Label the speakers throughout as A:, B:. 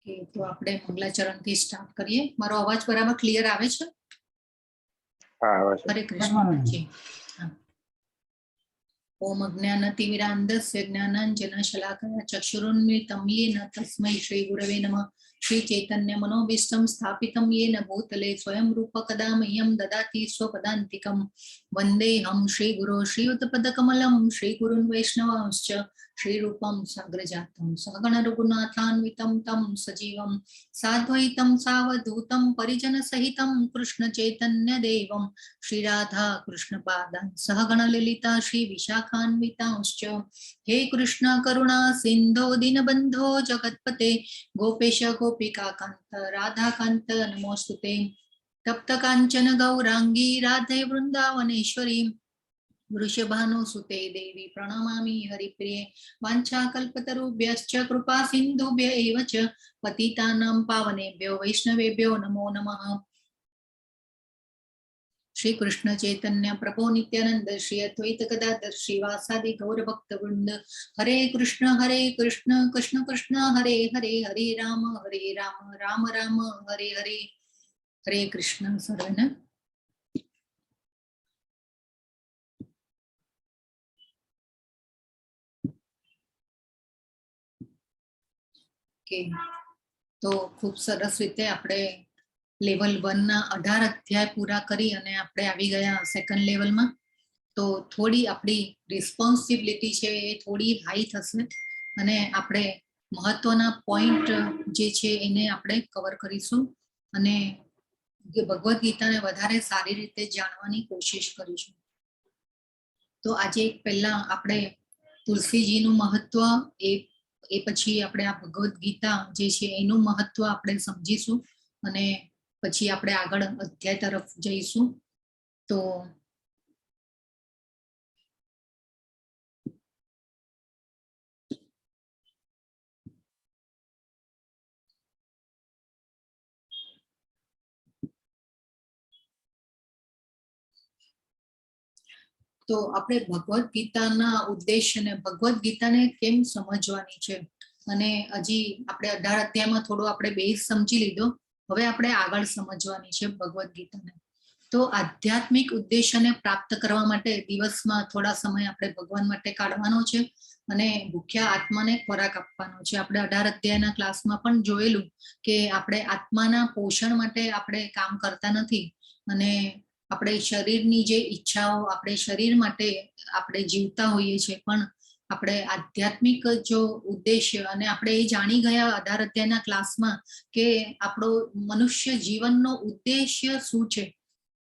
A: Okay, તો આપણે મંગલાચરણથી start કરીએ. મારો અવાજ બરાબર ક્લિયર આવે છે?
B: હા, આવે છે.
A: હરે કૃષ્ણ જી. હા. ઓમ અજ્ઞાનતિમિરાંધસ્ય જ્ઞાનાંજનશલાકયા ચક્ષુરુન્મિલિतं યેન તસ્મૈ શ્રી ગુરવે નમઃ. શ્રી ચૈતન્ય મનોભીષ્ટં સ્થાપિतं યેન ભૂતલે સ્વયં રૂપ કદા મહ્યં દદાતિ સ્વપદાન્તિકં. વંદેહં શ્રીગુરો શ્રીયુતપદકમलं શ્રીગુરુન વૈષ્ણવાંશ્ચ શ્રીરૂપં સાગ્રજાतं સહગણ રઘુનાથાન્વિतं तं સજીવં સાદ્વૈतं સાવધૂतं પરિજનસહિतं કૃષ્ણ ચૈતન્ય દેવં શ્રી રાધા કૃષ્ણ પાદાન સહગણ લલિતા શ્રી વિશાખાન્વિતાંશ્ચ. હે કૃષ્ણ કરુણા સિંધો દીનબંધો જગતપતે ગોપેશ ગોપિકાકાંત રાધાકાંત નમોસ્તુતે. તપ્ત કાંચન ગૌરાંગી રાધે વૃંદાવનેશ્વરી વૃષભાનુસુતે દેવી પ્રણમામિ હરિપ્રિયે. વાંછાકલ્પતરુભ્યશ્ચ કૃપા સિંધુભ્ય એવ ચ પતિતાનાં પાવનેભ્યો વૈષ્ણવેભ્યો નમો નમઃ. શ્રી કૃષ્ણ ચૈતન્ય પ્રભુ નિત્યાનંદ શ્રી અદ્વૈત ગદાધર શ્રીવાસાદિ ગૌર ભક્ત વૃંદ. હરે કૃષ્ણ હરે કૃષ્ણ કૃષ્ણ કૃષ્ણ હરે હરે, હરે રામ હરે રામ રામ રામ હરે હરે. હરે કૃષ્ણ સર્વેને. ઓકે, તો ખૂબ સરસ રીતે આપણે લેવલ 1 ના 18 અધ્યાય પૂરા કરી અને આપણે આવી ગયા સેકન્ડ લેવલમાં. તો થોડી આપણી રિસ્પોન્સિબિલિટી છે એ થોડી હાઈ થશે અને આપણે મહત્વના પોઈન્ટ જે છે એને આપણે કવર કરીશું અને ભગવદ્ ગીતાને વધારે સારી રીતે જાણવાની કોશિશ કરીશું. તો આજે પહેલા આપણે તુલસીજીનું મહત્વ, એ પછી આપણે આ ભગવદ્ ગીતા જે છે એનું મહત્વ આપણે સમજીશું અને પછી આપણે આગળ અધ્યાય તરફ જઈશું. તો આપણે ભગવદ્ ગીતાના ઉદ્દેશ્યને, ભગવદ્ ગીતાને કેમ સમજવાની છે, અને હજી આપણે 18 અધ્યાયમાં થોડો આપણે બેઝ સમજી લીધો, હવે આપણે આગળ સમજવાની છે ભગવદ્ ગીતાને. તો આધ્યાત્મિક ઉદ્દેશ્યને પ્રાપ્ત કરવા માટે દિવસમાં થોડા સમય આપણે ભગવાન માટે કાઢવાનો છે અને ભૂખ્યા આત્માને ખોરાક આપવાનો છે. આપણે 18 અધ્યાયના ક્લાસમાં પણ જોયેલું કે આપણે આત્માના પોષણ માટે આપણે કામ કરતા નથી અને આપણે શરીરની જે ઈચ્છાઓ, આપણે શરીર માટે આપણે જીવતા હોઈએ છીએ, પણ આપણે આધ્યાત્મિક જો ઉદ્દેશ્ય, અને આપણે એ જાણી ગયા 18 અધ્યાયના ક્લાસમાં કે આપણો મનુષ્ય જીવનનો ઉદ્દેશ્ય શું છે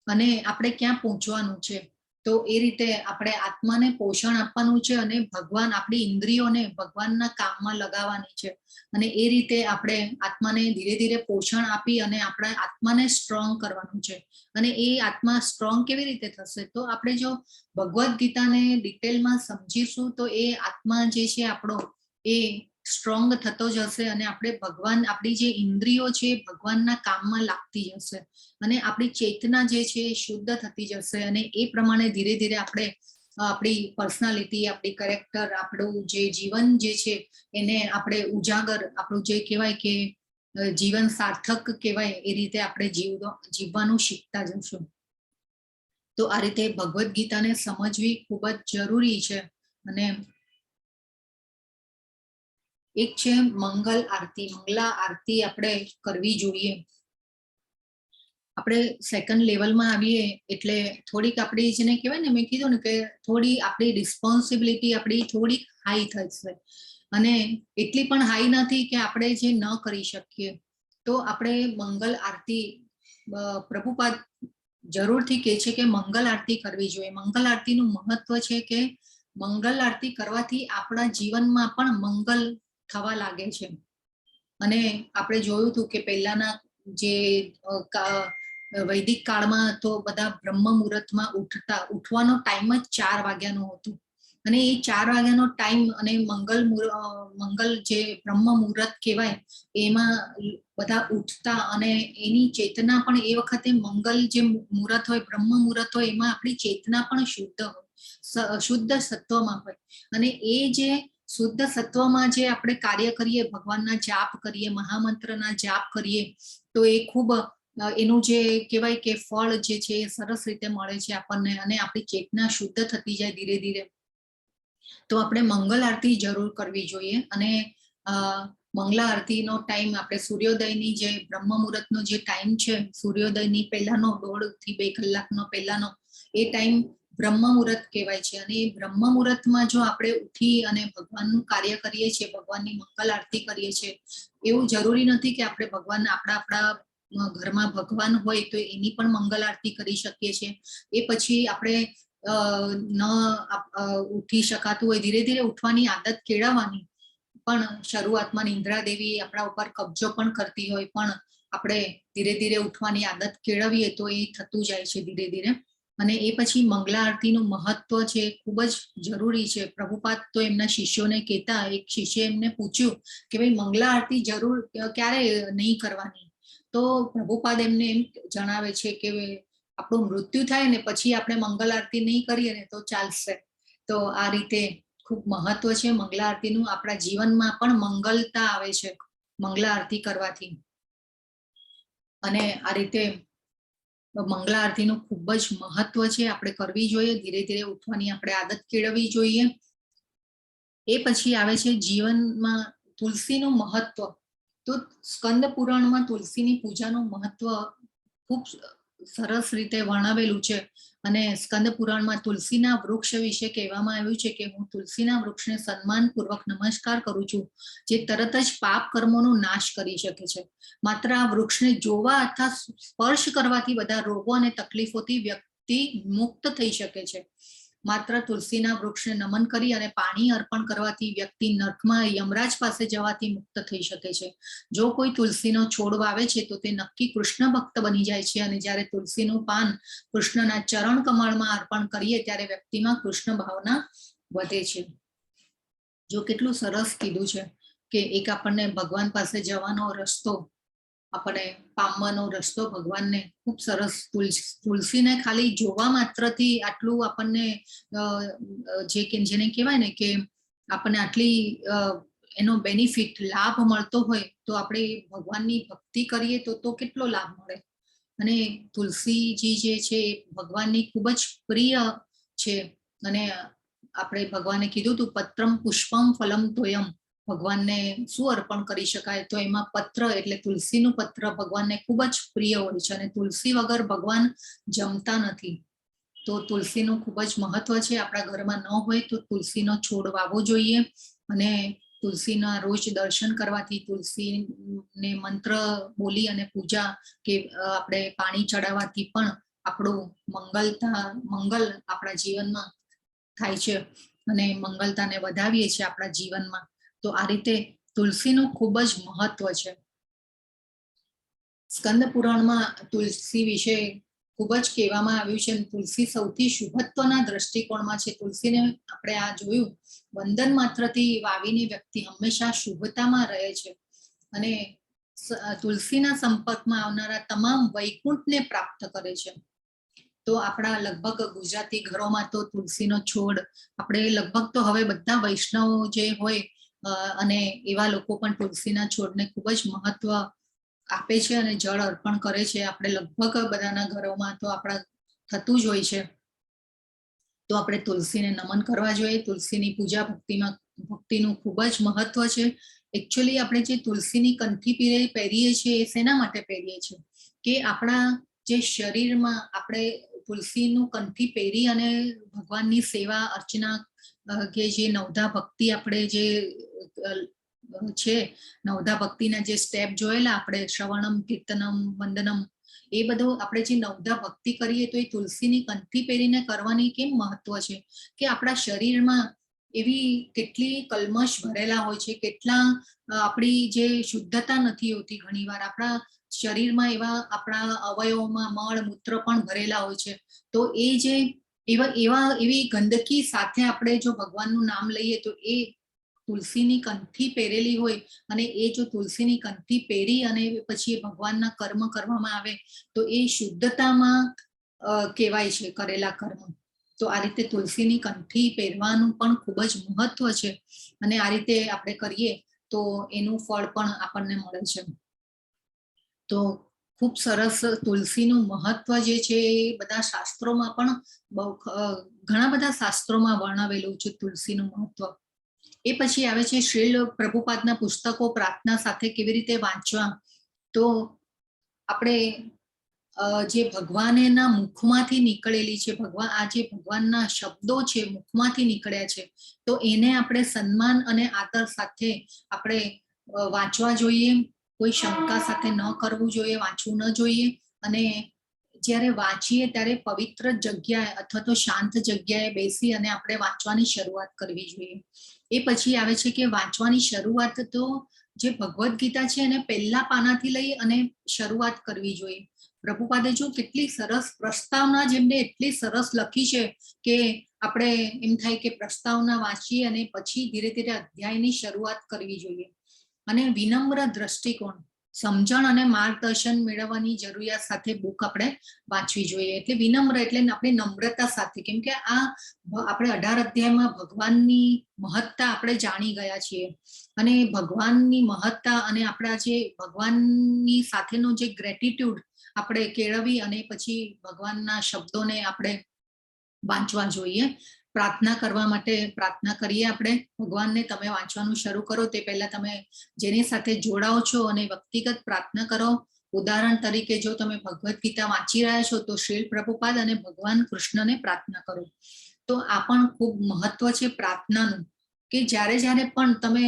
A: અને આપણે ક્યાં પહોંચવાનું છે. તો એ રીતે આપણે આત્માને પોષણ આપવાનું છે અને ભગવાન આપણી ઇન્દ્રિયોને ભગવાનના કામમાં લગાવવાની છે, અને એ રીતે આપણે આત્માને ધીરે ધીરે પોષણ આપી અને આપણા આત્માને સ્ટ્રોંગ કરવાનું છે. અને એ આત્મા સ્ટ્રોંગ કેવી રીતે થશે? તો આપણે જો ભગવદ્ ગીતાને ડિટેલમાં સમજીશું તો એ આત્મા જે છે આપણો એ સ્ટ્રોંગ થતો જશે અને આપણે ભગવાન, આપણી જે ઇન્દ્રિયો છે એ ભગવાનના કામમાં લાગતી જશે અને આપણી ચેતના જે છે એ શુદ્ધ થતી જશે. અને એ પ્રમાણે ધીરે ધીરે આપણે આપણી પર્સનાલિટી, આપણી કેરેક્ટર, આપણું જે જીવન જે છે એને આપણે ઉજાગર, આપણું જે કહેવાય કે જીવન સાર્થક કહેવાય એ રીતે આપણે જીવવાનું શીખતા જશું. તો આ રીતે ભગવદ્ ગીતાને સમજવી ખૂબ જ જરૂરી છે. અને એક છે મંગલ આરતી. મંગલા આરતી આપણે કરવી જોઈએ. આપણે સેકન્ડ લેવલમાં આવીએ એટલે થોડીક આપણી જેને કહેવાય ને, મેં કીધું ને કે થોડી આપણી રિસ્પોન્સિબિલિટી આપણી થોડીક હાઈ થશે, અને એટલી પણ હાઈ નથી કે આપણે જે ન કરી શકીએ. તો આપણે મંગલ આરતી, પ્રભુપાદ જરૂરથી કહે છે કે મંગલ આરતી કરવી જોઈએ. મંગલ આરતીનું મહત્વ છે કે મંગલ આરતી કરવાથી આપણા જીવનમાં પણ મંગલ થવા લાગે છે. અને આપણે જોયું હતું કે પહેલાના જે વૈદિક કાળમાં તો બધા બ્રહ્મ મુહૂર્તમાં ઉઠતા, ઉઠવાનો ટાઈમ જ 4 વાગ્યાનો હતો, અને એ 4 વાગ્યાનો ટાઈમ અને મંગલ જે બ્રહ્મ મુહૂર્ત કહેવાય એમાં બધા ઉઠતા, અને એની ચેતના પણ એ વખતે મંગલ જે મુહૂર્ત હોય, બ્રહ્મ મુહૂર્ત હોય, એમાં આપણી ચેતના પણ શુદ્ધ હોય, શુદ્ધ સત્વમાં હોય. અને એ જે શુદ્ધ સત્વમાં જે આપણે કાર્ય કરીએ, ભગવાનના જાપ કરીએ, મહામંત્રના જાપ કરીએ, તો એ ખૂબ એનું જે કહેવાય કે ફળ જે છે એ સરસ રીતે મળે છે આપણને અને આપણી ચેતના શુદ્ધ થતી જાય ધીરે ધીરે. તો આપણે મંગલ આરતી જરૂર કરવી જોઈએ. અને મંગલા આરતીનો ટાઈમ આપણે સૂર્યોદયની જે બ્રહ્મ મુહૂર્તનો જે ટાઈમ છે, સૂર્યોદયની પહેલાનો 1.5થી 2 કલાકનો પહેલાનો એ ટાઈમ બ્રહ્મ મુહૂર્ત કહેવાય છે. અને એ બ્રહ્મ મુહૂર્તમાં જો આપણે ઉઠી અને ભગવાનનું કાર્ય કરીએ છીએ, ભગવાનની મંગલ આરતી કરીએ છીએ, એવું જરૂરી નથી કે આપણે ભગવાન આપણા આપણા ઘરમાં ભગવાન હોય તો એની પણ મંગલ આરતી કરી શકીએ છીએ. એ પછી આપણે ન ઉઠી શકાતું હોય, ધીરે ધીરે ઉઠવાની આદત કેળવવાની. પણ શરૂઆતમાં નિંદ્રા દેવી આપણા ઉપર કબજો પણ કરતી હોય, પણ આપણે ધીરે ધીરે ઉઠવાની આદત કેળવીએ તો એ થતું જાય છે ધીરે ધીરે. અને એ પછી મંગલા આરતીનું મહત્વ છે, ખૂબ જ જરૂરી છે. પ્રભુપાદ તો એમના શિષ્યોને કહેતા, એક શિષ્ય એમને પૂછ્યું કે ભાઈ, મંગલા આરતી જરૂર ક્યારે નહીં કરવાની? તો પ્રભુપાદ એમને એમ જણાવે છે કે આપણું મૃત્યુ થાય ને પછી આપણે મંગલ આરતી નહીં કરીએ ને તો ચાલશે. તો આ રીતે ખૂબ મહત્વ છે મંગલા આરતીનું. આપણા જીવનમાં પણ મંગલતા આવે છે મંગલા આરતી કરવાથી. અને આ રીતે મંગલા આરતીનું ખૂબ જ મહત્વ છે, આપણે કરવી જોઈએ. ધીરે ધીરે ઉઠવાની આપણે આદત કેળવવી જોઈએ. એ પછી આવે છે જીવનમાં તુલસીનું મહત્વ. તો સ્કંદ પુરાણમાં તુલસીની પૂજાનું મહત્વ ખૂબ સરસ રીતે વર્ણવેલું છે. અને સ્કંદ પુરાણમાં તુલસીના વૃક્ષ વિશે કહેવામાં આવ્યું છે કે હું તુલસીના વૃક્ષને સન્માનપૂર્વક નમસ્કાર કરું છું, જે તરત જ પાપ કર્મોનો નાશ કરી શકે છે. માત્ર આ વૃક્ષને જોવા અથવા સ્પર્શ કરવાથી બધા રોગો અને તકલીફોથી વ્યક્તિ મુક્ત થઈ શકે છે. માત્ર તુલસીના વૃક્ષને નમન કરી અને પાણી અર્પણ કરવાથી વ્યક્તિ નર્કમાં યમરાજ પાસે જવાથી મુક્ત થઈ શકે છે. જો કોઈ તુલસીનો છોડ વાવે છે તો તે નક્કી કૃષ્ણ ભક્ત બની જાય છે. અને જ્યારે તુલસીનું પાન કૃષ્ણના ચરણ કમળમાં અર્પણ કરીએ ત્યારે વ્યક્તિમાં કૃષ્ણ ભાવના વધે છે. જો, કેટલું સરસ કીધું છે કે એક આપણને ભગવાન પાસે જવાનો રસ્તો, આપણને પામવાનો રસ્તો ભગવાનને, ખૂબ સરસ. તુલસીને ખાલી જોવા માત્રથી આટલું આપણને જે કે જેને કહેવાય ને કે આપણને આટલી એનો બેનિફિટ, લાભ મળતો હોય, તો આપણે ભગવાનની ભક્તિ કરીએ તો તો કેટલો લાભ મળે. અને તુલસીજી જે છે એ ભગવાનની ખૂબ જ પ્રિય છે. અને આપણે ભગવાને કીધું હતું, "પત્રમ પુષ્પમ ફલમ તોયમ", ભગવાનને શું અર્પણ કરી શકાય? તો એમાં પત્ર એટલે તુલસીનું પત્ર ભગવાનને ખૂબ જ પ્રિય હોય છે અને તુલસી વગર ભગવાન જમતા નથી. તો તુલસીનું ખૂબ જ મહત્વ છે. આપણા ઘરમાં ન હોય તો તુલસીનો છોડ વાવવો જોઈએ. અને તુલસીના રોજ દર્શન કરવાથી, તુલસીને મંત્ર બોલી અને પૂજા કે આપણે પાણી ચડાવવાથી પણ આપણું મંગલતા, મંગલ આપણા જીવનમાં થાય છે અને મંગલતાને વધાવીએ છીએ આપણા જીવનમાં. તો આ રીતે તુલસીનું ખૂબ જ મહત્વ છે. સ્કંદ પુરાણમાં તુલસી વિશે ખૂબ જ કહેવામાં આવ્યું છે. તુલસી સૌથી શુભત્વના દ્રષ્ટિકોણમાં છે. તુલસીને આપણે આ જોયું, વંદન માત્રથી વાવીને વ્યક્તિ હંમેશા શુભતામાં રહે છે અને તુલસીના સંપર્કમાં આવનારા તમામ વૈકુંઠને પ્રાપ્ત કરે છે. તો આપણા લગભગ ગુજરાતી ઘરોમાં તો તુલસીનો છોડ આપણે લગભગ તો હવે બધા વૈષ્ણવો જે હોય અને એવા લોકો પણ તુલસીના છોડને ખૂબ જ મહત્વ આપે છે અને જળ અર્પણ કરે છે. આપણે લગભગ બધાના ઘરોમાં તો આપણા થતું જ હોય છે. તો આપણે તુલસીને નમન કરવા જોઈએ. તુલસીની પૂજા ભક્તિમાં, ભક્તિનું ખૂબ જ મહત્વ છે. એકચ્યુઅલી આપણે જે તુલસીની કંઠી પહેરીએ છીએ એ શેના માટે પહેરીએ છીએ? કે આપણા જે શરીરમાં આપણે તુલસીનું કંઠી પહેરી અને ભગવાનની સેવા અર્ચના કે જે નવધા ભક્તિ આપણે જે છે, નવધા ભક્તિના જે સ્ટેપ જોયેલા આપણે, શ્રવણમ, કીર્તનમ, વંદનમ, એ બધું આપણે જે નવધા ભક્તિ કરીએ તો એ તુલસીની કંઠી પહેરીને કરવાની કેમ મહત્વ છે? કે આપણા શરીરમાં એવી કેટલી કલ્મશ ભરેલા હોય છે, કેટલા આપણી જે શુદ્ધતા નથી હોતી, ઘણીવાર આપણા શરીરમાં એવા આપણા અવયવોમાં મળ મૂત્ર પણ ભરેલા હોય છે. તો એ જે એવા એવા એવી ગંદકી સાથે આપણે જો ભગવાનનું નામ લઈએ તો એ તુલસીની કંઠી પહેરેલી હોય અને એ જો તુલસીની કંઠી પહેરી અને પછી એ ભગવાનના કર્મ કરવામાં આવે તો એ શુદ્ધતામાં કહેવાય છે કરેલા કર્મ. તો આ રીતે તુલસીની કંઠી પહેરવાનું પણ ખૂબ જ મહત્વ છે અને આ રીતે આપણે કરીએ તો એનું ફળ પણ આપણને મળે છે. તો ખૂબ સરસ તુલસીનું મહત્વ જે છે એ બધા શાસ્ત્રોમાં પણ બહુ ઘણા બધા શાસ્ત્રોમાં વર્ણવેલું છે તુલસીનું મહત્વ. એ પછી આવે છે શ્રીલ પ્રભુપાદના પુસ્તકો પ્રાર્થના સાથે કેવી રીતે વાંચવા. તો આપણે જે ભગવાનના મુખમાંથી નીકળેલી છે, ભગવાન, આ જે ભગવાનના શબ્દો છે, મુખમાંથી નીકળ્યા છે, તો એને આપણે સન્માન અને આદર સાથે આપણે વાંચવા જોઈએ. કોઈ શંકા સાથે ન કરવું જોઈએ, વાંચવું ન જોઈએ. અને જ્યારે વાંચીએ ત્યારે પવિત્ર જગ્યાએ અથવા તો શાંત જગ્યાએ બેસી અને આપણે વાંચવાની શરૂઆત કરવી જોઈએ. એ પછી આવે છે કે વાંચવાની શરૂઆત તો જે ભગવદ્ ગીતા છે એને પહેલા પાનાથી લઈ અને શરૂઆત કરવી જોઈએ. પ્રભુપાદે જો કેટલી સરસ પ્રસ્તાવના જેમને એટલી સરસ લખી છે કે આપણે એમ થાય કે પ્રસ્તાવના વાંચીએ અને પછી ધીરે ધીરે અધ્યાયની શરૂઆત કરવી જોઈએ. અને વિનમ્ર દ્રષ્ટિકોણ, સમજણ અને માર્ગદર્શન મેળવવાની જરૂરિયાત સાથે બુક આપણે વાંચવી જોઈએ. એટલે વિનમ્ર એટલે આપણી નમ્રતા સાથે, કેમ કે આ આપણે 18 અધ્યાયમાં ભગવાનની મહત્તા આપણે જાણી ગયા છીએ અને ભગવાનની મહત્તા અને આપણા જે ભગવાનની સાથેનો જે ગ્રેટિટ્યુડ આપણે કેળવી અને પછી ભગવાનના શબ્દોને આપણે વાંચવા જોઈએ. પ્રાર્થના કરવા માટે પ્રાર્થના કરીએ આપણે ભગવાનને. તમે વાંચવાનું શરૂ કરો તે પહેલા તમે જેની સાથે જોડાઓ છો અને વ્યક્તિગત પ્રાર્થના કરો. ઉદાહરણ તરીકે, જો તમે ભગવદ્ ગીતા વાંચી રહ્યા છો તો શ્રીલ પ્રભુપાદ અને ભગવાન કૃષ્ણને પ્રાર્થના કરો. તો આ પણ ખૂબ મહત્વ છે પ્રાર્થનાનું, કે જ્યારે જ્યારે પણ તમે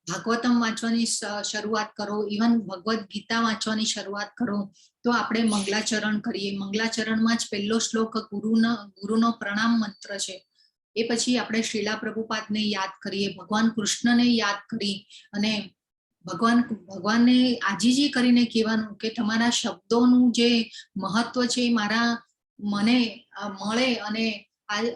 A: ભાગવતમ વાંચવાની શરૂઆત કરો, ઇવન ભગવદ્ ગીતા વાંચવાની શરૂઆત કરો, તો આપણે મંગલાચરણ કરીએ. મંગલાચરણમાં જ પહેલો શ્લોક ગુરુનો પ્રણામ મંત્ર છે. એ પછી આપણે શ્રીલા પ્રભુપાદને યાદ કરીએ, ભગવાન કૃષ્ણને યાદ કરી અને ભગવાનને આજીજી કરીને કહેવાનું કે તમારા શબ્દોનું જે મહત્વ છે એ મને મળે અને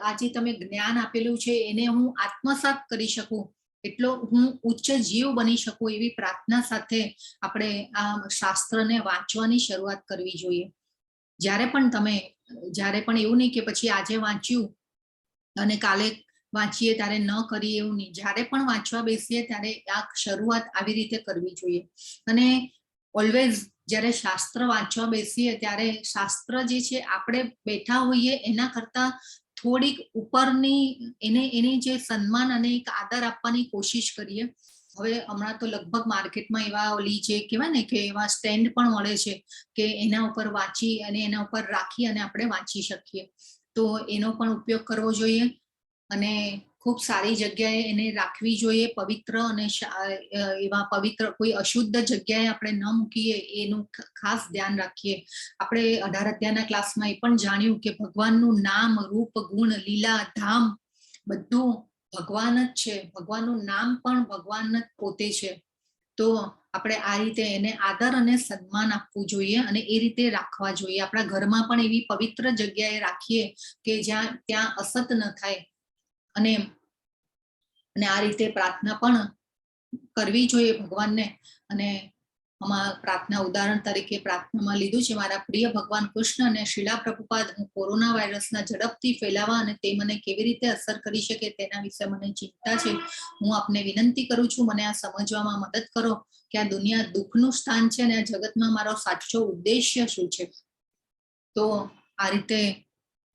A: આ જે તમે જ્ઞાન આપેલું છે એને હું આત્મસાત કરી શકું, એટલો હું ઉચ્ચ જીવ બની શકું, એવી પ્રાર્થના સાથે આપણે આ શાસ્ત્રને વાંચવાની શરૂઆત કરવી જોઈએ. જ્યારે પણ, એવું નહીં કે પછી આજે વાંચ્યું અને કાલે વાંચીએ ત્યારે ન કરીએ, એવું નહીં. જ્યારે પણ વાંચવા બેસીએ ત્યારે આ શરૂઆત આવી રીતે કરવી જોઈએ. અને ઓલવેઝ જ્યારે શાસ્ત્ર વાંચવા બેસીએ ત્યારે શાસ્ત્ર જે છે, આપણે બેઠા હોઈએ એના કરતા થોડીક ઉપરની એને એને જે સન્માન અને એક આદર આપવાની કોશિશ કરીએ. હવે હમણાં તો લગભગ માર્કેટમાં એવા ઓલી જે કહેવાય ને કે એવા સ્ટેન્ડ પણ મળે છે કે એના ઉપર વાંચી અને એના ઉપર રાખી અને આપણે વાંચી શકીએ, તો એનો પણ ઉપયોગ કરવો જોઈએ. અને ખૂબ સારી જગ્યાએ એને રાખવી જોઈએ, પવિત્ર અને એવા પવિત્ર, કોઈ અશુદ્ધ જગ્યાએ આપણે ન મૂકીએ એનું ખાસ ધ્યાન રાખીએ. આપણે 18 અધ્યાયના ક્લાસમાં એ પણ જાણ્યું કે ભગવાનનું નામ, રૂપ, ગુણ, લીલા, ધામ બધું ભગવાન જ છે. ભગવાનનું નામ પણ ભગવાન જ પોતે છે. તો આપણે આ રીતે એને આદર અને સન્માન આપવું જોઈએ અને એ રીતે રાખવા જોઈએ. આપણા ઘરમાં પણ એવી પવિત્ર જગ્યાએ રાખીએ કે જ્યાં ત્યાં અસત ન થાય અને અને આ રીતે પ્રાર્થના પણ કરવી જોઈએ ભગવાનને. અને આમાં પ્રાર્થના, ઉદાહરણ તરીકે પ્રાર્થનામાં લીધું છે, "મારા પ્રિય ભગવાન કૃષ્ણ અને શ્રીલા પ્રભુપાદ, હું કોરોના વાયરસના ઝડપથી ફેલાવા અને તે મને કેવી રીતે અસર કરી શકે તેના વિશે મને ચિંતા છે. હું આપને વિનંતી કરું છું, મને આ સમજવામાં મદદ કરો કે આ દુનિયા દુઃખનું સ્થાન છે અને આ જગતમાં મારો સાચો ઉદ્દેશ્ય શું છે." તો આ રીતે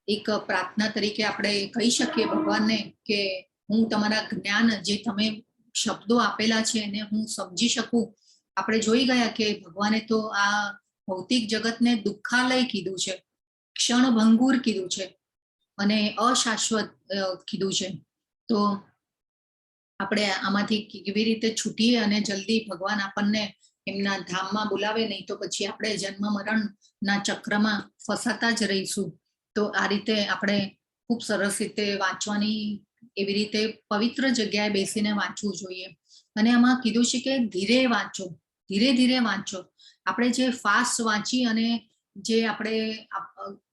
A: એક પ્રાર્થના તરીકે આપણે કહી શકીએ ભગવાનને કે હું તમારા જ્ઞાન, જે તમે શબ્દો આપેલા છે, એને હું સમજી શકું. આપણે જોઈ ગયા કે ભગવાને તો આ ભૌતિક જગતને દુઃખાલય કીધું છે, ક્ષણભંગુર કીધું છે અને અશાશ્વત કીધું છે. તો આપણે આમાંથી કેવી રીતે છૂટીએ અને જલ્દી ભગવાન આપણને એમના ધામમાં બોલાવે, નહીં તો પછી આપણે જન્મ મરણના ચક્રમાં ફસાતા જ રહીશું. તો આ રીતે આપણે ખૂબ સરસ રીતે વાંચવાની, એવી રીતે પવિત્ર જગ્યાએ બેસીને વાંચવું જોઈએ. અને આમાં કીધું છે કે ધીરે વાંચો, ધીરે ધીરે વાંચો. આપણે જે ફાસ્ટ વાંચી અને જે આપણે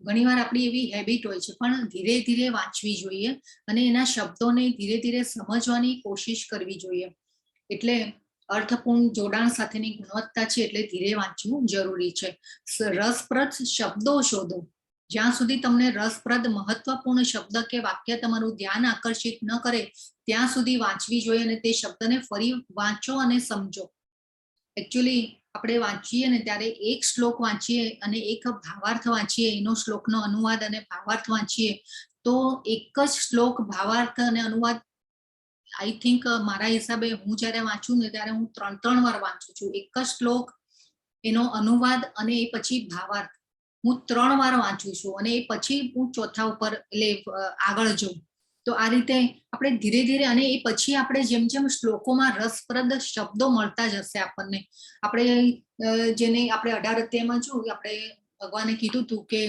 A: ઘણીવાર આપણી એવી હેબિટ હોય છે, પણ ધીરે ધીરે વાંચવી જોઈએ અને એના શબ્દોને ધીરે ધીરે સમજવાની કોશિશ કરવી જોઈએ. એટલે અર્થપૂર્ણ જોડાણ સાથેની ગુણવત્તા છે, એટલે ધીરે વાંચવું જરૂરી છે. રસપ્રદ શબ્દો શોધો. જ્યાં સુધી તમને રસપ્રદ મહત્વપૂર્ણ શબ્દ કે વાક્ય તમારું ધ્યાન આકર્ષિત ન કરે ત્યાં સુધી વાંચવી જોઈએ અને તે શબ્દને ફરી વાંચો અને સમજો. એકચ્યુઅલી આપણે વાંચીએ ને ત્યારે એક શ્લોક વાંચીએ અને એક ભાવાર્થ વાંચીએ, એનો શ્લોકનો અનુવાદ અને ભાવાર્થ વાંચીએ, તો એક જ શ્લોક, ભાવાર્થ અને અનુવાદ, I think મારા હિસાબે હું જ્યારે વાંચું ને ત્યારે હું ત્રણ ત્રણ વાર વાંચું છું. એક જ શ્લોક, એનો અનુવાદ અને એ પછી ભાવાર્થ હું ત્રણ વાર વાંચું છું અને એ પછી હું ચોથા ઉપર એટલે આગળ જઉં. તો આ રીતે આપણે ધીરે ધીરે અને એ પછી આપણે જેમ જેમ શ્લોકોમાં રસપ્રદ શબ્દો મળતા જશે આપણને, આપણે જેને આપણે 18 અધ્યાયમાં જોયું, આપણે ભગવાને કીધું હતું કે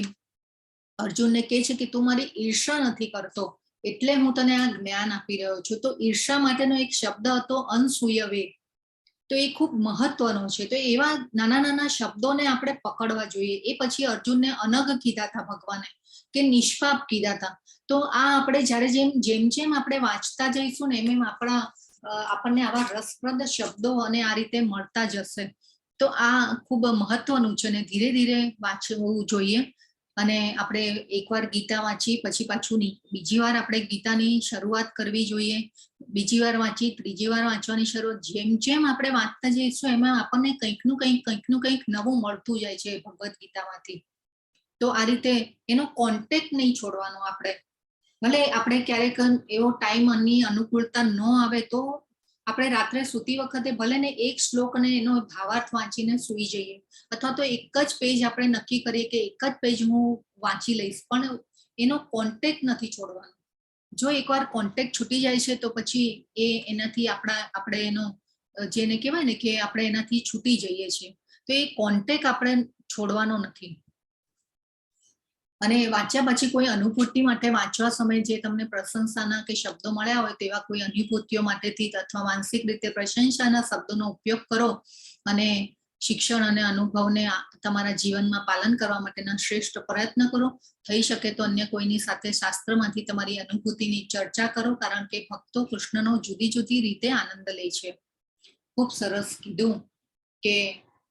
A: અર્જુનને કહે છે કે તું મારી ઈર્ષા નથી કરતો એટલે હું તને આ જ્ઞાન આપી રહ્યો છું. તો ઈર્ષા માટેનો એક શબ્દ હતો અનસૂયવે, તો એ ખૂબ મહત્વનો છે. તો એવા નાના નાના શબ્દોને આપણે પકડવા જોઈએ. એ પછી અર્જુનને અનગ કીધા હતા ભગવાને કે નિષ્પાપ કીધા હતા. તો આ આપણે જ્યારે જેમ જેમ જેમ આપણે વાંચતા જઈશું ને એમ એમ આપણા આપણને આવા રસપ્રદ શબ્દો અને આ રીતે મળતા જશે. તો આ ખૂબ મહત્વનું છે અને ધીરે ધીરે વાંચવું જોઈએ. અને આપણે એકવાર ગીતા વાંચી પછી પાછું બીજી વાર આપણે ગીતાની શરૂઆત કરવી જોઈએ, બીજી વાર વાંચી, ત્રીજી વાર વાંચવાની શરૂઆત. જેમ જેમ આપણે વાંચતા જઈશું એમાં આપણને કંઈકનું કંઈક કંઈકનું કંઈક નવું મળતું જાય છે ભગવદ્ ગીતામાંથી. તો આ રીતે એનો કોન્ટેક્ટ નહીં છોડવાનો આપણે. ભલે આપણે ક્યારેક એવો ટાઈમ ની અનુકૂળતા ન આવે તો આપણે રાત્રે સૂતી વખતે ભલે ને એક શ્લોક અને એનો ભાવાર્થ વાંચીને સૂઈ જઈએ, અથવા તો એક જ પેજ આપણે નક્કી કરીએ કે એક જ પેજ હું વાંચી લઈશ, પણ એનો કોન્ટેક્ટ નથી છોડવાનો. જો એકવાર કોન્ટેક્ટ છૂટી જાય છે તો પછી એ એનાથી આપણા આપણે એનો જેને કહેવાય ને કે આપણે એનાથી છૂટી જઈએ છીએ. તો એ કોન્ટેક્ટ આપણે છોડવાનો નથી. અને વાંચ્યા પછી કોઈ અનુભૂતિ માટે, વાંચવા સમયે જે તમને પ્રશંસાના કે શબ્દો મળ્યા હોય તેવા કોઈ અનુભૂતિઓ માટેથી અથવા માનસિક રીતે પ્રશંસાના શબ્દોનો ઉપયોગ કરો અને શિક્ષણ અને અનુભવને તમારા જીવનમાં પાલન કરવા માટેના શ્રેષ્ઠ પ્રયત્ન કરો. થઈ શકે તો અન્ય કોઈની સાથે શાસ્ત્રમાંથી તમારી અનુભૂતિની ચર્ચા કરો, કારણ કે ભક્તો કૃષ્ણનો જુદી જુદી રીતે આનંદ લે છે. ખૂબ સરસ કીધું કે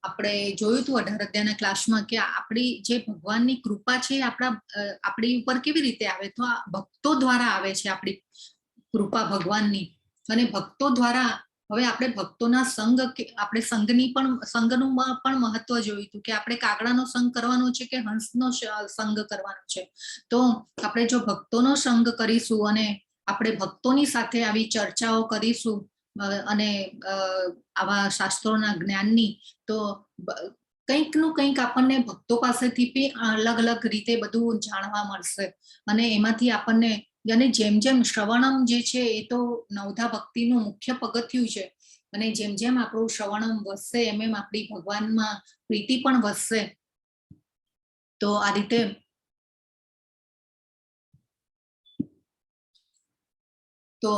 A: આપણે જોયું હતું 18 અધ્યાયના ક્લાસમાં કે આપણી જે ભગવાનની કૃપા છે આપણા આપણી ઉપર કેવી રીતે આવે, તો આ ભક્તો દ્વારા આવે છે આપણી કૃપા ભગવાનની. અને ભક્તો દ્વારા હવે આપણે ભક્તોના સંગ, આપણે સંઘની પણ સંઘનું પણ મહત્વ જોયું હતું કે આપણે કાગડાનો સંગ કરવાનો છે કે હંસનો સંગ કરવાનો છે. તો આપણે જો ભક્તોનો સંગ કરીશું અને આપણે ભક્તોની સાથે આવી ચર્ચાઓ કરીશું અને આવા શાસ્ત્રોના જ્ઞાનની, તો કંઈકનું કંઈક આપણને ભક્તો પાસેથી બી અલગ અલગ રીતે બધું જાણવા મળશે. અને એમાંથી આપણને, અને જેમ જેમ શ્રવણમ જે છે એ તો નવધા ભક્તિનું મુખ્ય પગથિયું છે, અને જેમ જેમ આપણું શ્રવણમ વધશે એમ એમ આપણી ભગવાનમાં પ્રીતિ પણ વધશે. તો આ રીતે તો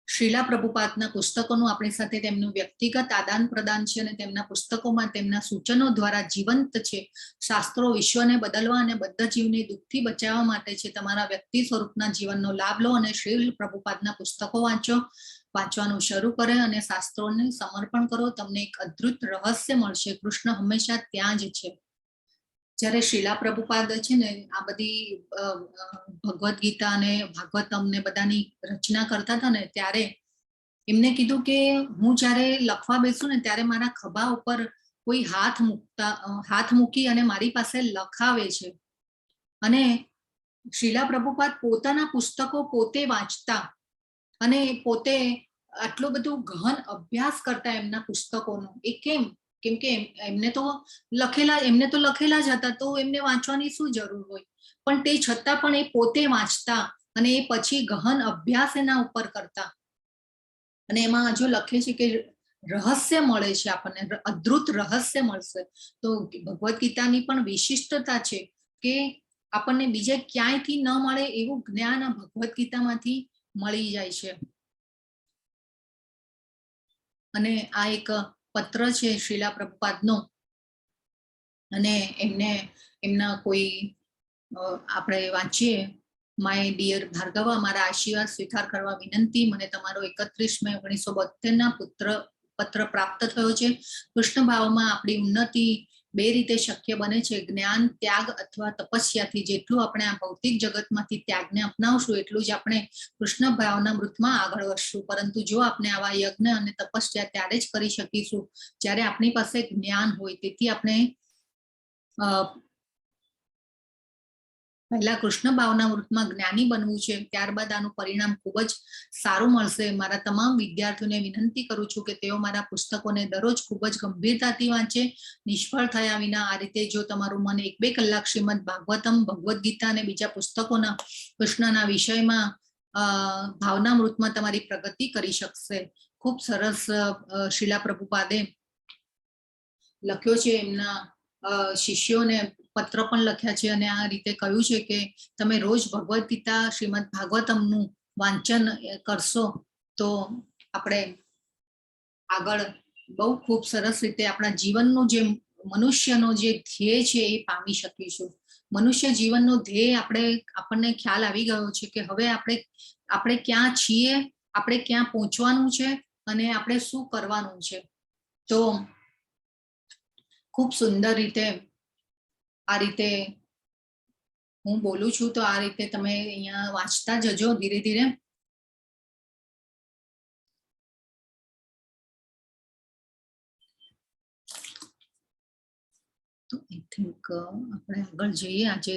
A: શ્રીલા પ્રભુપાદના પુસ્તકોનું આપણી સાથે તેમનું વ્યક્તિગત આદાન પ્રદાન છે અને તેમના પુસ્તકોમાં તેમના સૂચનો દ્વારા જીવંત છે. શાસ્ત્રો વિશ્વને બદલવા અને બધા જીવને દુઃખથી બચાવવા માટે છે. તમારા વ્યક્તિ સ્વરૂપના જીવનનો લાભ લો અને શ્રીલ પ્રભુપાદના પુસ્તકો વાંચો, વાંચવાનું શરૂ કરે અને શાસ્ત્રોને સમર્પણ કરો. તમને એક અદ્ભુત રહસ્ય મળશે. કૃષ્ણ હંમેશા ત્યાં જ છે. જ્યારે શ્રીલા પ્રભુપાદ છે ને આ બધી ભગવદ્ ગીતા અને ભાગવતમ ને બધાની રચના કરતા હતા ને ત્યારે એમને કીધું કે હું જ્યારે લખવા બેસું ને ત્યારે મારા ખભા ઉપર કોઈ હાથ મૂકતા, હાથ મૂકી અને મારી પાસે લખાવે છે. અને શ્રીલા પ્રભુપાદ પોતાના પુસ્તકો પોતે વાંચતા અને પોતે આટલો બધું ગહન અભ્યાસ કરતા એમના પુસ્તકોનો. એ કેમ? કેમ કે એમને તો લખેલા, એમને તો લખેલા જ હતા, તો એમને વાંચવાની શું જરૂર હોય? પણ તે છતાં પણ એ પોતે વાંચતા અને એ પછી ગહન અભ્યાસ એના ઉપર કરતા. અને એમાં જો લખે છે કે રહસ્ય મળે છે આપણને, અદ્ભુત રહસ્ય મળશે. તો ભગવદ્ ગીતાની પણ વિશિષ્ટતા છે કે આપણને બીજે ક્યાંયથી ન મળે એવું જ્ઞાન આ ભગવદ્ ગીતામાંથી મળી જાય છે. અને આ એક પત્ર છે શ્રીલા પ્રભુપાદનો, અને એમને એમના કોઈ આપણે વાંચીએ. My dear Bhargava, મારા આશીર્વાદ સ્વીકાર કરવા વિનંતી. મને તમારો 31 મે 1972 ના પત્ર પ્રાપ્ત થયો છે. કૃષ્ણ ભાવમાં આપણી ઉન્નતિ બે રીતે શક્ય બને છે, જ્ઞાન ત્યાગ અથવા તપસ્યાથી. જેટલું આપણે આ ભૌતિક જગતમાંથી ત્યાગને અપનાવશું એટલું જ આપણે કૃષ્ણ ભાવનામૃતમાં આગળ વધશું. પરંતુ જો આપણે આવા યજ્ઞ અને તપસ્યા ત્યારે જ કરી શકીશું જ્યારે આપણી પાસે જ્ઞાન હોય. તેથી આપણે પહેલા કૃષ્ણ ભાવનામૃતમાં જ્ઞાની બનવું છે, ત્યારબાદ આનું પરિણામ ખૂબ જ સારું મળશે. મારા તમામ વિદ્યાર્થીઓને વિનંતી કરું છું કે તેઓ મારા પુસ્તકોને દરરોજ ખૂબ જ ગંભીરતાથી વાંચે, નિષ્ફળ થયા વિના. આ રીતે જો તમારું મન 1-2 કલાક શ્રીમદ ભાગવતમ, ભગવદ્ ગીતા અને બીજા પુસ્તકોના કૃષ્ણના વિષયમાં ભાવનામૃતમાં તમારી પ્રગતિ કરી શકશે. ખૂબ સરસ શિલા પ્રભુપાદે લખ્યો છે, એમના શિષ્યોને પત્ર પણ લખ્યા છે અને આ રીતે કહ્યું છે કે તમે રોજ ભગવદ્ ગીતા, શ્રીમદ ભાગવતમનું વાંચન કરશો તો આપણે આગળ બહુ ખૂબ સરસ રીતે આપણા જીવનનું જે મનુષ્યનો જે ધ્યેય છે એ પામી શકીશું. મનુષ્ય જીવનનો ધ્યેય આપણને ખ્યાલ આવી ગયો છે કે હવે આપણે આપણે ક્યાં છીએ, આપણે ક્યાં પહોંચવાનું છે અને આપણે શું કરવાનું છે. તો ખૂબ સુંદર રીતે આ રીતે હું બોલું છું, તો આ રીતે તમે અહીંયા વાંચતા જજો ધીરે ધીરે. તો I think આપણે આગળ જઈએ, આજે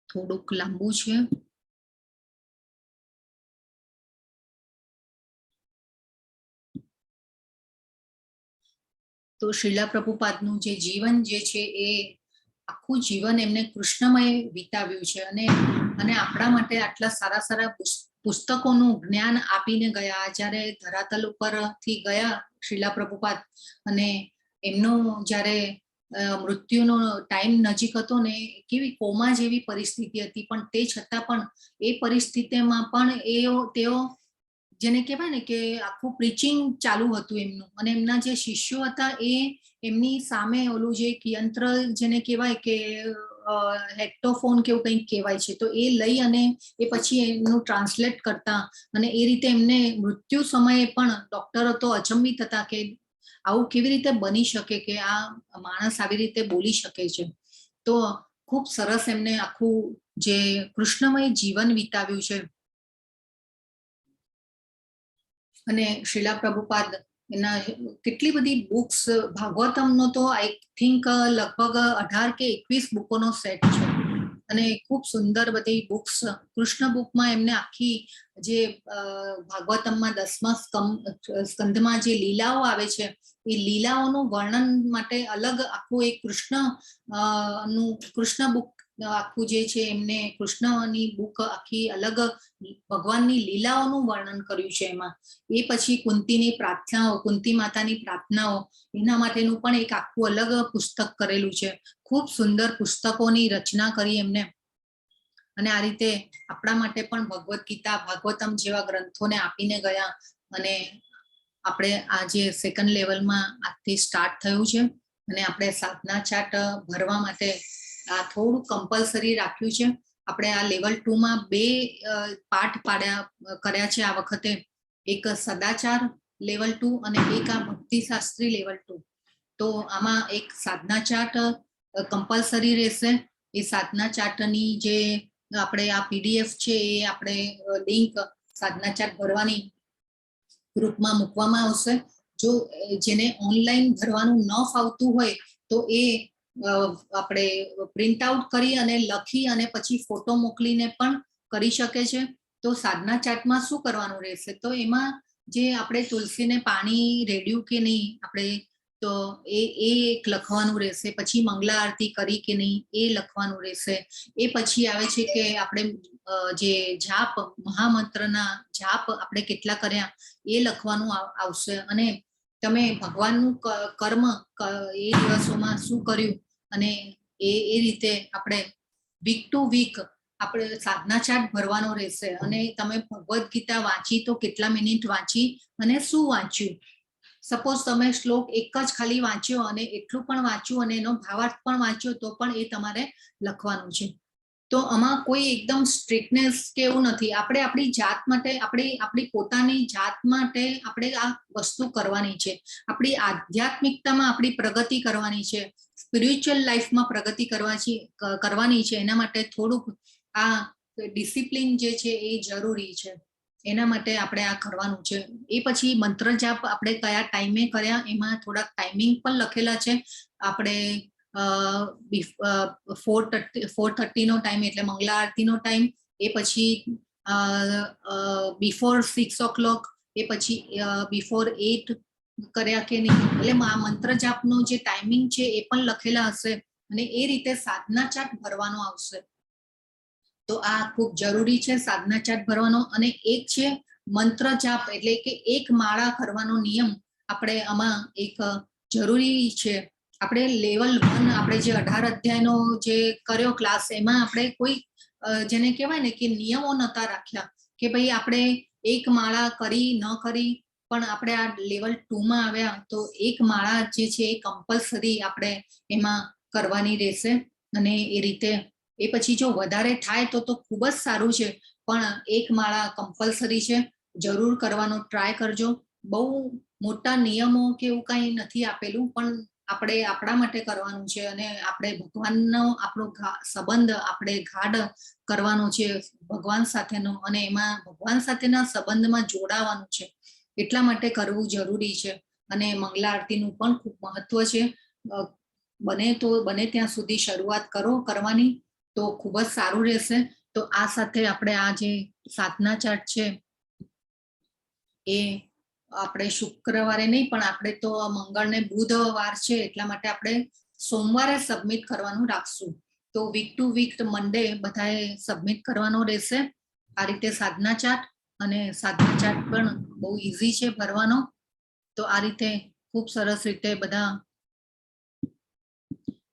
A: થોડુંક લાંબુ છે. તો શ્રીલા પ્રભુપાદનું જે જીવન જે છે એ આખું જીવન એમને કૃષ્ણમય વિતાવ્યું છે અને અને આપણા માટે આટલા સારા સારા પુસ્તકોનું જ્ઞાન આપીને ગયા. જ્યારે ધરાતલ ઉપરથી ગયા શ્રીલા પ્રભુપાદ અને એમનો જ્યારે મૃત્યુનો ટાઈમ નજીક હતો ને કેવી કોમા જેવી પરિસ્થિતિ હતી, પણ તે છતાં પણ એ પરિસ્થિતિમાં પણ તેઓ જેને કહેવાય ને કે આખું પ્રીચિંગ ચાલુ હતું એમનું. અને એમના જે શિષ્યો હતા એ એમની સામે ઓલું જે એક યંત્ર જેને કહેવાય કે હેક્ટોફોન કે એવું કંઈક કહેવાય છે, તો એ લઈ અને એ પછી એમનું ટ્રાન્સલેટ કરતા. અને એ રીતે એમને મૃત્યુ સમયે પણ ડોક્ટરો તો અચંબિત હતા કે આવું કેવી રીતે બની શકે કે આ માણસ આવી રીતે બોલી શકે છે. તો ખૂબ સરસ એમને આખું જે કૃષ્ણમય જીવન વિતાવ્યું છે. અને શ્રીલા પ્રભુપાદ એના કેટલી બધી બુક્સ, ભાગવતમનો તો I think લગભગ 18 કે 21 બુકોનો સેટ છે અને ખૂબ સુંદર બધી બુક્સ. કૃષ્ણ બુકમાં એમને આખી જે ભાગવતમમાં 10મા સ્કંધમાં જે લીલાઓ આવે છે એ લીલાઓનું વર્ણન માટે અલગ આખું એક કૃષ્ણ નું કૃષ્ણ બુક આખું જે છે એમને કૃષ્ણની બુક આખી અલગ ભગવાનની લીલાઓનું વર્ણન કર્યું છે એમાં. એ પછી કુંતીની પ્રાર્થનાઓ, કુંતી માતાની પ્રાર્થનાઓ, એના માટેનું પણ એક આખું અલગ પુસ્તક કરેલું છે. ખૂબ સુંદર પુસ્તકોની રચના કરી એમને. અને આ રીતે આપણા માટે પણ ભગવદ્ ગીતા, ભાગવતમ જેવા ગ્રંથોને આપીને ગયા. અને આપણે આ જે સેકન્ડ લેવલમાં આજથી સ્ટાર્ટ થયું છે અને આપણે સાધના ચાર્ટ ભરવા માટે આ થોડું કમ્પલસરી રાખ્યું છે. આપણે આ લેવલ 2માં 2 પાઠ પાડ્યા કર્યા છે આ વખતે, એક સદાચાર લેવલ 2 અને એક આ ભક્તિશાસ્ત્રી લેવલ 2. તો આમાં એક સાધના ચાર્ટ કમ્પલસરી રહેશે. એ સાધના ચાર્ટની જે આપણે આ પીડીએફ છે એ આપણે લિંક સાધના ચાર્ટ ભરવાની ગ્રુપમાં મૂકવામાં આવશે. જો જેને ઓનલાઈન ભરવાનું ન ફાવતું હોય તો એ આપણે પ્રિન્ટ આઉટ કરી અને લખી અને પછી ફોટો મોકલીને પણ કરી શકે છે. તો સાધના ચાર્ટમાં શું કરવાનું રહેશે, તો એમાં જે આપણે તુલસીને પાણી રેડ્યું કે નહીં આપણે, તો એ એક લખવાનું રહેશે. પછી મંગલા આરતી કરી કે નહીં એ લખવાનું રહેશે. એ પછી આવે છે કે આપણે જે જાપ, મહામંત્રના જાપ આપણે કેટલા કર્યા એ લખવાનું આવશે. અને તમે ભગવાનનું કર્મ એ દિવસોમાં શું કર્યું અને એ રીતે આપણે વીક ટુ વીક આપણે સાધના ચાર્ટ ભરવાનો રહેશે. અને તમે ભગવદ્ ગીતા વાંચી તો કેટલા મિનિટ વાંચી અને શું વાંચ્યું. સપોઝ તમે શ્લોક એક જ ખાલી વાંચ્યો અને એટલું પણ વાંચ્યું અને એનો ભાવાર્થ પણ વાંચ્યો તો પણ એ તમારે લખવાનું છે. તો આમાં કોઈ એકદમ સ્ટ્રિક્ટનેસ કે એવું નથી. આપણે આપણી જાત માટે, આપણે આપણી પોતાની જાત માટે આપણે આ વસ્તુ કરવાની છે. આપણી આધ્યાત્મિકતામાં આપણી પ્રગતિ કરવાની છે, સ્પિરિચ્યુઅલ સ્પિરિચ્યુઅલ લાઈફમાં પ્રગતિ કરવાની છે, એના માટે થોડુંક આ ડિસિપ્લિન જે છે એ જરૂરી છે. એના માટે આપણે આ કરવાનું છે. એ પછી મંત્ર જાપ આપણે કયા ટાઈમે કર્યા એમાં થોડાક ટાઈમિંગ પણ લખેલા છે. આપણે 4:30, 4:30નો ટાઈમ એટલે મંગલા આરતીનો ટાઈમ, એ પછી બિફોર 6 ઓ ક્લોક, એ પછી બિફોર 8 કર્યા કે નહીં, એટલે આ મંત્ર જાપનો જે ટાઈમિંગ છે એ પણ લખેલા હશે અને એ રીતે સાધના ચાર્ટ ભરવાનો આવશે. તો આ ખૂબ જરૂરી છે સાધના ચાર્ટ ભરવાનો. અને એક છે મંત્ર જાપ, એટલે કે એક માળા કરવાનો નિયમ આપણે આમાં એક જરૂરી છે. આપણે લેવલ 1, આપણે જે 18 અધ્યાયનો જે કર્યો ક્લાસ, એમાં આપણે કોઈ જેને કહેવાય ને કે નિયમો નતા રાખ્યા કે ભાઈ આપણે એક માળા કરી ન કરી, પણ આપણે આ લેવલ 2માં આવ્યા તો એક માળા જે છે એ કમ્પલસરી આપણે એમાં કરવાની રહેશે. અને એ રીતે એ પછી જો વધારે થાય તો તો ખૂબ જ સારું છે, પણ એક માળા કમ્પલસરી છે, જરૂર કરવાનો ટ્રાય કરજો. બહુ મોટા નિયમો કે એવું કંઈ નથી આપેલું, પણ આપણે આપણા માટે કરવાનું છે અને આપણે ભગવાનનો આપણો સંબંધ આપણે ગાઢ કરવાનો છે ભગવાન સાથેનો, અને એમાં ભગવાન સાથેના સંબંધમાં જોડાવાનું છે, એટલા માટે કરવું જરૂરી છે. અને મંગલા આરતીનું પણ ખૂબ મહત્વ છે. બને તો બને ત્યાં સુધી શરૂઆત કરો કરવાની, તો ખૂબ જ સારું રહેશે. તો આ સાથે આપણે આ જે સાધના ચાર્ટ છે એ આપણે શુક્રવારે નહીં, પણ આપણે તો મંગળ ને બુધવાર છે, એટલા માટે આપણે સોમવારે સબમિટ કરવાનું રાખશું. તો વીક ટુ વીક મંડે બધાએ સબમિટ કરવાનો રહેશે આ રીતે સાધના ચાર્ટ. અને સાધના ચાર્ટ પણ બહુ ઇઝી છે ભરવાનો. તો આ રીતે ખૂબ સરસ રીતે બધા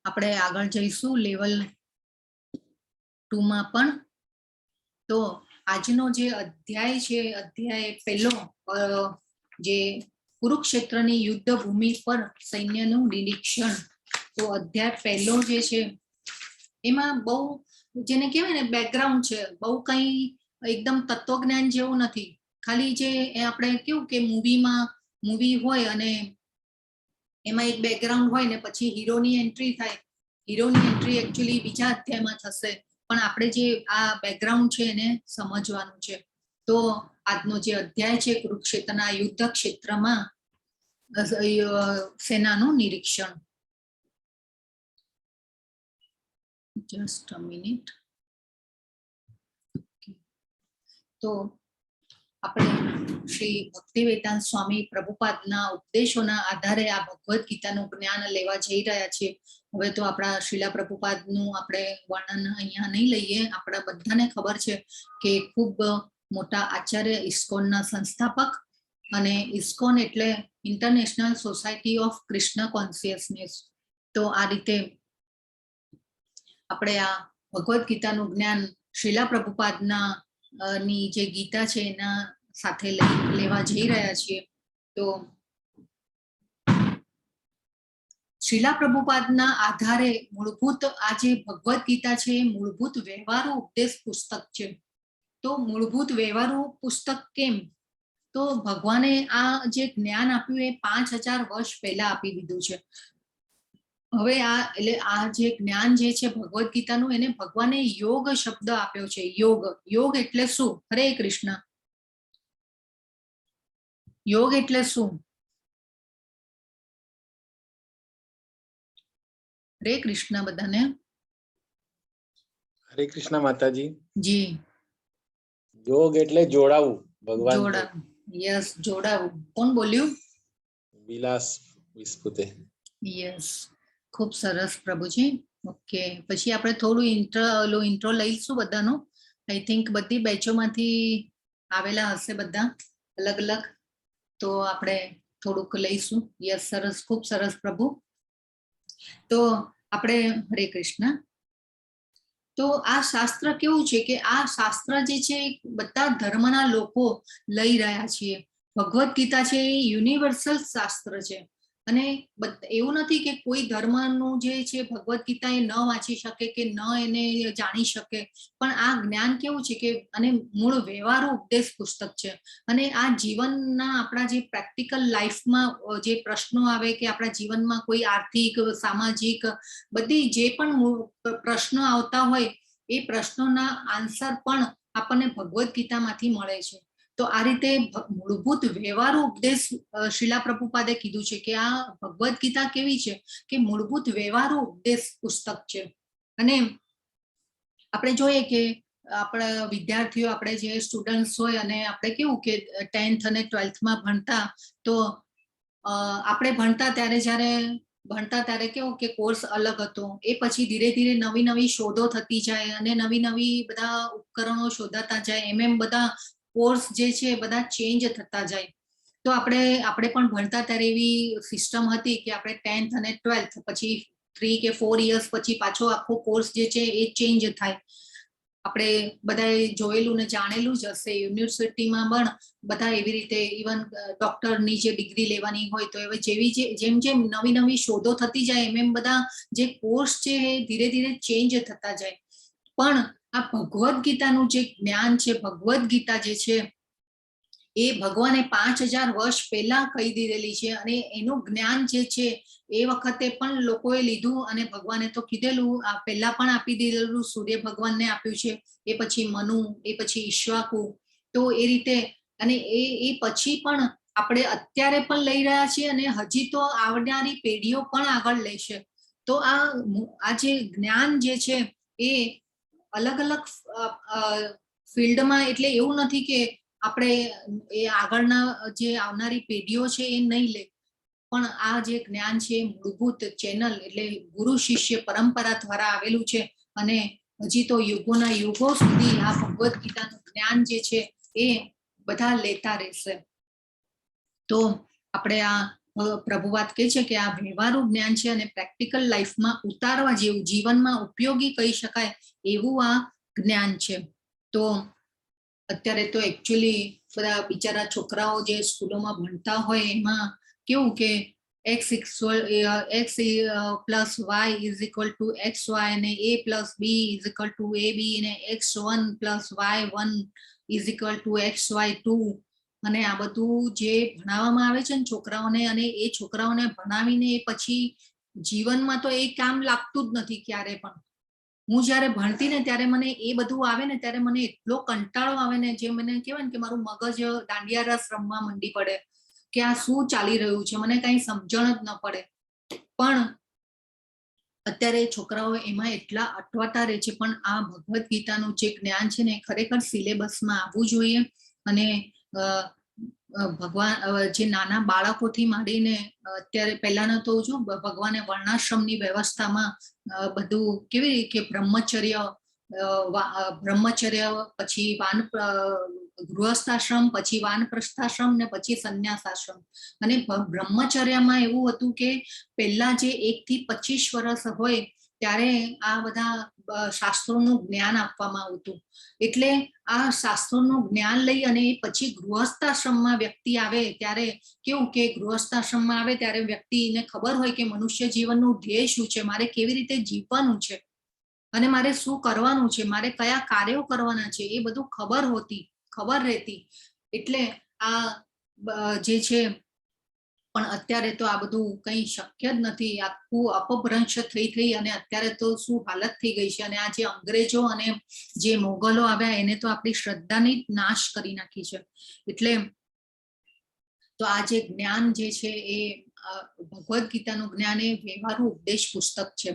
A: આપણે આગળ જઈશું લેવલ 2માં પણ. તો આજનો જે અધ્યાય છે, અધ્યાય પહેલો, જે કુરુક્ષેત્રની યુદ્ધ ભૂમિ પર સૈન્યનું નિરીક્ષણ. તો અધ્યાય પહેલો જે છે એમાં બહુ જેને કહેવાય ને બેકગ્રાઉન્ડ છે, બહુ કંઈ એકદમ તત્વજ્ઞાન જેવું નથી. ખાલી જે એ આપણે કેવું કે મૂવીમાં મૂવી હોય અને એમાં એક બેકગ્રાઉન્ડ હોય ને પછી હીરોની એન્ટ્રી થાય. હીરોની એન્ટ્રી એકચ્યુઅલી બીજા અધ્યાયમાં થશે, પણ આપણે જે આ બેકગ્રાઉન્ડ છે એને સમજવાનું છે. તો આજનો જે અધ્યાય છે, કુરુક્ષેત્રના યુદ્ધ ક્ષેત્રમાં સેનાનું નિરીક્ષણ. Just a minute. તો આપણે શ્રી ભક્તિવેદાંત સ્વામી પ્રભુપાદના ઉપદેશોના આધારે આ ભગવદ્ ગીતાનું જ્ઞાન લેવા જઈ રહ્યા છીએ. હવે તો આપણા શ્રીલા પ્રભુપાદનું આપણે વર્ણન અહીંયા નહીં લઈએ. આપણા બધાને ખબર છે કે ખૂબ મોટા આચાર્ય, ઇસ્કોનના સંસ્થાપક, અને ઇસ્કોન એટલે International Society of Krishna Consciousness. તો આ રીતે આપણે આ ભગવદ્ ગીતાનું જ્ઞાન શ્રીલા પ્રભુપાદના ની જે ગીતા છે એના સાથે લેવા જઈ રહ્યા છીએ. તો શ્રીલા પ્રભુપાદના આધારે મૂળભૂત આ જે ભગવદ્ ગીતા છે એ મૂળભૂત વ્યવહારુ ઉપદેશ પુસ્તક છે. તો મૂળભૂત વ્યવહારુ પુસ્તક કેમ? તો ભગવાને આ જે જ્ઞાન આપ્યું એ 5000 વર્ષ પહેલા આપી દીધું છે. હવે આ એટલે આ જે જ્ઞાન જે છે ભગવદ્ ગીતાનું, એને ભગવાને યોગ શબ્દ આપ્યો છે. યોગ, યોગ એટલે શું? હરે કૃષ્ણ. યોગ એટલે શું? હરે કૃષ્ણ બધાને.
B: હરે કૃષ્ણ માતાજી.
A: જી.
B: યોગ એટલે જોડાવું ભગવાન.
A: જોડાવું, યસ, જોડાવું. કોણ બોલ્યું?
B: વિલાસ વિસ્પુતે.
A: યસ, ખૂબ સરસ પ્રભુજી. ઓકે, પછી આપણે થોડું ઇન્ટ્રો ઇન્ટ્રો લઈશું બધાનું. I think બધી બેચોમાંથી આવેલા હશે બધા અલગ અલગ, તો આપણે થોડુંક લઈશું. યસ, સરસ, ખૂબ સરસ પ્રભુ. તો આપણે હરે કૃષ્ણ. તો આ શાસ્ત્ર કેવું છે કે આ શાસ્ત્ર જે છે એ બધા ધર્મના લોકો લઈ રહ્યા છીએ. ભગવદ્ ગીતા છે એ યુનિવર્સલ શાસ્ત્ર છે. અને એવું નથી કે કોઈ ધર્મનું જે છે ભગવદ્ ગીતા એ ન વાંચી શકે કે ન એને જાણી શકે, પણ આ જ્ઞાન કેવું છે કે અને મૂળ વ્યવહારુ ઉપદેશ પુસ્તક છે. અને આ જીવનના આપણા જે પ્રેક્ટિકલ લાઈફમાં જે પ્રશ્નો આવે કે આપણા જીવનમાં કોઈ આર્થિક, સામાજિક, બધી જે પણ પ્રશ્નો આવતા હોય, એ પ્રશ્નોના આન્સર પણ આપણને ભગવદ્ ગીતામાંથી મળે છે. તો આ રીતે મૂળભૂત વ્યવહારુ ઉપદેશ શ્રીલા પ્રભુપાદે કીધું છે કે આ ભગવદ્ ગીતા કેવી છે કે મૂળભૂત વ્યવહારુ ઉપદેશ પુસ્તક છે. અને આપણે જોઈએ કે આપણા વિદ્યાર્થીઓ, આપણે જે સ્ટુડન્ટ્સ હોય અને આપણે કેવું કે ટેન્થ અને ટ્વેલ્થમાં ભણતા, તો આપણે ભણતા ત્યારે, જ્યારે ભણતા ત્યારે કેવું કે કોર્સ અલગ હતો. એ પછી ધીરે ધીરે નવી નવી શોધો થતી જાય અને નવી નવી બધા ઉપકરણો શોધાતા જાય, એમ એમ બધા કોર્સ જે છે એ બધા ચેન્જ થતા જાય. તો આપણે આપણે પણ ભણતા ત્યારે એવી સિસ્ટમ હતી કે આપણે ટેન્થ અને ટ્વેલ્થ પછી 3 કે 4 યર્સ પછી પાછો આખો કોર્સ જે છે એ ચેન્જ થાય. આપણે બધાએ જોયેલું ને જાણેલું જ હશે. યુનિવર્સિટીમાં પણ બધા એવી રીતે, ઇવન ડોક્ટરની જે ડિગ્રી લેવાની હોય તો હવે જેવી જે જેમ જેમ નવી નવી શોધો થતી જાય, એમ એમ બધા જે કોર્સ છે એ ધીરે ધીરે ચેન્જ થતા જાય. પણ આ ભગવદ્ ગીતાનું જે જ્ઞાન છે, ભગવદ્ ગીતા જે છે એ ભગવાને 5000 વર્ષ પહેલા કહી દીધેલી છે અને એનું જ્ઞાન જે છે એ વખતે પણ લોકોએ લીધું. અને ભગવાને તો કીધેલું, આ પહેલા પણ આપી દીધેલું, સૂર્ય ભગવાનને આપ્યું છે, એ પછી મનુ, એ પછી ઈશ્વાકુ. તો એ રીતે અને એ એ પછી પણ આપણે અત્યારે પણ લઈ રહ્યા છીએ અને હજી તો આવનારી પેઢીઓ પણ આગળ લેશે. તો આ જે જ્ઞાન જે છે એ અલગ અલગ ફિલ્ડમાં, એટલે એવું નથી કે આપણે એ આગળના જે આવનારી પેઢીઓ છે એ નહીં લે, પણ આ જે જ્ઞાન છે એ મૂળભૂત ચેનલ એટલે ગુરુ શિષ્ય પરંપરા દ્વારા આવેલું છે અને હજી તો યુગોના યુગો સુધી આ ભગવદ્ ગીતાનું જ્ઞાન જે છે એ બધા લેતા રહેશે. તો આપણે આ પ્રભુપાદ કહે છે કે આ વ્યવહારુ જ્ઞાન છે અને પ્રેક્ટિકલ લાઈફમાં ઉતારવા જેવું, જીવનમાં ઉપયોગી કહી શકાય એવું આ જ્ઞાન છે. તો અત્યારે તો એકચ્યુઅલી બધા બિચારા છોકરાઓ જે સ્કૂલોમાં ભણતા હોય એમાં કેવું કે x plus y is equal to x y અને a plus b is equal to a b અને x one plus y one is equal to x y two, અને આ બધું જે ભણાવવામાં આવે છે ને છોકરાઓને, અને એ છોકરાઓને ભણાવીને એ પછી જીવનમાં તો એ કામ લાગતું જ નથી ક્યારે પણ. હું જ્યારે ભણતી ને ત્યારે મને એ બધું આવે ને ત્યારે મને એટલો કંટાળો આવે ને, જે મને કહેવાય ને કે મારું મગજ દાંડિયા રસ રમવા મંડી પડે કે આ શું ચાલી રહ્યું છે, મને કઈ સમજણ જ ન પડે. પણ અત્યારે છોકરાઓ એમાં એટલા અટવાતા રહે છે. પણ આ ભગવદ્ ગીતાનું જે જ્ઞાન છે ને એ ખરેખર સિલેબસમાં આવવું જોઈએ. અને અ, અ, ભગવાન જે નાના બાળકોથી માંડીને અત્યારે, પહેલાના તો જો ભગવાને વર્ણાશ્રમની વ્યવસ્થામાં બધું કેવી રીતે કે બ્રહ્મચર્ય, બ્રહ્મચર્ય, પછી ગૃહસ્થાશ્રમ, પછી વાનપ્રસ્થાશ્રમ ને પછી સંન્યાસાશ્રમ. અને બ્રહ્મચર્યમાં એવું હતું કે પહેલા જે 1 થી 25 વર્ષ હોય ત્યારે આ બધા શાસ્ત્રોનું જ્ઞાન આપવામાં આવતું. એટલે આ શાસ્ત્રોનું જ્ઞાન લઈ અને એ પછી ગૃહસ્થાશ્રમમાં વ્યક્તિ આવે ત્યારે કેવું કે ગૃહસ્થાશ્રમમાં આવે ત્યારે વ્યક્તિને ખબર હોય કે મનુષ્ય જીવનનું ધ્યેય શું છે, મારે કેવી રીતે જીવવાનું છે અને મારે શું કરવાનું છે, મારે કયા કાર્યો કરવાના છે, એ બધું ખબર હોતી, ખબર રહેતી. એટલે આ જે છે, પણ અત્યારે તો આ બધું કંઈ શક્ય જ નથી. આખું અપભ્રંશ થઈ થઈ અને અત્યારે તો શું હાલત થઈ ગઈ છે. અને આ જે અંગ્રેજો અને જે મોગલો આવ્યા એને તો આપણી શ્રદ્ધાની જ નાશ કરી નાખી છે. એટલે તો આ જે જ્ઞાન જે છે એ ભગવદ્ ગીતાનું જ્ઞાન એ વ્યવહારુ ઉપદેશ પુસ્તક છે.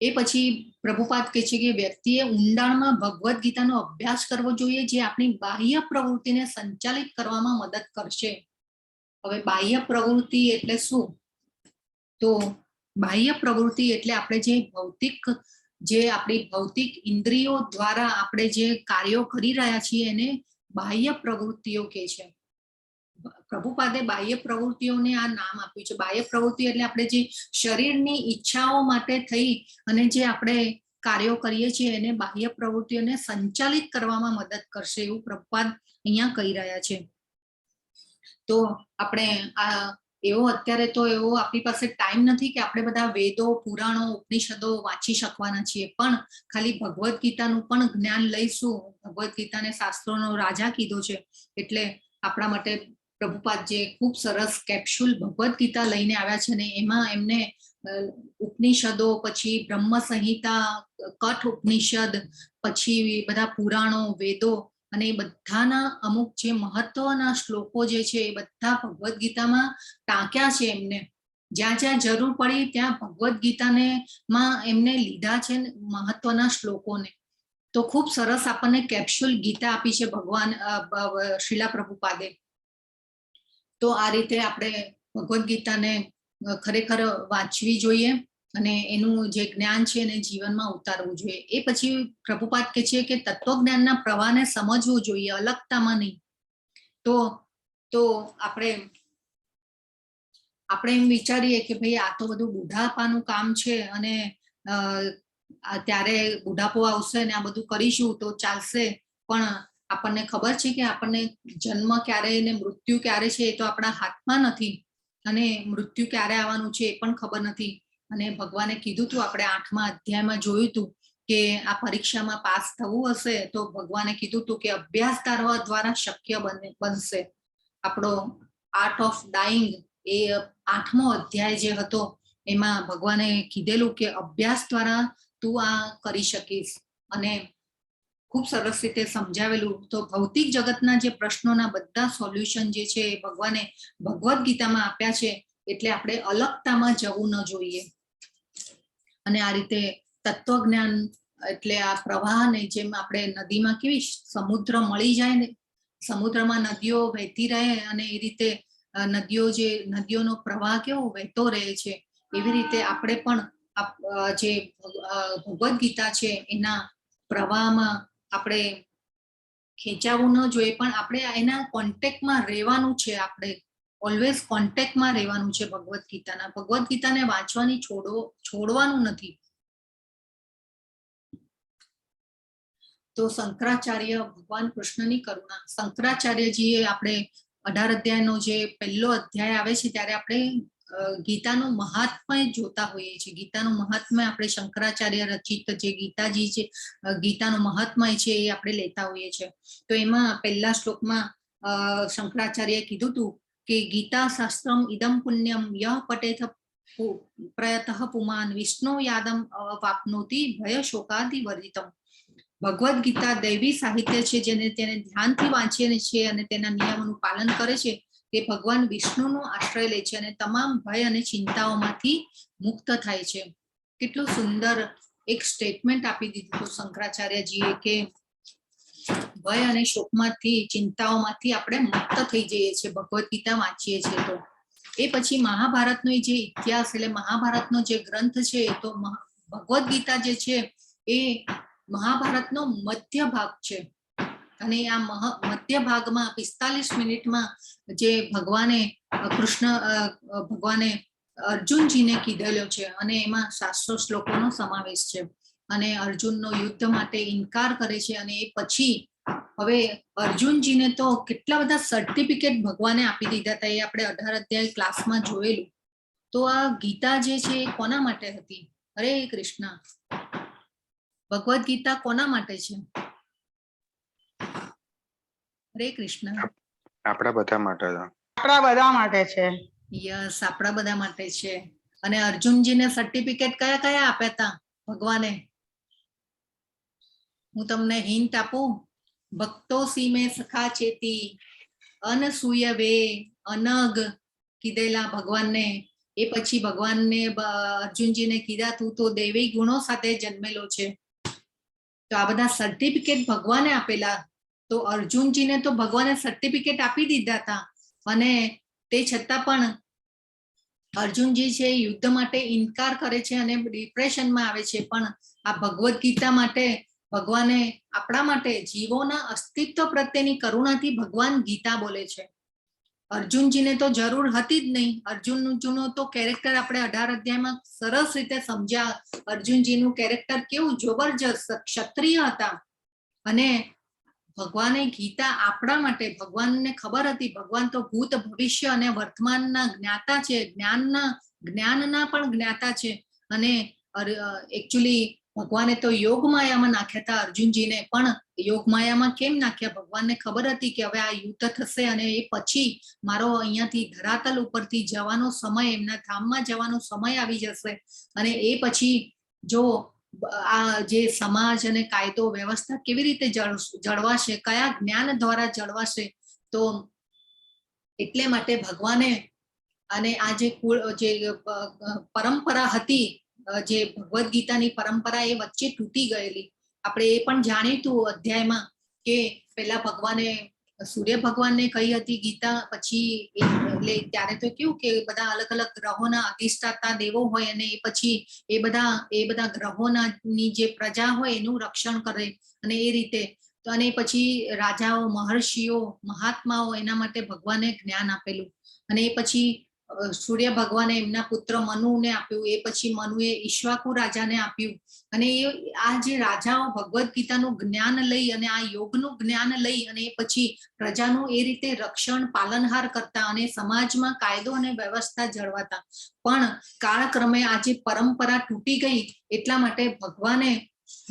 A: એ પછી પ્રભુપાદ કહે છે કે વ્યક્તિએ ઊંડાણમાં ભગવદ્ ગીતાનો અભ્યાસ કરવો જોઈએ, જે આપણી બાહ્ય પ્રવૃત્તિને સંચાલિત કરવામાં મદદ કરશે. હવે બાહ્ય પ્રવૃત્તિ એટલે શું? તો બાહ્ય પ્રવૃત્તિ એટલે આપણે જે ભૌતિક, જે આપણી ભૌતિક ઇન્દ્રિયો દ્વારા આપણે જે કાર્યો કરી રહ્યા છીએ એને બાહ્ય પ્રવૃત્તિઓ કહે છે. પ્રભુપાદે બાહ્ય પ્રવૃત્તિઓને આ નામ આપ્યું છે. બાહ્ય પ્રવૃત્તિ એટલે આપણે જે શરીરની ઈચ્છાઓ માટે થઈ અને જે આપણે કાર્યો કરીએ છીએ એને બાહ્ય પ્રવૃત્તિઓને સંચાલિત કરવામાં મદદ કરશે એવું પ્રભુપાદ અહીંયા કહી રહ્યા છે. તો આપણે આ એવો અત્યારે તો એવો આપણી પાસે ટાઈમ નથી કે આપણે બધા વેદો, પુરાણો, ઉપનિષદો વાંચી શકવાના છીએ, પણ ખાલી ભગવદ્ ગીતાનું પણ જ્ઞાન લઈશું. ભગવદ્ ગીતાને શાસ્ત્રોનો રાજા કીધો છે, એટલે આપણા માટે પ્રભુપાદ જે ખૂબ સરસ કેપ્સ્યુલ ભગવદ્ ગીતા લઈને આવ્યા છે ને એમાં એમને ઉપનિષદો, પછી બ્રહ્મ સંહિતા, કઠ ઉપનિષદ, પછી બધા પુરાણો, વેદો અને એ બધાના અમુક જે મહત્વના શ્લોકો જે છે એ બધા ભગવદ્ ગીતામાં ટાંક્યા છે. એમને જ્યાં જ્યાં જરૂર પડી ત્યાં ભગવદ્ ગીતાને માં એમને લીધા છે મહત્વના શ્લોકોને. તો ખૂબ સરસ આપણને કેપ્સ્યુલ ગીતા આપી છે ભગવાન શ્રીલા પ્રભુપાદે. તો આ રીતે આપણે ભગવદ્ ગીતાને ખરેખર વાંચવી જોઈએ અને એનું જે જ્ઞાન છે એને જીવનમાં ઉતારવું જોઈએ. એ પછી પ્રભુપાદ કે છે કે તત્વજ્ઞાનના પ્રવાહને સમજવું જોઈએ, અલગતામાં નહીં. તો આપણે આપણે એમ વિચારીએ કે ભાઈ, આ તો બધું બુઢાપાનું કામ છે અને ત્યારે બુઢાપો આવશે ને આ બધું કરીશું તો ચાલશે. પણ આપણને ખબર છે કે આપણને જન્મ ક્યારે ને મૃત્યુ ક્યારે છે એ તો આપણા હાથમાં નથી અને મૃત્યુ ક્યારે આવવાનું છે એ પણ ખબર નથી. અને ભગવાને કીધું તું, આપણે આઠમા અધ્યાયમાં જોયું હતું કે આ પરીક્ષામાં પાસ થવું હશે તો ભગવાને કીધું તું કે અભ્યાસ તારવા દ્વારા શક્ય બનશે. આપણો આર્ટ ઓફ ડાઈંગ એ આઠમો અધ્યાય જે હતો એમાં ભગવાને કીધેલું કે અભ્યાસ દ્વારા તું આ કરી શકીશ અને ખૂબ સરસ રીતે સમજાવેલું. તો ભૌતિક જગતના જે પ્રશ્નોના બધા સોલ્યુશન જે છે એ ભગવાને ભગવદ્ ગીતામાં આપ્યા છે, એટલે આપણે અલગતામાં જવું ન જોઈએ. અને આ રીતે તત્વજ્ઞાન એટલે આ પ્રવાહને, જેમ આપણે નદીમાં કેવી સમુદ્ર મળી જાય ને, સમુદ્રમાં નદીઓ વહેતી રહે અને એ રીતે નદીઓ જે નદીઓનો પ્રવાહ કેવો વહેતો રહે છે, એવી રીતે આપણે પણ જે ભગવદ્ ગીતા છે એના પ્રવાહમાં આપણે ખેંચાવું ન જોઈએ, પણ આપણે એના કોન્ટેક્ટમાં રહેવાનું છે. આપણે ઓલવેઝ કોન્ટેક્ટમાં રહેવાનું છે ભગવદ્ ગીતાના. ભગવદ્ ગીતાને વાંચવાની છોડવાનું નથી. તો શંકરાચાર્ય, ભગવાન કૃષ્ણની કરુણા, શંકરાચાર્યજીએ આપણે 18 અધ્યાયનો જે પહેલો અધ્યાય આવે છે ત્યારે આપણે ગીતાનું મહાત્મ્ય જોતા હોઈએ છીએ. ગીતાનું મહાત્મ્ય આપણે શંકરાચાર્ય રચિત જે ગીતાજી છે, ગીતાનું મહાત્મ્ય છે એ આપણે લેતા હોઈએ છીએ. તો એમાં પહેલા શ્લોકમાં શંકરાચાર્યએ કીધું હતું કે ગીતા શાસ્ત્રમ ઇદમ પુણ્યમ યહ પઠેથ પ્રયતઃ પુમાન વિષ્ણુ યાદમ વાપ્નોતિ ભય શોકાદિ વર્જિતમ. ભગવદ્ ગીતા દૈવી સાહિત્ય છે, જેને તેને ધ્યાનથી વાંચીએ છીએ અને તેના નિયમોનું પાલન કરે છે તે ભગવાન વિષ્ણુનો આશ્રય લે છે અને તમામ ભય અને ચિંતાઓમાંથી મુક્ત થાય છે. કેટલું સુંદર એક સ્ટેટમેન્ટ આપી દીધું હતું શંકરાચાર્યજીએ કે ભય અને શોકમાંથી, ચિંતાઓમાંથી આપણે મુક્ત થઈ જઈએ છીએ ભગવદ્ ગીતા વાંચીએ છીએ તો. એ પછી મહાભારતનો જે ઇતિહાસ, એટલે મહાભારતનો જે ગ્રંથ છે, તો ભગવદ્ ગીતા જે છે એ મહાભારતનો મધ્ય ભાગ છે. અને આ મધ્ય ભાગમાં 45 મિનિટમાં જે ભગવાને કૃષ્ણ ભગવાને અર્જુનજીને કીધેલો છે અને એમાં 700 શ્લોકોનો સમાવેશ છે. અને અર્જુનનો યુદ્ધ માટે ઇનકાર કરે છે. અને એ પછી હવે અર્જુનજીને તો કેટલા બધા સર્ટિફિકેટ ભગવાને આપી દીધા હતા એ આપણે 18 અધ્યાય ક્લાસમાં જોયેલું. તો આ ગીતા જે છે એ કોના માટે હતી? હરે કૃષ્ણ. ભગવદ્ ગીતા કોના માટે છે? હરે કૃષ્ણ.
C: આપણા બધા માટે છે.
D: આપણા બધા માટે છે.
A: યસ, આપણા બધા માટે છે. અને અર્જુનજીને સર્ટિફિકેટ કયા કયા આપ્યા હતા ભગવાને? હું તમને હિન્ટ આપું. ભક્તો સીમે સખા ચેતી અનસૂય વે અનગ કીધેલા ભગવાનને. એ પછી ભગવાનને અર્જુનજીને કીધા તું તો દૈવી ગુણો સાથે જન્મેલો છે. તો આ બધા સર્ટિફિકેટ ભગવાને આપેલા. તો અર્જુનજીને તો ભગવાને સર્ટિફિકેટ આપી દીધા હતા અને તે છતાં પણ અર્જુનજી છે એ યુદ્ધ માટે ઇનકાર કરે છે અને ડિપ્રેશનમાં આવે છે. પણ આ ભગવદ્ ગીતા માટે ભગવાને આપણા માટે જીવોના અસ્તિત્વ પ્રત્યેની કરુણાથી ભગવાન ગીતા બોલે છે. અર્જુનજીને તો જરૂર હતી જ નહીં. અર્જુનજીનું તો કેરેક્ટર આપણે 18 અધ્યાયમાં સરસ રીતે સમજ્યા. અર્જુનજીનું કેરેક્ટર કેવું જબરજસ્ત, ક્ષત્રિય હતા અને ભગવાને ગીતા આપણા માટે, ભગવાનને ખબર હતી, ભગવાન તો ભૂત, ભવિષ્ય અને વર્તમાનના જ્ઞાતા છે, જ્ઞાનના જ્ઞાનના પણ જ્ઞાતા છે. અને એકચ્યુઅલી ભગવાને તો યોગ માયામાં નાખ્યા હતા અર્જુનજીને. પણ યોગ માયામાં કેમ નાખ્યા? ભગવાનને ખબર હતી કે હવે આ યુદ્ધ થશે અને એ પછી મારો અહીંયાથી ધરાતલ ઉપરથી જવાનો સમય, એમના ધામમાં જવાનો સમય આવી જશે અને એ પછી જો આ જે સમાજ અને કાયદો વ્યવસ્થા કેવી રીતે જળવાશે, કયા જ્ઞાન દ્વારા જળવાશે? તો એટલે માટે ભગવાને અને આ જે કુળ, જે પરંપરા હતી, જે ભગવદ્ ગીતાની પરંપરા, એ વચ્ચે તૂટી ગયેલી. આપણે એ પણ જાણીતું અધ્યાયમાં કે પેલા ભગવાને સૂર્ય ભગવાનને કહી હતી ગીતા. પછી એટલે ત્યારે તો કેવું કે બધા અલગ અલગ ગ્રહોના અધિષ્ઠાતા દેવો હોય અને એ પછી એ બધા ગ્રહોના ની જે પ્રજા હોય એનું રક્ષણ કરે અને એ રીતે તો અને પછી રાજાઓ, મહર્ષિઓ, મહાત્માઓ, એના માટે ભગવાને જ્ઞાન આપેલું. અને એ પછી સૂર્ય ભગવાને એમના પુત્ર મનુને આપ્યું. એ પછી મનુએ ઈશ્વાકુ રાજાને આપ્યું. અને એ આ જે રાજાઓ ભગવદ્ ગીતાનું જ્ઞાન લઈ અને આ યોગનું જ્ઞાન લઈ અને એ પછી પ્રજાનું એ રીતે રક્ષણ, પાલનહાર કરતા અને સમાજમાં કાયદો અને વ્યવસ્થા જળવાતા. પણ કાળક્રમે આ જે પરંપરા તૂટી ગઈ, એટલા માટે ભગવાને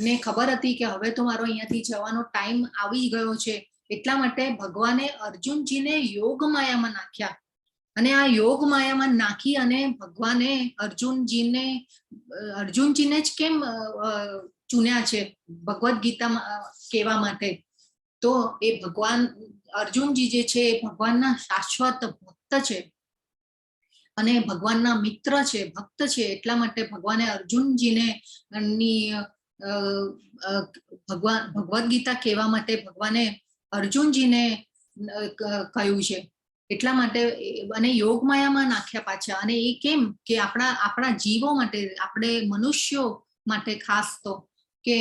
A: ને ખબર હતી કે હવે તો મારો અહીંયાથી જવાનો ટાઈમ આવી ગયો છે. એટલા માટે ભગવાને અર્જુનજીને યોગ માયામાં નાખ્યા અને આ યોગ માયામાં નાખી અને ભગવાને અર્જુનજીને અર્જુનજીને જ કેમ ચૂન્યા છે ભગવદ્ ગીતામાં કહેવા માટે? તો એ ભગવાન અર્જુનજી જે છે એ ભગવાનના શાશ્વત ભક્ત છે અને ભગવાનના મિત્ર છે, ભક્ત છે. એટલા માટે ભગવાને અર્જુનજીને ની ભગવાન ભગવદ્ ગીતા કહેવા માટે ભગવાને અર્જુનજીને કહ્યું છે. એટલા માટે અને યોગ માયામાં નાખ્યા પાછા. અને એ કેમ કે આપણા આપણા જીવો માટે, આપણે મનુષ્યો માટે ખાસ તો, કે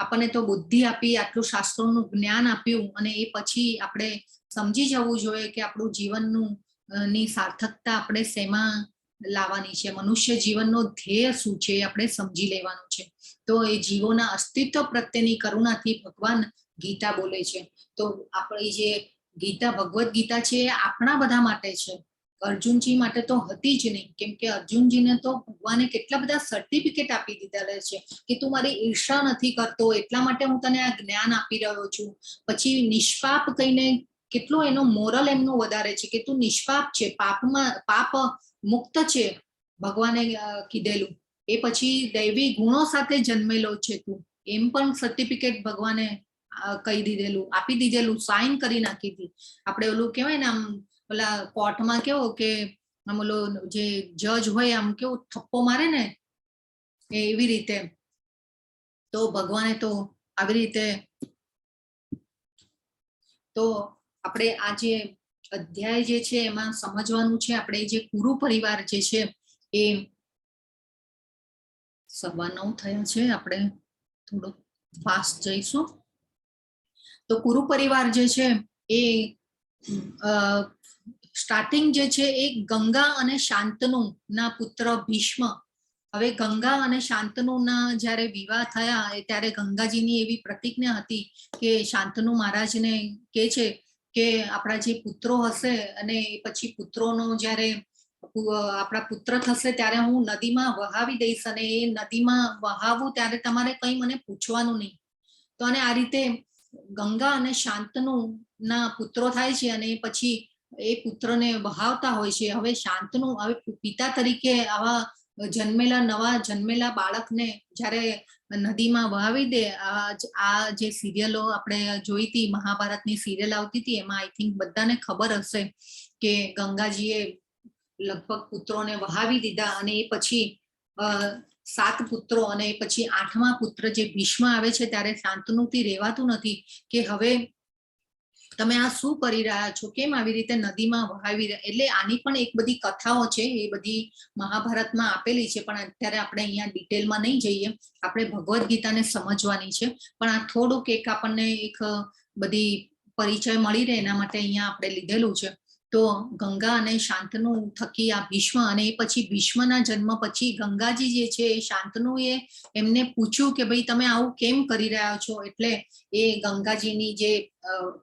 A: આપણને તો બુદ્ધિ આપી, આટલું શાસ્ત્રોનું જ્ઞાન આપ્યું અને એ પછી આપણે સમજી જવું જોઈએ કે આપણું જીવનનું ની સાર્થકતા આપણે શેમાં લાવવાની છે, મનુષ્ય જીવનનો ધ્યેય શું છે, એ આપણે સમજી લેવાનું છે. તો એ જીવોના અસ્તિત્વ પ્રત્યેની કરુણાથી ભગવાન ગીતા બોલે છે. તો આપણી જે ગીતા, ભગવદ્ ગીતા છે, એ આપણા બધા માટે છે. અર્જુનજી માટે તો હતી જ નહીં, કેમ કે અર્જુનજીને તો ભગવાને કેટલા બધા સર્ટિફિકેટ આપી દીધેલા છે કે તું મારી ઈર્ષા નથી કરતો, એટલા માટે હું તને આ જ્ઞાન આપી રહ્યો છું. પછી નિષ્પાપ કહીને કેટલો એનો મોરલ એમનો વધારે છે કે તું નિષ્પાપ છે, પાપમાં પાપ મુક્ત છે, ભગવાને કીધેલું. એ પછી દૈવી ગુણો સાથે જન્મેલો છે તું, એમ પણ સર્ટિફિકેટ ભગવાને કહી દીધેલું, આપી દીધેલું, સાઇન કરી નાખી હતી. આપણે ઓલું કહેવાય ને, આમ ઓલા કોર્ટમાં કેવો કે આમ ઓલો જે જજ હોય, આમ કેવો થપ્પો મારે ને, એ એવી રીતે તો ભગવાને તો આવી રીતે. તો આપણે આ જે અધ્યાય જે છે એમાં સમજવાનું છે, આપણે જે કુરુ પરિવાર જે છે એ 9:15 થયા છે, આપણે થોડુંક ફાસ્ટ જઈશું. તો કુરુ પરિવાર જે છે એ સ્ટાર્ટિંગ જે છે એ ગંગા અને શાંતનુ ના પુત્ર ભીષ્મ. હવે ગંગા અને શાંતનુના જ્યારે વિવાહ થયા એ ત્યારે ગંગાજીની એવી પ્રતિજ્ઞા હતી કે શાંતનુ મહારાજને કહે છે કે આપણા જે પુત્રો હશે અને એ પછી પુત્રોનો જ્યારે આપણા પુત્ર થશે ત્યારે હું નદીમાં વહાવી દઈશ અને એ નદીમાં વહાવું ત્યારે તમારે કંઈ મને પૂછવાનું નહીં. તો અને આ રીતે ગંગા અને શાંતનુ ના પુત્રો થાય છે અને પછી એ પુત્રને વહાવતા હોય છે. હવે શાંતનુ હવે પિતા તરીકે આવા જન્મેલા, નવા જન્મેલા બાળકને જ્યારે નદીમાં વહાવી દે, આ જે સિરિયલો આપણે જોઈ હતી, મહાભારતની સિરિયલ આવતી હતી, એમાં I think બધાને ખબર હશે કે ગંગાજીએ લગભગ પુત્રોને વહાવી દીધા અને એ પછી સાત પુત્રો અને એ પછી આઠમા પુત્ર જે ભીષ્મ આવે છે ત્યારે શાંતનુથી રહેવાતું નથી કે હવે તમે આ શું કરી રહ્યા છો, કેમ આવી રીતે નદીમાં વહાવી રહ્યા? એટલે આની પણ એક બધી કથાઓ છે, એ બધી મહાભારતમાં આપેલી છે, પણ અત્યારે આપણે અહીંયા ડિટેલમાં નહીં જઈએ. આપણે ભગવદ્ ગીતાને સમજવાની છે, પણ આ થોડુંક એક આપણને એક બધી પરિચય મળી રહે એના માટે અહીંયા આપણે લીધેલું છે. તો ગંગા અને શાંતનુ થકી આ ભીષ્મ, અને એ પછી ભીષ્મના જન્મ પછી ગંગાજી જે છે એ શાંતનુએ એમને પૂછ્યું કે ભાઈ, તમે આવું કેમ કરી રહ્યા છો? એટલે એ ગંગાજીની જે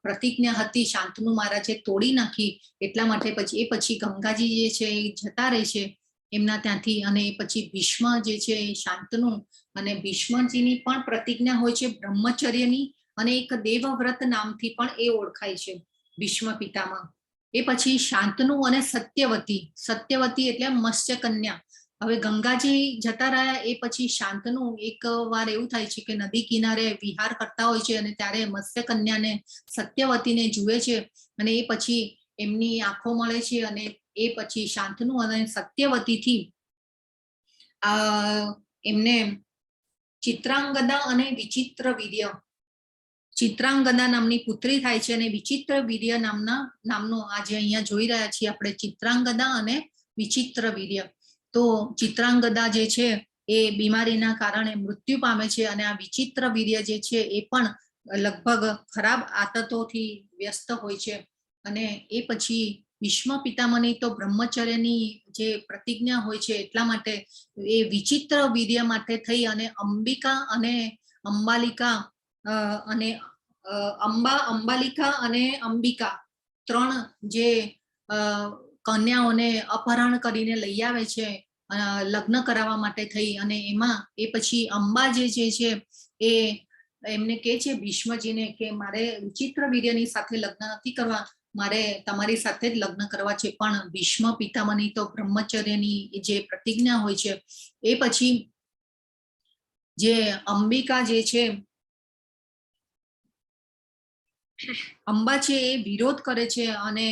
A: પ્રતિજ્ઞા હતી શાંતનુ મહારાજે તોડી નાખી, એટલા માટે પછી એ પછી ગંગાજી જે છે એ જતા રહે છે એમના ત્યાંથી. અને એ પછી ભીષ્મ જે છે એ શાંતનુ અને ભીષ્મજીની પણ પ્રતિજ્ઞા હોય છે બ્રહ્મચર્યની, અને એક દેવવ્રત નામથી પણ એ ઓળખાય છે ભીષ્મ પિતામહ. એ પછી શાંતનુ અને સત્યવતી, સત્યવતી એટલે મત્સ્ય કન્યા. હવે ગંગાજી જતા રહ્યા એ પછી શાંતનુ એક વાર એવું થાય છે કે નદી કિનારે વિહાર કરતા હોય છે અને ત્યારે મત્સ્ય કન્યાને, સત્યવતીને જુએ છે અને એ પછી એમની આંખો મળે છે. અને એ પછી શાંતનુ અને સત્યવતીથી આ એમને ચિત્રાંગદા અને વિચિત્ર વીર્ય, ચિત્રાંગદા નામની પુત્રી થાય છે અને વિચિત્ર વીર્ય નામના નામનો આજે અહીંયા જોઈ રહ્યા છીએ આપણે, ચિત્રાંગદા અને વિચિત્ર વીર્ય. તો ચિત્રાંગદા જે છે એ બીમારીના કારણે મૃત્યુ પામે છે અને આ વિચિત્ર વીર્ય જે છે એ પણ લગભગ ખરાબ આદતોથી વ્યસ્ત હોય છે. અને એ પછી ભીષ્મ પિતામહની તો બ્રહ્મચર્યની જે પ્રતિજ્ઞા હોય છે, એટલા માટે એ વિચિત્ર વીર્ય માટે થઈ અને અંબિકા અને અંબાલિકા અને અંબા, અંબાલિકા અને અંબિકા ત્રણ જે કન્યાઓને અપહરણ કરીને લઈ આવે છે લગ્ન કરાવવા માટે થઈ. અને એમાં એ પછી અંબા જે જે છે એ એમને કહે છે ભીષ્મજીને કે મારે વિચિત્ર વીર્યની સાથે લગ્ન નથી કરવા, મારે તમારી સાથે જ લગ્ન કરવા છે. પણ ભીષ્મ પિતામહની તો બ્રહ્મચર્યની જે પ્રતિજ્ઞા હોય છે. એ પછી જે અંબિકા જે છે, અંબા છે, એ વિરોધ કરે છે અને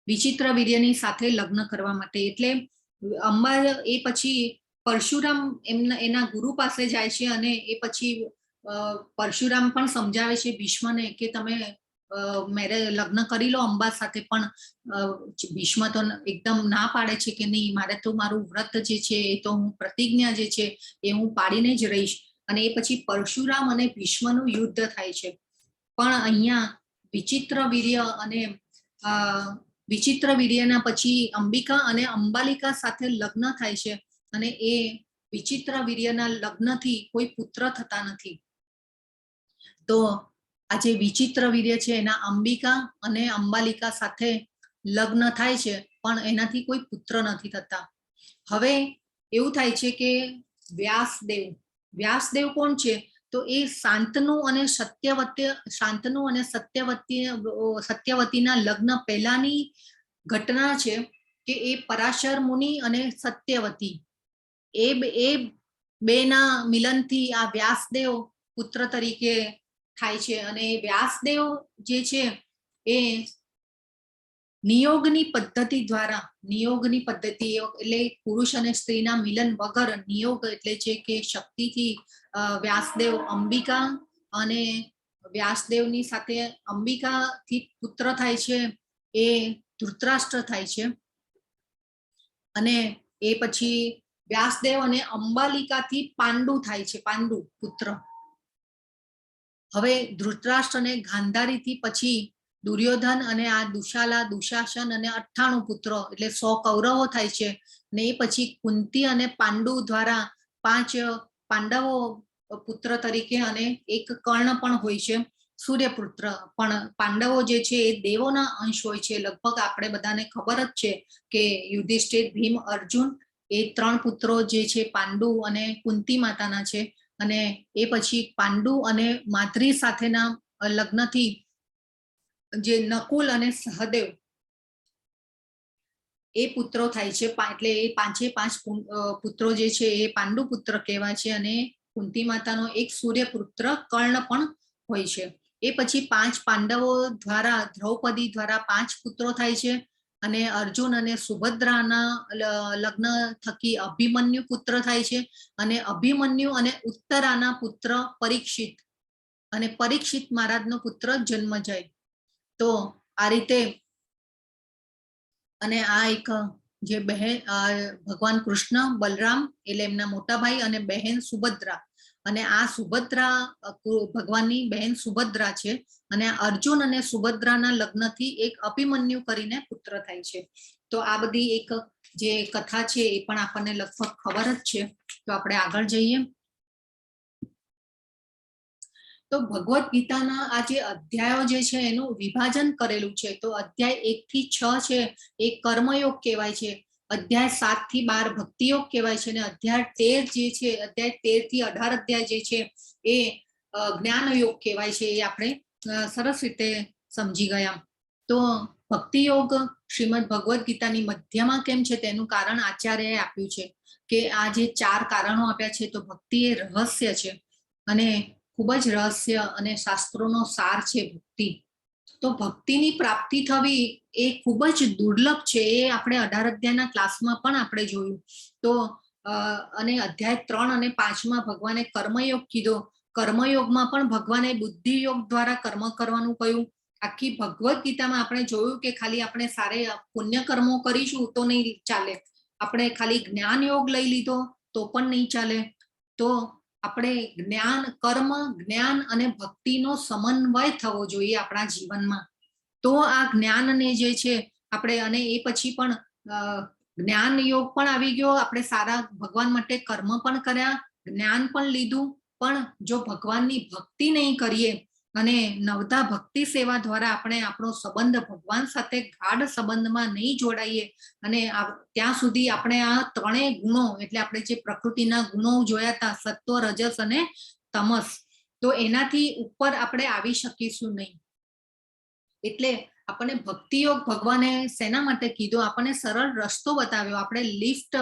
A: વિચિત્ર વીર્યની સાથે લગ્ન કરવા માટે. એટલે અંબા એ પછી પરશુરામ એમના એના ગુરુ પાસે જાય છે અને એ પછી પરશુરામ પણ સમજાવે છે ભીષ્મને કે તમે મેરે લગ્ન કરી લો અંબા સાથે, પણ ભીષ્મ તો એકદમ ના પાડે છે કે નહીં, મારે તો મારું વ્રત જે છે એ તો હું પ્રતિજ્ઞા જે છે એ હું પાડીને જ રહીશ. અને એ પછી પરશુરામ અને ભીષ્મનું યુદ્ધ થાય છે. પણ અહીંયા વિચિત્ર વીર્ય અને વિચિત્ર વીર્યના પછી અંબિકા અને અંબાલિકા સાથે લગ્ન થાય છે અને એ વિચિત્ર વીર્યના લગ્નથી કોઈ પુત્ર થતા નથી. તો આ જે વિચિત્ર વીર્ય છે એના અંબિકા અને અંબાલિકા સાથે લગ્ન થાય છે, પણ એનાથી કોઈ પુત્ર નથી થતા. હવે એવું થાય છે કે વ્યાસદેવ, વ્યાસદેવ કોણ છે? તો એ શાંતનુ અને સત્યવતી, શાંતનુ અને સત્યવતી, સત્યવતીના લગ્ન પહેલાની ઘટના છે કે એ પરાશર મુનિ અને સત્યવતી એ બેના મિલનથી આ વ્યાસદેવ પુત્ર તરીકે થાય છે. અને એ વ્યાસદેવ જે છે એ નિયોગની પદ્ધતિ દ્વારા, નિયોગની પદ્ધતિ એટલે પુરુષ અને સ્ત્રીના મિલન વગર નિયોગ એટલે છે કે શક્તિથી વ્યાસદેવ અંબિકા અને વ્યાસદેવની સાથે અંબિકાથી પુત્ર થાય છે, એ ધૃતરાષ્ટ્ર થાય છે. અને એ પછી વ્યાસદેવ અને અંબાલિકાથી પાંડુ થાય છે, પાંડુ પુત્ર. હવે ધૃતરાષ્ટ્ર અને ગાંધારીથી પછી દુર્યોધન અને આ દુશાલા, દુશાસન અને 98 પુત્રો એટલે 100 કૌરવો થાય છે. અને એ પછી કુંતી અને પાંડુ દ્વારા 5 પાંડવો પુત્ર તરીકે અને એક કર્ણ પણ હોય છે, સૂર્યપુત્ર. પણ પાંડવો જે છે એ દેવોના અંશ હોય છે. લગભગ આપણે બધાને ખબર જ છે કે યુધિષ્ઠિર, ભીમ, અર્જુન એ 3 પુત્રો જે છે પાંડુ અને કુંતી માતાના છે. અને એ પછી પાંડુ અને માદ્રી સાથેના લગ્નથી જે નકુલ અને સહદેવ એ પુત્રો થાય છે. એટલે એ પાંચે પાંચ પુત્રો જે છે એ પાંડુ પુત્ર કહેવાય છે. અને કુંતી માતાનો એક સૂર્યપુત્ર કર્ણ પણ હોય છે. એ પછી 5 પાંડવો દ્વારા, દ્રૌપદી દ્વારા 5 પુત્રો થાય છે. અને અર્જુન અને સુભદ્રાના લગ્ન થકી અભિમન્યુ પુત્ર થાય છે. અને અભિમન્યુ અને ઉત્તરાના પુત્ર પરીક્ષિત અને પરીક્ષિત મહારાજનો પુત્ર જન્મજય. તો આ રીતે અને આ એક જે બહેન, ભગવાન કૃષ્ણ, બલરામ એટલે એમના મોટા ભાઈ અને બહેન સુભદ્રા અને આ સુભદ્રા ભગવાનની બહેન સુભદ્રા છે અને અર્જુન અને સુભદ્રાના લગ્નથી એક અભિમન્યુ કરીને પુત્ર થાય છે. તો આ બધી એક જે કથા છે એ પણ આપણને લગભગ ખબર જ છે. તો આપણે આગળ જઈએ. તો ભગવદ્ ગીતાના આ જે અધ્યાયો જે છે એનું વિભાજન કરેલું છે. તો અધ્યાય 1 થી 6 છે એ કર્મયોગ કહેવાય છે, અધ્યાય 7 થી 12 ભક્તિયોગ કહેવાય છે અને અધ્યાય 13 જે છે, અધ્યાય 13 થી 18 અધ્યાય જે છે એ જ્ઞાન યોગ કહેવાય છે. એ આપણે સરસ રીતે સમજી ગયા. તો ભક્તિયોગ શ્રીમદ ભગવદ્ ગીતાની મધ્યમાં કેમ છે તેનું કારણ આચાર્યએ આપ્યું છે કે આ જે ચાર કારણો આપ્યા છે, તો ભક્તિ એ રહસ્ય છે અને ખૂબ જ રહસ્ય અને શાસ્ત્રોનો સાર છે ભક્તિ. તો ભક્તિની પ્રાપ્તિ થવી એ ખૂબ જ દુર્લભ છે, એ આપણે 18 અધ્યાયના ક્લાસમાં પણ આપણે જોયું. તો અને અધ્યાય 3 અને 5માં ભગવાને કર્મયોગ કીધો. કર્મયોગમાં પણ ભગવાને બુદ્ધિ યોગ દ્વારા કર્મ કરવાનું કહ્યું. આખી ભગવદ્ ગીતામાં આપણે જોયું કે ખાલી આપણે સારે પુણ્ય કર્મો કરીશું તો નહીં ચાલે, આપણે ખાલી જ્ઞાન યોગ લઈ લીધો તો પણ નહીં ચાલે. તો આપણે જ્ઞાન, કર્મ, જ્ઞાન અને ભક્તિનો સમન્વય થવો જોઈએ આપણા જીવનમાં. તો આ જ્ઞાનને જે છે આપણે, અને એ પછી પણ જ્ઞાન યોગ પણ આવી ગયો, આપણે સારા ભગવાન માટે કર્મ પણ કર્યા, જ્ઞાન પણ લીધું, પણ જો ભગવાનની ભક્તિ નહીં કરીએ અને નવધા ભક્તિ સેવા દ્વારા આપણે આપણો સંબંધ ભગવાન સાથે ગાઢ સંબંધમાં નહીં જોડાઈએ અને ત્યાં સુધી આપણે આ ત્રણેય ગુણો, એટલે આપણે જે પ્રકૃતિના ગુણો જોયા હતા, સત્વ, રજસ અને તમસ, તો એનાથી ઉપર આપણે આવી શકીશું નહીં. એટલે આપણને ભક્તિયોગ ભગવાને શેના માટે કીધો? આપણને સરળ રસ્તો બતાવ્યો. આપણે લિફ્ટ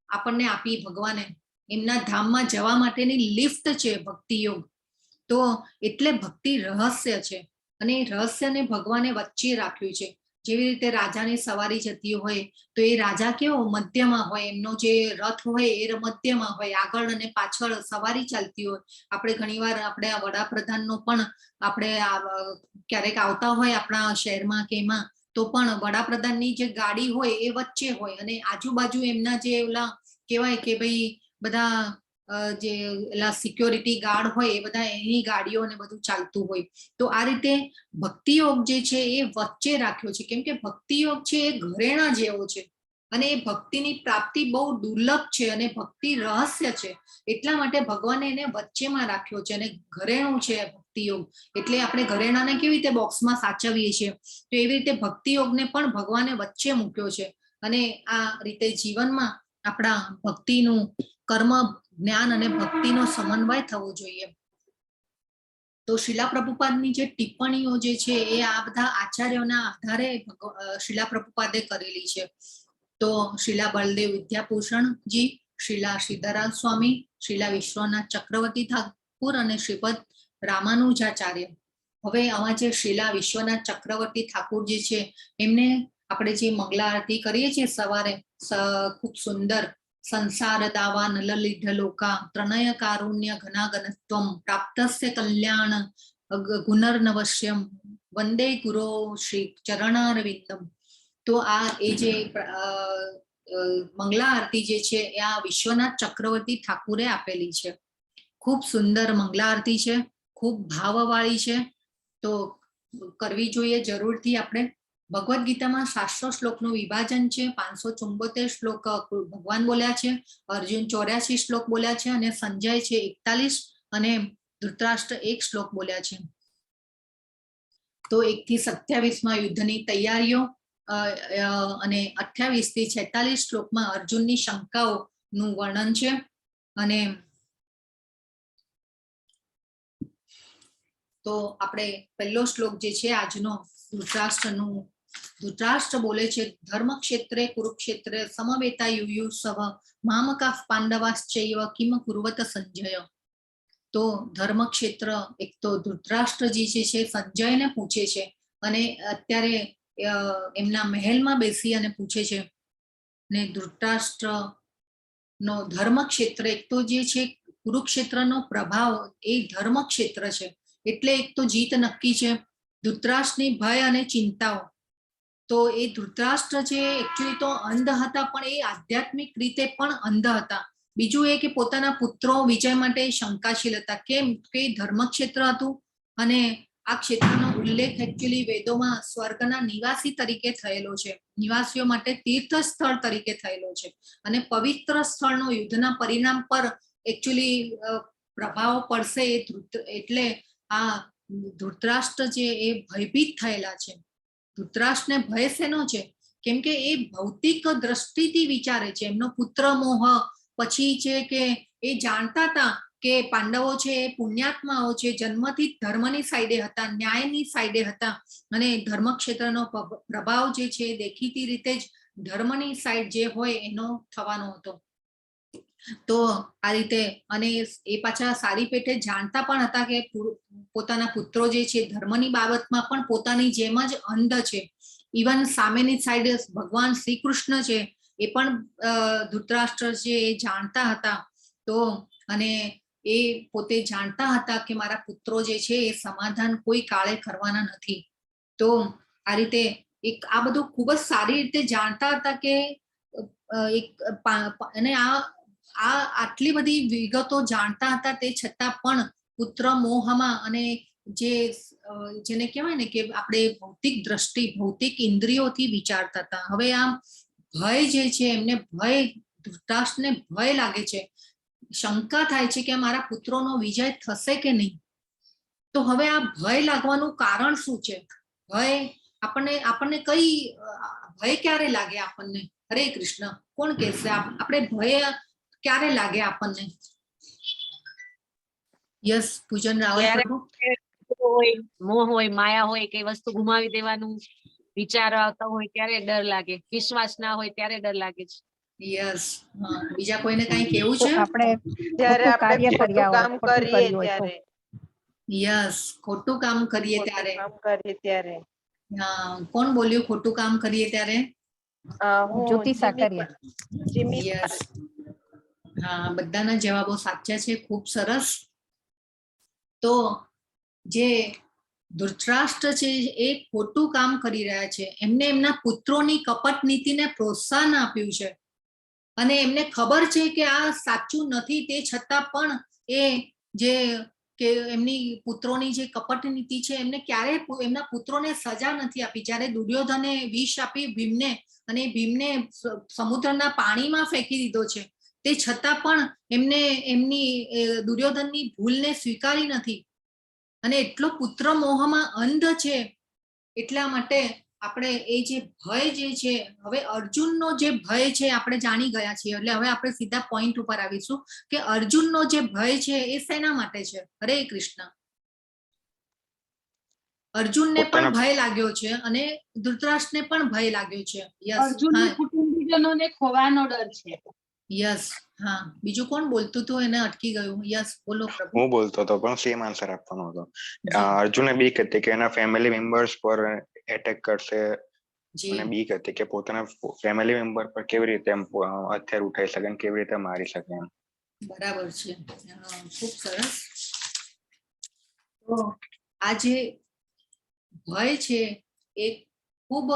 A: આપણને આપી ભગવાને, એમના ધામમાં જવા માટેની લિફ્ટ છે ભક્તિયોગ. તો એટલે ભક્તિ રહસ્ય છે અને એ રહસ્યને ભગવાને વચ્ચે રાખ્યું છે. જેવી રીતે રાજાની સવારી જતી હોય તો એ રાજા કેવો મધ્યમાં હોય, એમનો જે રથ હોય એ મધ્યમાં હોય, આગળ અને પાછળ સવારી ચાલતી હોય. આપણે ઘણીવાર આપણે આ વડાપ્રધાનનો પણ આપણે ક્યારેક આવતા હોય આપણા શહેરમાં કે એમાં, તો પણ વડાપ્રધાનની જે ગાડી હોય એ વચ્ચે હોય અને આજુબાજુ એમના જે ઓલા કહેવાય કે ભાઈ બધા જે એલા સિક્યોરિટી ગાર્ડ હોય એ બધા એની ગાડીઓ ને બધું ચાલતું હોય. તો આ રીતે ભક્તિયોગ જે છે એ વચ્ચે રાખ્યો છે, કેમ કે ભક્તિયોગ છે એ ઘરેણા જેવો છે અને એ ભક્તિની પ્રાપ્તિ બહુ દુર્લભ છે અને ભક્તિ રહસ્ય છે, એટલા માટે ભગવાને એને વચ્ચેમાં રાખ્યો છે. અને ઘરેણું છે ભક્તિયોગ, એટલે આપણે ઘરેણાને કેવી રીતે બોક્સમાં સાચવીએ છીએ, તો એવી રીતે ભક્તિયોગને પણ ભગવાને વચ્ચે મૂક્યો છે. અને આ રીતે જીવનમાં આપણા ભક્તિનું, કર્મ, જ્ઞાન અને ભક્તિનો સમન્વય થવો જોઈએ. તો શિલા પ્રભુપાદની જે ટિપ્પણીઓ જે છે એ આ બધા આચાર્યોના આધારે શિલા પ્રભુપાદે કરેલી છે. તો શિલા બલદેવ વિદ્યાભૂષણજી, શિલા શ્રીધરાલ સ્વામી, શિલા વિશ્વનાથ ચક્રવર્તી ઠાકુર અને શ્રીપદ રામાનુજાચાર્ય. હવે આમાં જે શિલા વિશ્વનાથ ચક્રવર્તી ઠાકુર જે છે એમને આપણે જે મંગલા આરતી કરીએ છીએ સવારે, ખૂબ સુંદર, "સંસાર દાવા નલલિઢ લોકા પ્રણય કારુણ્ય ઘનાગનત્વમ પ્રાપ્તસ્ય કલ્યાણ ગુનર્નવશ્યમ વંદે ગુરો શ્રી ચરણારવિંદમ", તો આ એ જે અ, અ, મંગલા આરતી જે છે એ આ વિશ્વનાથ ચક્રવર્તી ઠાકુરે આપેલી છે. ખૂબ સુંદર મંગલા આરતી છે, ખૂબ ભાવવાળી છે, તો કરવી જોઈએ જરૂરથી આપણે. ભગવદ્ ગીતામાં 700 શ્લોકનું વિભાજન છે. 574 શ્લોક ભગવાન બોલ્યા છે, અર્જુન 84 શ્લોક બોલ્યા છે અને સંજય છે 41 અને ધૃતરાષ્ટ્ર એક શ્લોક બોલ્યા છે. તો 1 થી 27 માં યુદ્ધની તૈયારીઓ અને 28 થી 46 શ્લોકમાં અર્જુનની શંકાઓનું વર્ણન છે. અને તો આપણે પહેલો શ્લોક જે છે આજનો, ધૃતરાષ્ટ્રનું, ધૃતરાષ્ટ્ર બોલે છે, "ધર્મ ક્ષેત્રે કુરુક્ષેત્રે સમવેતા યુયુત્સવ મામકા પાંડવાશ્ચૈવ કિમ કુર્વત સંજય". તો ધર્મક્ષેત્ર, એક તો ધૃતરાષ્ટ્રજી જે છે સંજયને પૂછે છે અને અત્યારે એમના મહેલમાં બેસી અને પૂછે છે. ને ધૃતરાષ્ટ્ર નો ધર્મક્ષેત્ર, એક તો જે છે કુરુક્ષેત્રનો પ્રભાવ એ ધર્મક્ષેત્ર છે, એટલે એક તો જીત નક્કી છે. ધૃતરાષ્ટ્રની ભય અને ચિંતાઓ, તો એ ધૃતરાષ્ટ્ર છે એકચ્યુઅલી તો અંધ હતા, પણ એ આધ્યાત્મિક રીતે પણ અંધ હતા. બીજું એ કે પોતાના પુત્રો વિજય માટે શંકાશીલ હતા. કેમ કે ધર્મક્ષેત્ર હતું અને આ ક્ષેત્રનો ઉલ્લેખ એકચ્યુઅલી વેદોમાં સ્વર્ગના નિવાસી તરીકે થયેલો છે, નિવાસીઓ માટે તીર્થ સ્થળ તરીકે થયેલો છે અને પવિત્ર સ્થળનો યુદ્ધના પરિણામ પર એકચ્યુઅલી પ્રભાવ પડશે એ એટલે આ ધૃતરાષ્ટ્ર જે એ ભયભીત થયેલા છે. ધૃતરાષ્ટ્રને ભય શેનો છે? કેમ કે એ ભૌતિક દ્રષ્ટિથી વિચારે છે. એમનો પુત્ર મોહ પછી છે કે એ જાણતા હતા કે પાંડવો છે એ પુણ્યાત્માઓ છે, જન્મથી જ ધર્મની સાઈડે હતા, ન્યાયની સાઈડે હતા અને ધર્મક્ષેત્રનો પ્રભાવ જે છે એ દેખીતી રીતે જ ધર્મની સાઈડ જે હોય એનો થવાનો હતો. તો આ રીતે અને એ પાછા સારી પેટે જાણતા પણ હતા કે પોતાના પુત્રો જે છે ધર્મની બાબતમાં પણ પોતાની જેમ જ અંધ છે. ઇવન સામેની સાઈડ ભગવાન શ્રી કૃષ્ણ છે એ પણ ધૃતરાષ્ટ્ર છે એ જાણતા હતા. તો અને એ પોતે જાણતા હતા કે મારા પુત્રો જે છે એ સમાધાન કોઈ કાળે કરવાના નથી. તો આ રીતે એક આ બધું ખૂબ જ સારી રીતે જાણતા હતા કે એક અને આ આ આટલી બધી વિગતો જાણતા હતા તે છતાં પણ પુત્ર મોહમાં અને જે જેને કહેવાય ને કે આપણે ભૌતિક દ્રષ્ટિ, ભૌતિક ઇન્દ્રિયોથી વિચારતા હતા. હવે આમ ભય જે છે એમને ભય, ધૃતરાષ્ટ્રને ભય લાગે છે, શંકા થાય છે કે મારા પુત્રોનો વિજય થશે કે નહીં. તો હવે આ ભય લાગવાનું કારણ શું છે? ભય આપણને આપણને કઈ ભય ક્યારે લાગે આપણને? હરે કૃષ્ણ. કોણ કહેશે, આપણે ભય ક્યારે લાગે આપણને? યસ, પૂજન રાવલ.
D: જ્યારે
A: પ્રભુ.
D: હોય, મોહ હોય, માયા હોય કે વસ્તુ ગુમાવી દેવાનું વિચાર આવતા હોય ત્યારે ડર લાગે. વિશ્વાસ ના હોય ત્યારે ડર લાગે છે.
A: યસ, બીજા કોઈને કઈ કેવું છે?
E: આપણે
F: જ્યારે
E: ખોટું
F: આપણે
E: કાર્ય
F: ખોટું
E: કર્યા હોય,
F: કામ
E: ખોટું
F: કરીએ
E: કર્યું હોય તો.
F: ત્યારે.
A: યસ, ખોટું કામ કરીએ
F: ખોટું
A: ત્યારે.
F: કામ કરીએ ત્યારે.
A: હા, કોણ બોલ્યું ખોટું કામ કરીએ ત્યારે?
F: હું
E: જ્યોતિ
F: જીમી
E: સાકરિયા.
F: જીમી.
A: યસ, હા, બધાના જવાબો સાચા છે, ખૂબ સરસ. તો જે ધૃતરાષ્ટ્ર છે એ ખોટું કામ કરી રહ્યા છે. એમને એમના પુત્રોની કપટ નીતિને પ્રોત્સાહન આપ્યું છે અને એમને ખબર છે કે આ સાચું નથી, તે છતાં પણ એ જે કે એમની પુત્રોની જે કપટ નીતિ છે, એમને ક્યારે એમના પુત્રોને સજા નથી આપી. જ્યારે દુર્યોધને વિષ આપી ભીમને અને ભીમને સમુદ્રના પાણીમાં ફેંકી દીધો છે, તે છતાં પણ એમને એમની દુર્યોધનની ભૂલને સ્વીકારી નથી અને એટલો પુત્ર મોહમાં અંધ છે. એટલા માટે આપણે એ જે ભય જે છે, હવે અર્જુનનો જે ભય છે આપણે જાણી ગયા છીએ, એટલે હવે આપણે સીધા પોઈન્ટ ઉપર આવીશું કે અર્જુનનો જે ભય છે એ શેના માટે છે? હરે કૃષ્ણ. અર્જુનને પણ ભય લાગ્યો છે અને ધૃતરાષ્ટ્રને પણ ભય લાગ્યો છે. યસ.
G: અર્જુન કુટુંબીજનોને ખોવાનો ડર છે.
A: યસ, હા, બીજું કોણ બોલતું હતું? એને અટકી ગયું. યસ, બોલો પ્રભુ.
C: હું બોલતો હતો પણ સેમ આન્સર આપવાનો હતો. અર્જુને બીક હતી કે એના ફેમિલી મેમ્બર્સ પર એટેક કરશે અને બીક હતી કે પોતાના ફેમિલી મેમ્બર પર કેવી રીતે એમ હથિયાર ઉઠાઈ શકે અને કેવી રીતે મારી શકે એમ.
A: બરાબર છે, ખૂબ સરસ. તો આ જે ભય છે એ ખૂબ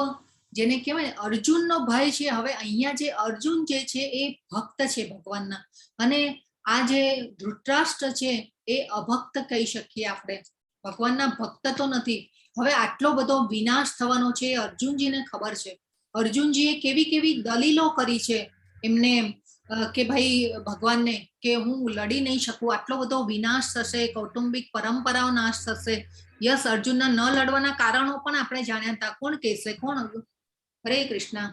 A: જેને કહેવાય ને, અર્જુનનો ભય છે. હવે અહીંયા જે અર્જુન જે છે એ ભક્ત છે ભગવાનના અને આ જે ધૃતરાષ્ટ્ર છે એ અભક્ત કહી શકીએ આપણે, ભગવાનના ભક્ત તો નથી. હવે આટલો બધો વિનાશ થવાનો છે એ અર્જુનજીને ખબર છે. અર્જુનજીએ કેવી કેવી દલીલો કરી છે એમને કે ભાઈ, ભગવાનને કે હું લડી નહીં શકું, આટલો બધો વિનાશ થશે, કૌટુંબિક પરંપરાઓ નાશ થશે. યસ, અર્જુનના ન લડવાના કારણો પણ આપણે જાણ્યા હતા. કોણ કહેશે? કોણ? હરે કૃષ્ણ.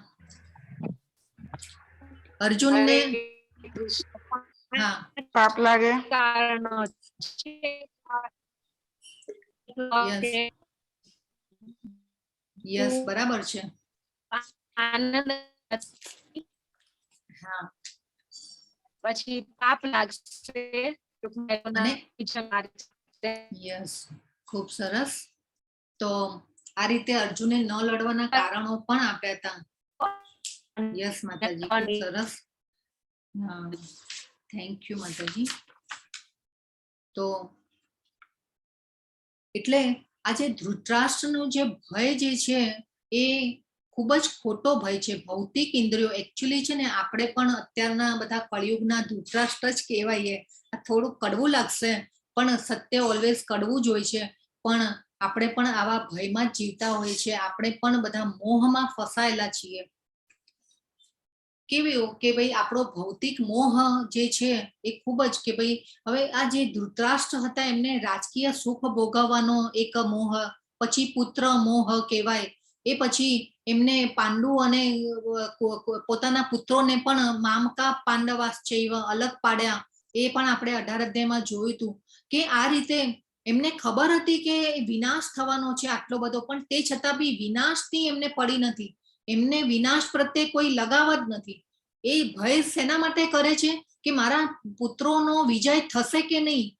A: અર્જુનને હા.
F: પાપ લાગે.
D: કારણો છે.
A: યસ, બરાબર છે.
D: આનંદ પછી પાપ લાગશે.
A: અને યસ, ખૂબ સરસ. તો આ રીતે અર્જુને ન લડવાના કારણો પણ આપ્યા હતા. યસ માતાજી, ખૂબ સરસ. હા, thank you માતાજી. તો એટલે આ જે ધૃતરાષ્ટ્રનો જે ભય જે છે એ ખૂબ જ ખોટો ભય છે. ભૌતિક ઇન્દ્રિયો એકચ્યુઅલી છે ને, આપણે પણ અત્યારના બધા કળિયુગના ધૃતરાષ્ટ્ર જ કહેવાઈએ. આ થોડું કડવું લાગશે, પણ સત્ય ઓલવેઝ કડવું જ હોય છે. પણ આપણે પણ આવા ભયમાં જ જીવતા હોય છે. આપણે પણ બધા મોહમાં ફસાયેલા છીએ. કેવું કે ભાઈ, આપણો ભૌતિક મોહ જે છે એ ખૂબ જ, કે ભાઈ, હવે આ જે ધૃતરાષ્ટ્ર હતા એમને રાજકીય સુખ ભોગવવાનો એક મોહ, પછી પુત્ર મોહ કહેવાય એ, પછી એમને પાંડુ અને પોતાના પુત્રોને પણ મામકા પાંડવાશ્ચૈવ અલગ પાડ્યા. એ પણ આપણે 18 અધ્યાયમાં જોયું હતું કે આ રીતે એમને ખબર હતી કે વિનાશ થવાનો છે આટલો બધો, પણ તે છતાં બી વિનાશની એમને પડી નથી. એમને વિનાશ પ્રત્યે કોઈ લગાવ જ નથી. એ ભય શેના માટે કરે છે? કે મારા પુત્રોનો વિજય થશે કે નહીં.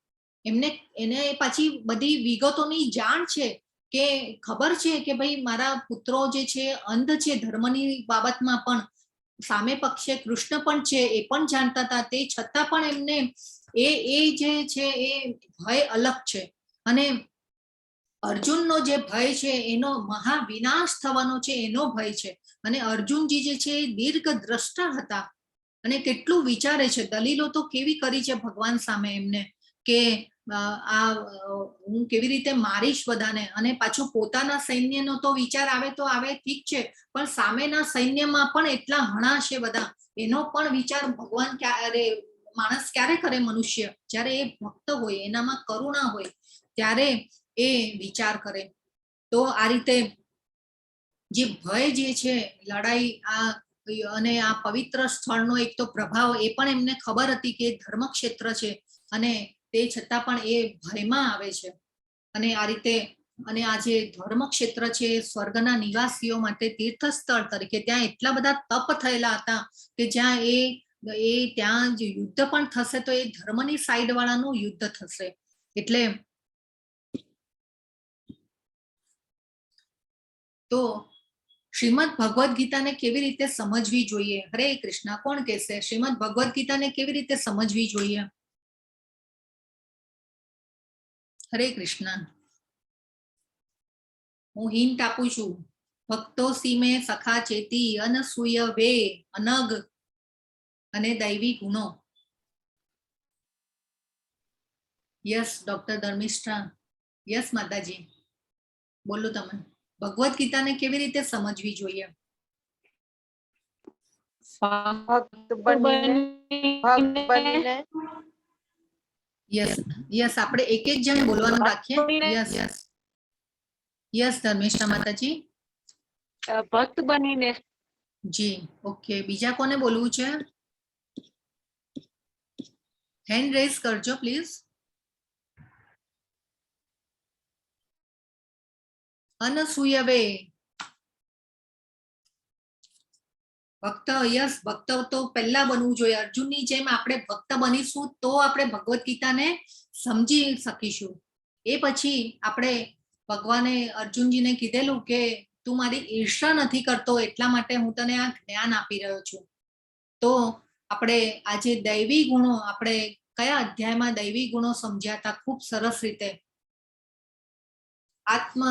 A: એમને એને પાછી બધી વિગતોની જાણ છે, કે ખબર છે કે ભાઈ, મારા પુત્રો જે છે અંધ છે ધર્મની બાબતમાં, પણ સામે પક્ષે કૃષ્ણ પણ છે એ પણ જાણતા હતા. તે છતાં પણ એમને એ એ જે છે એ ભય અલગ છે અને અર્જુનનો જે ભય છે એનો મહાવિનાશ થવાનો છે એનો ભય છે. અને અર્જુનજી જે છે એ દીર્ઘ દ્રષ્ટા હતા અને કેટલું વિચારે છે. દલીલો તો કેવી કરી છે ભગવાન સામે એમને કે આ હું કેવી રીતે મારીશ બધાને? અને પાછું પોતાના સૈન્યનો તો વિચાર આવે તો આવે, ઠીક છે, પણ સામેના સૈન્યમાં પણ એટલા હણાશે બધા, એનો પણ વિચાર ભગવાન ક્યારે, માણસ ક્યારે કરે? મનુષ્ય જ્યારે એ ભક્ત હોય, એનામાં કરુણા હોય ત્યારે એ વિચાર કરે. તો આ રીતે જે ભય જે છે, લડાઈ આ અને આ પવિત્ર સ્થળનો એક તો પ્રભાવ, એ પણ એમને ખબર હતી કે ધર્મક્ષેત્ર છે અને તે છતાં પણ એ ભયમાં આવે છે. અને આ રીતે અને આ જે ધર્મક્ષેત્ર છે એ સ્વર્ગના નિવાસીઓ માટે તીર્થ સ્થળ તરીકે, ત્યાં એટલા બધા તપ થયેલા હતા કે જ્યાં એ એ ત્યાં જે યુદ્ધ પણ થશે તો એ ધર્મની સાઈડ વાળાનું યુદ્ધ થશે. એટલે તો શ્રીમદ ભગવદ્ ગીતાને કેવી રીતે સમજવી જોઈએ? હરે કૃષ્ણ. કોણ કહેશે, શ્રીમદ ભગવદ્ ગીતાને કેવી રીતે સમજવી જોઈએ? હરે કૃષ્ણ. હું હિન્ટ આપું છું. ભક્તો સીમે સખા ચેતી અનસૂય વે અનગ અને દૈવી ગુણો. યસ ડોક્ટર ધર્મિષ્ઠા, યસ માતાજી, બોલો તમે, ભગવદ્ ગીતાને કેવી રીતે સમજવી જોઈએ?
F: ભક્ત બનીને, ભક્ત બનીને.
A: યસ યસ, આપણે એક એક જણ બોલવાનું રાખીએ. યસ યસ, ધર્મિષ્ઠા માતાજી.
D: ભક્ત બનીને.
A: જી, ઓકે. બીજા કોને બોલવું છે? હેન્ડ રેઝ કરજો પ્લીઝ. અનસૂયવે ભક્ત. યસ, ભક્ત તો પહેલા બનવું જોઈએ. અર્જુનની જેમ આપણે ભક્ત બનીશું તો આપણે ભગવદ્ ગીતાને સમજી શકીશું. એ પછી આપણે ભગવાને અર્જુનજીને કીધેલું કે તું મારી ઈર્ષા નથી કરતો એટલા માટે હું તને આ જ્ઞાન આપી રહ્યો છું. તો આપણે આજે દૈવી ગુણો, આપણે કયા અધ્યાયમાં દૈવી ગુણો સમજ્યા હતા ખૂબ સરસ રીતે? આત્મ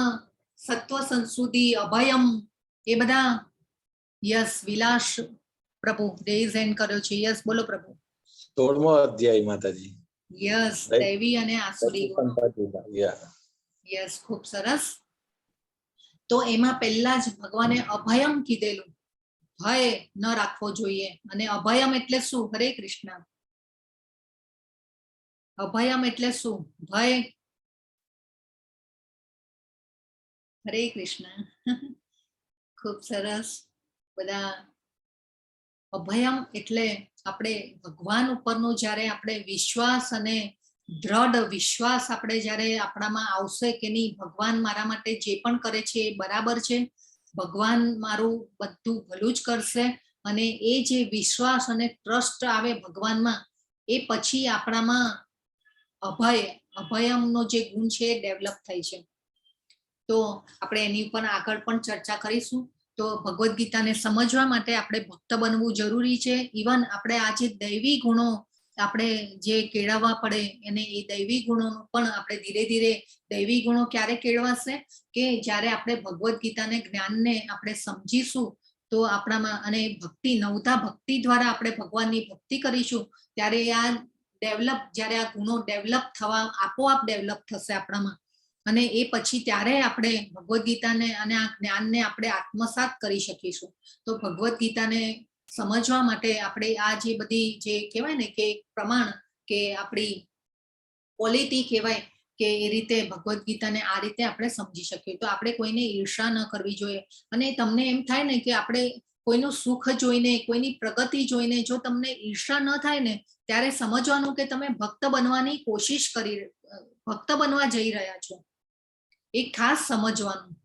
A: સત્વ સંશુદ્ધિ, અભયમ, એ બધા. યસ, વિલાસ પ્રભુ રેઝ હેન્ડ કર્યો છે. યસ, બોલો પ્રભુ.
B: 16મો અધ્યાય માતાજી.
A: યસ, દૈવી અને આસુરી ગુણો. યસ, ખૂબ સરસ. તો એમાં પહેલા જ ભગવાને અભયમ કીધેલું, ભય ન રાખવો જોઈએ. અને અભયમ એટલે શું? હરે કૃષ્ણ. અભયમ એટલે શું? ભય. હરે કૃષ્ણ. ખૂબ સરસ બધા. અભયમ એટલે આપણે ભગવાન ઉપરનો જ્યારે આપણે વિશ્વાસ અને દ્રઢ વિશ્વાસ આપણે જ્યારે આપણામાં આવશે કે નહીં, ભગવાન મારા માટે જે પણ કરે છે એ બરાબર છે, ભગવાન મારું બધું ભલું જ કરશે, અને એ જે વિશ્વાસ અને ટ્રસ્ટ આવે ભગવાનમાં, એ પછી આપણામાં અભય, અભયમનો જે ગુણ છે એ ડેવલપ થાય છે. તો આપણે એની ઉપર આગળ પણ ચર્ચા કરીશું. તો ભગવદ્ ગીતાને સમજવા માટે આપણે ભક્ત બનવું જરૂરી છે. ઇવન આપણે આ જે દૈવી ગુણો, આપણે જે કેળવવા પડે એને એ દૈવી ગુણોનું પણ આપણે ધીરે ધીરે, દૈવી ગુણો ક્યારે કેળવાશે કે જ્યારે આપણે ભગવદ્ ગીતાને જ્ઞાનને આપણે સમજીશું તો આપણામાં, અને ભક્તિ, નવધા ભક્તિ દ્વારા આપણે ભગવાનની ભક્તિ કરીશું ત્યારે આ ડેવલપ, જ્યારે આ ગુણો ડેવલપ થવા આપોઆપ ડેવલપ થશે આપણામાં. અને એ પછી ત્યારે આપણે ભગવદ્ ગીતાને અને આ જ્ઞાનને આપણે આત્મસાત કરી શકીશું. તો ભગવદ્ ગીતાને સમજવા માટે આપણે આ જે બધી જે કહેવાય ને કે પ્રમાણ કે આપણી ક્વોલિટી કહેવાય કે એ રીતે ભગવદ્ ગીતાને આ રીતે આપણે સમજી શકીએ. તો આપણે કોઈને ઈર્ષા ન કરવી જોઈએ. અને તમને એમ થાય ને કે આપણે કોઈનું સુખ જોઈને, કોઈની પ્રગતિ જોઈને જો તમને ઈર્ષા ન થાય ને, ત્યારે સમજવાનું કે તમે ભક્ત બનવાની કોશિશ કરી, ભક્ત બનવા જઈ રહ્યા છો, એ ખાસ સમજવાનું.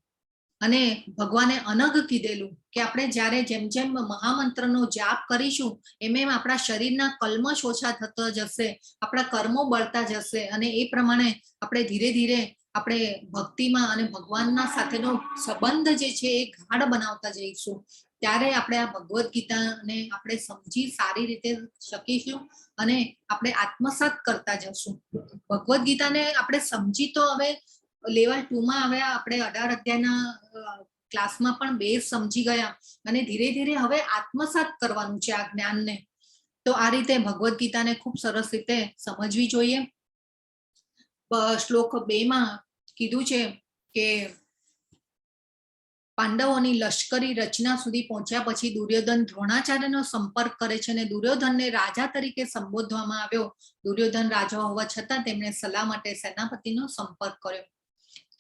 A: અને ભગવાને અનઘ કીધેલું કે આપણે જ્યારે જેમ જેમ મહામંત્રનો જાપ કરીશું એમ એમ આપણા શરીરના કલ્મશ ઓછા થતા જશે, આપણા કર્મો બળતા જશે, અને એ પ્રમાણે આપણે ધીરે ધીરે આપણે ભક્તિમાં અને ભગવાનના સાથેનો સંબંધ જે છે એ ગાઢ બનાવતા જઈશું. ત્યારે આપણે આ ભગવદ્ ગીતાને આપણે સમજી સારી રીતે શકીશું અને આપણે આત્મસાત કરતા જશું. ભગવદ્ ગીતાને આપણે સમજી તો હવે લેવલ 2 માં આવ્યા, આપણે 18 અધ્યાયના ક્લાસમાં પણ બેઝ સમજી ગયા અને ધીરે ધીરે હવે આત્મસાત કરવાનું છે આ જ્ઞાનને. તો આ રીતે ભગવદ્ ગીતાને ખૂબ સરસ રીતે સમજવી જોઈએ. શ્લોક 2 માં કીધું છે કે પાંડવોની લશ્કરી રચના સુધી પહોંચ્યા પછી દુર્યોધન દ્રોણાચાર્યનો સંપર્ક કરે છે અને દુર્યોધનને રાજા તરીકે સંબોધવામાં આવ્યો. દુર્યોધન રાજા હોવા છતાં તેમણે સલાહ માટે સેનાપતિનો સંપર્ક કર્યો.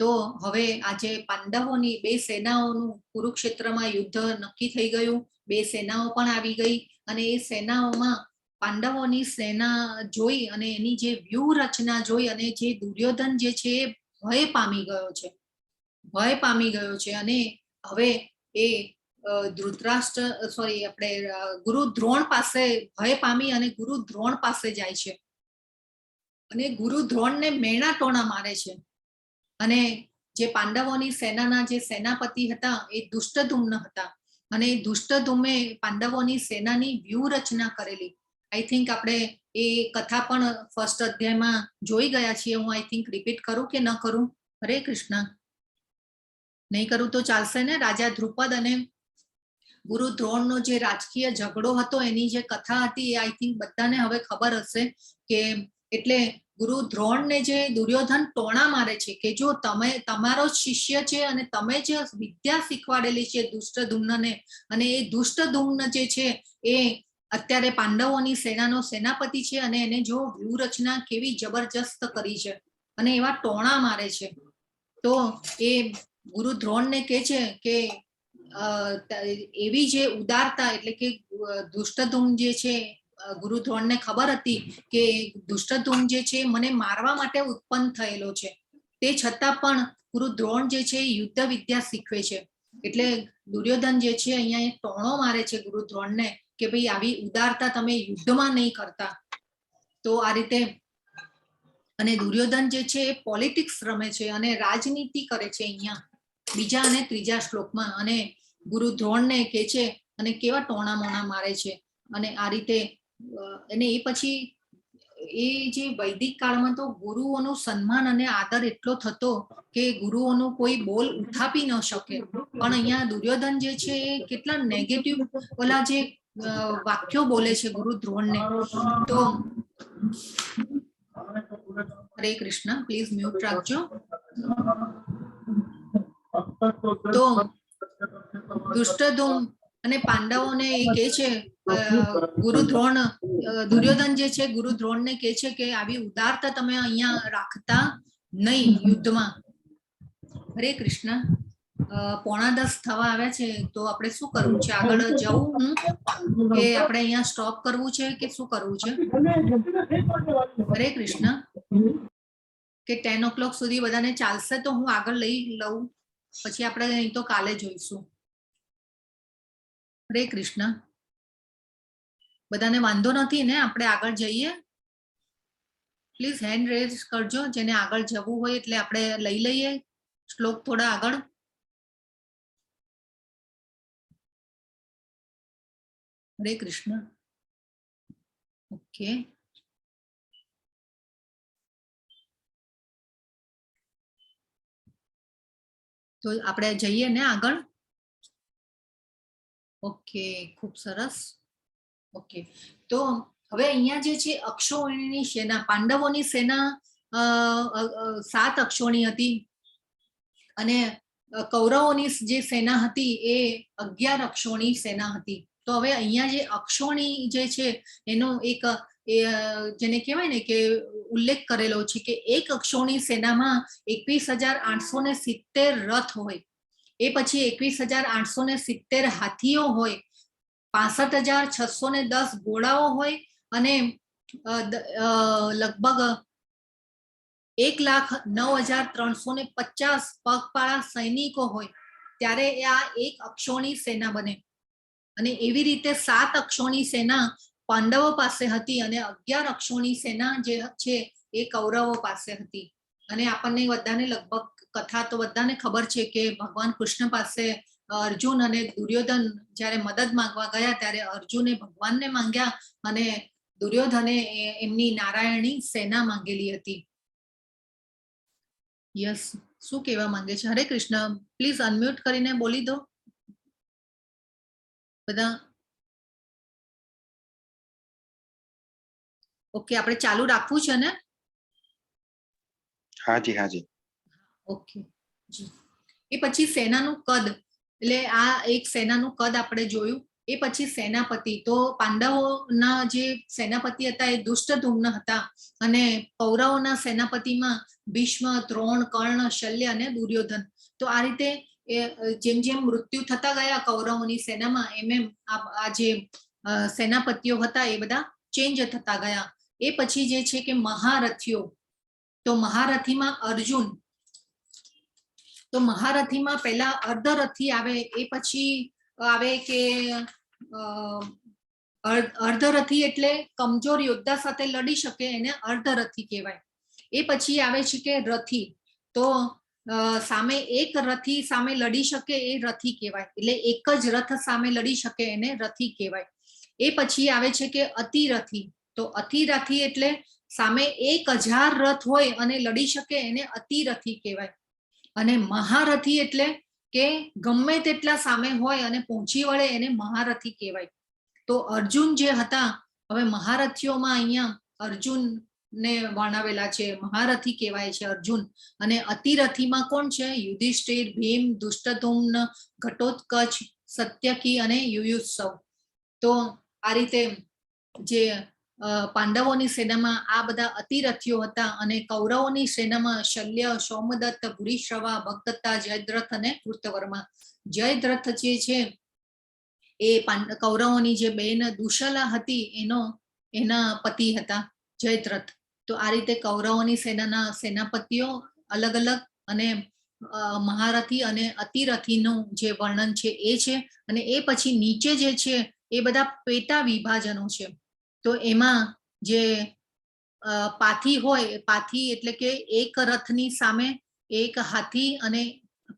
A: તો હવે આજે પાંડવોની બે સેનાઓનું કુરુક્ષેત્રમાં યુદ્ધ નક્કી થઈ ગયું, બે સેનાઓ પણ આવી ગઈ અને એ સેનાઓમાં પાંડવોની સેના જોઈ અને એની જે વ્યૂહ રચના જોઈ અને જે દુર્યોધન જે છે એ ભય પામી ગયો છે, ભય પામી ગયો છે. અને હવે એ ધૃતરાષ્ટ્ર, સોરી, આપણે ગુરુ દ્રોણ પાસે ભય પામી અને ગુરુ દ્રોણ પાસે જાય છે અને ગુરુ દ્રોણને મેણા ટોણા મારે છે. અને જે પાંડવોની સેનાના જે સેનાપતિ હતા એ દુષ્ટધુમ્ન હતા અને એ દુષ્ટધુમ્ને પાંડવોની સેનાની વ્યૂહરચના કરેલી. I think આપણે એ કથા પણ ફર્સ્ટ અધ્યાયમાં જોઈ ગયા છીએ. હું I think repeat કરું કે ન કરું? હરે કૃષ્ણ. નહીં કરું તો ચાલશે ને? રાજા ધ્રુપદ અને ગુરુ દ્રોણનો જે રાજકીય ઝઘડો હતો એની જે કથા હતી એ I think બધાને હવે ખબર હશે. કે એટલે ગુરુ દ્રોણને જે દુર્યોધન ટોણા મારે છે કે જો તમે, તમારો જ શિષ્ય છે અને તમે જે વિદ્યા શીખવાડેલી છે દુષ્ટધુમ્નને, અને એ દુષ્ટધુમ્ન જે છે એ અત્યારે પાંડવોની સેનાનો સેનાપતિ છે અને એને જો વ્યૂહરચના કેવી જબરજસ્ત કરી છે અને એવા ટોણા મારે છે. તો એ ગુરુ દ્રોણને કહે છે કે એવી જે ઉદારતા, એટલે કે દુષ્ટધુમ્ન જે છે, ગુરુ દ્રોણને ખબર હતી કે દુષ્ટધુમ્ન જે છે મને મારવા માટે ઉત્પન્ન થયેલો છે, તે છતાં પણ ગુરુ દ્રોણ જે છે યુદ્ધ વિદ્યા શીખવે છે. એટલે દુર્યોધન જે છે અહીંયા એ ટોણો મારે છે ગુરુ દ્રોણને કે ભાઈ આવી ઉદારતા તમે યુદ્ધમાં નહીં કરતા. તો આ રીતે અને દુર્યોધન જે છે એ પોલિટિક્સ રમે છે અને રાજનીતિ કરે છે અહીંયા બીજા અને ત્રીજા શ્લોકમાં, અને ગુરુ દ્રોણને કહે છે અને કેવા ટોણા મોણા મારે છે. અને આ રીતે અને એ પછી એ જે વૈદિક કાળમાં તો ગુરુઓનું સન્માન અને આદર એટલો થતો કે ગુરુઓનું કોઈ બોલ ઉઠાપી ન શકે, પણ અહીંયા દુર્યોધન જે છે એ કેટલા નેગેટિવ ઓલા જે વાક્યો બોલે છે ગુરુ દ્રોણને. તો હરે કૃષ્ણ, પ્લીઝ મ્યુટ રાખજો. તો દુષ્ટધૂમ અને પાંડવોને એ કહે છે ગુરુ દ્રોણ, દુર્યોધન જે છે ગુરુ દ્રોણને કહે છે કે આવી ઉદારતા તમે અહીંયા રાખતા નહીં યુદ્ધમાં. હરે કૃષ્ણ. 9:45 થવા આવ્યા છે, તો આપણે શું કરવું છે? આગળ જવું હું કે આપણે અહીંયા સ્ટોપ કરવું છે કે શું કરવું છે? હરે કૃષ્ણ. કે 10 o'clock સુધી બધાને ચાલશે તો હું આગળ લઈ લઉં, પછી આપણે અહીં તો કાલે જોઈશું. હરે કૃષ્ણ. બધાને વાંધો નથી ને આપણે આગળ જઈએ? પ્લીઝ હેન્ડ રેઝ કરજો જેને આગળ જવું હોય, એટલે આપણે લઈ લઈએ શ્લોક થોડા આગળ. હરે કૃષ્ણ. ઓકે, તો આપણે જઈએ ને આગળ. ઓકે, ખૂબ સરસ. ઓકે, તો હવે અહીંયા જે છે અક્ષોહિણીની સેના, પાંડવોની સેના 7 અક્ષોણી હતી અને કૌરવોની જે સેના હતી એ 11 અક્ષોણી સેના હતી. તો હવે અહીંયા જે અક્ષોણી જે છે એનો એક જેને કહેવાય ને કે ઉલ્લેખ કરેલો છે કે એક અક્ષોણી સેનામાં 21,870 રથ હોય, એ પછી 21,870 હાથીઓ હોય, 65,610 ઘોડાઓ હોય અને લગભગ 1,09,350 પગપાળા સૈનિકો હોય, ત્યારે આ એક અક્ષોણી સેના બને. અને એવી રીતે 7 અક્ષોણી સેના પાંડવો પાસે હતી અને 11 અક્ષોણી સેના જે છે એ કૌરવો પાસે હતી. અને આપણને બધાને લગભગ કથા તો બધાને ખબર છે કે ભગવાન કૃષ્ણ પાસે અર્જુન અને દુર્યોધન જ્યારે મદદ માંગવા ગયા ત્યારે અર્જુને ભગવાનને માંગ્યા અને દુર્યોધને એમની નારાયણી સેના માંગેલી હતી. યસ, શું કહેવા માંગે છે? હરે કૃષ્ણ, પ્લીઝ અનમ્યુટ કરીને બોલી દો બધા. ઓકે, આપણે ચાલુ રાખવું છે ને?
C: હાજી, હાજી.
A: ઓકે જી. એ પછી સેનાનું કદ, એટલે આ એક સેનાનું કદ આપણે જોયું. એ પછી સેનાપતિ, તો પાંડવોના જે સેનાપતિ હતા એ દુષ્ટદ્યુમ્ન હતા અને કૌરવોના સેનાપતિમાં ભીષ્મ, દ્રોણ, કર્ણ, શલ્ય અને દુર્યોધન. તો આ રીતે એ જેમ જેમ મૃત્યુ થતા ગયા કૌરવોની સેનામાં એમ એમ આ જે સેનાપતિઓ હતા એ બધા ચેન્જ થતા ગયા. એ પછી જે છે કે મહારથીઓ, તો મહારથીમાં અર્જુન, તો મહારથીમાં પહેલા અર્ધરથી આવે, એ પછી આવે કે અર્ધરથી એટલે કમજોર યોદ્ધા સાથે લડી શકે એને અર્ધરથી કહેવાય. એ પછી આવે છે કે રથી, તો સામે એક રથી સામે લડી શકે એ રથી કહેવાય, એટલે એક જ રથ સામે લડી શકે એને રથી કહેવાય. એ પછી આવે છે કે અતિરથી, તો અતિરથી એટલે સામે 1000 રથ હોય અને લડી શકે એને અતિરથી કહેવાય. અને મહારથી એટલે કે ગમે તેટલા સામે હોય અને પહોંચી વળે એને મહારથી કહેવાય. તો અર્જુન જે હતા, હવે મહારથીઓમાં અહીંયા અર્જુનને વર્ણવેલા છે, મહારથી કહેવાય છે અર્જુન. અને અતિરથીમાં કોણ છે? યુધિષ્ઠિર, ભીમ, દુષ્ટદ્યુમ્ન, ઘટોત્કચ, સત્યકી અને યુયુત્સવ. તો આ રીતે જે પાંડવોની સેનામાં આ બધા અતિરથીઓ હતા અને કૌરવોની સેનામાં શલ્ય, સોમદત્ત, ભૂરિશ્રવા, ભગદત્તા, જયદ્રથ અને કૃતવર્મા. જયદ્રથ જે છે એ કૌરવોની જે બેન દુશલા હતી એના પતિ હતા જયદ્રથ. તો આ રીતે કૌરવોની સેનાના સેનાપતિઓ અલગ અલગ અને મહારથી અને અતિરથીનું જે વર્ણન છે એ છે. અને એ પછી નીચે જે છે એ બધા પેટા વિભાજનો છે. તો એમાં જે પાથી હોય, પાથી એટલે કે એક રથની સામે એક હાથી, અને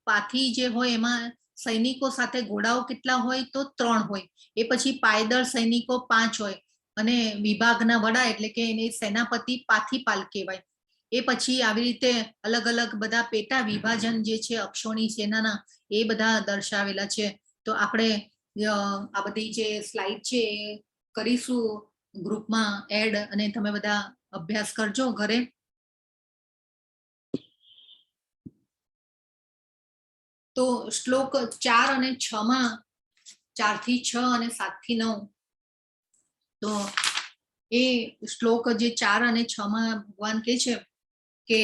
A: પાથી જે હોય એમાં સૈનિકો સાથે ઘોડાઓ કેટલા હોય તો 3 હોય. એ પછી પાયદળ સૈનિકો 5 હોય અને વિભાગના વડા એટલે કે એને સેનાપતિ પાથીપાલ કહેવાય. એ પછી આવી રીતે અલગ અલગ બધા પેટા વિભાજન જે છે અક્ષોણી સેનાના એ બધા દર્શાવેલા છે. તો આપણે આ બધી જે સ્લાઇડ છે એ કરીશું ગ્રુપમાં એડ અને તમે બધા અભ્યાસ કરજો ઘરે. તો શ્લોક 4 અને 6 માં, 4 થી 6 અને 7 થી 9, તો એ શ્લોક જે 4 અને 6 માં ભગવાન કહે છે કે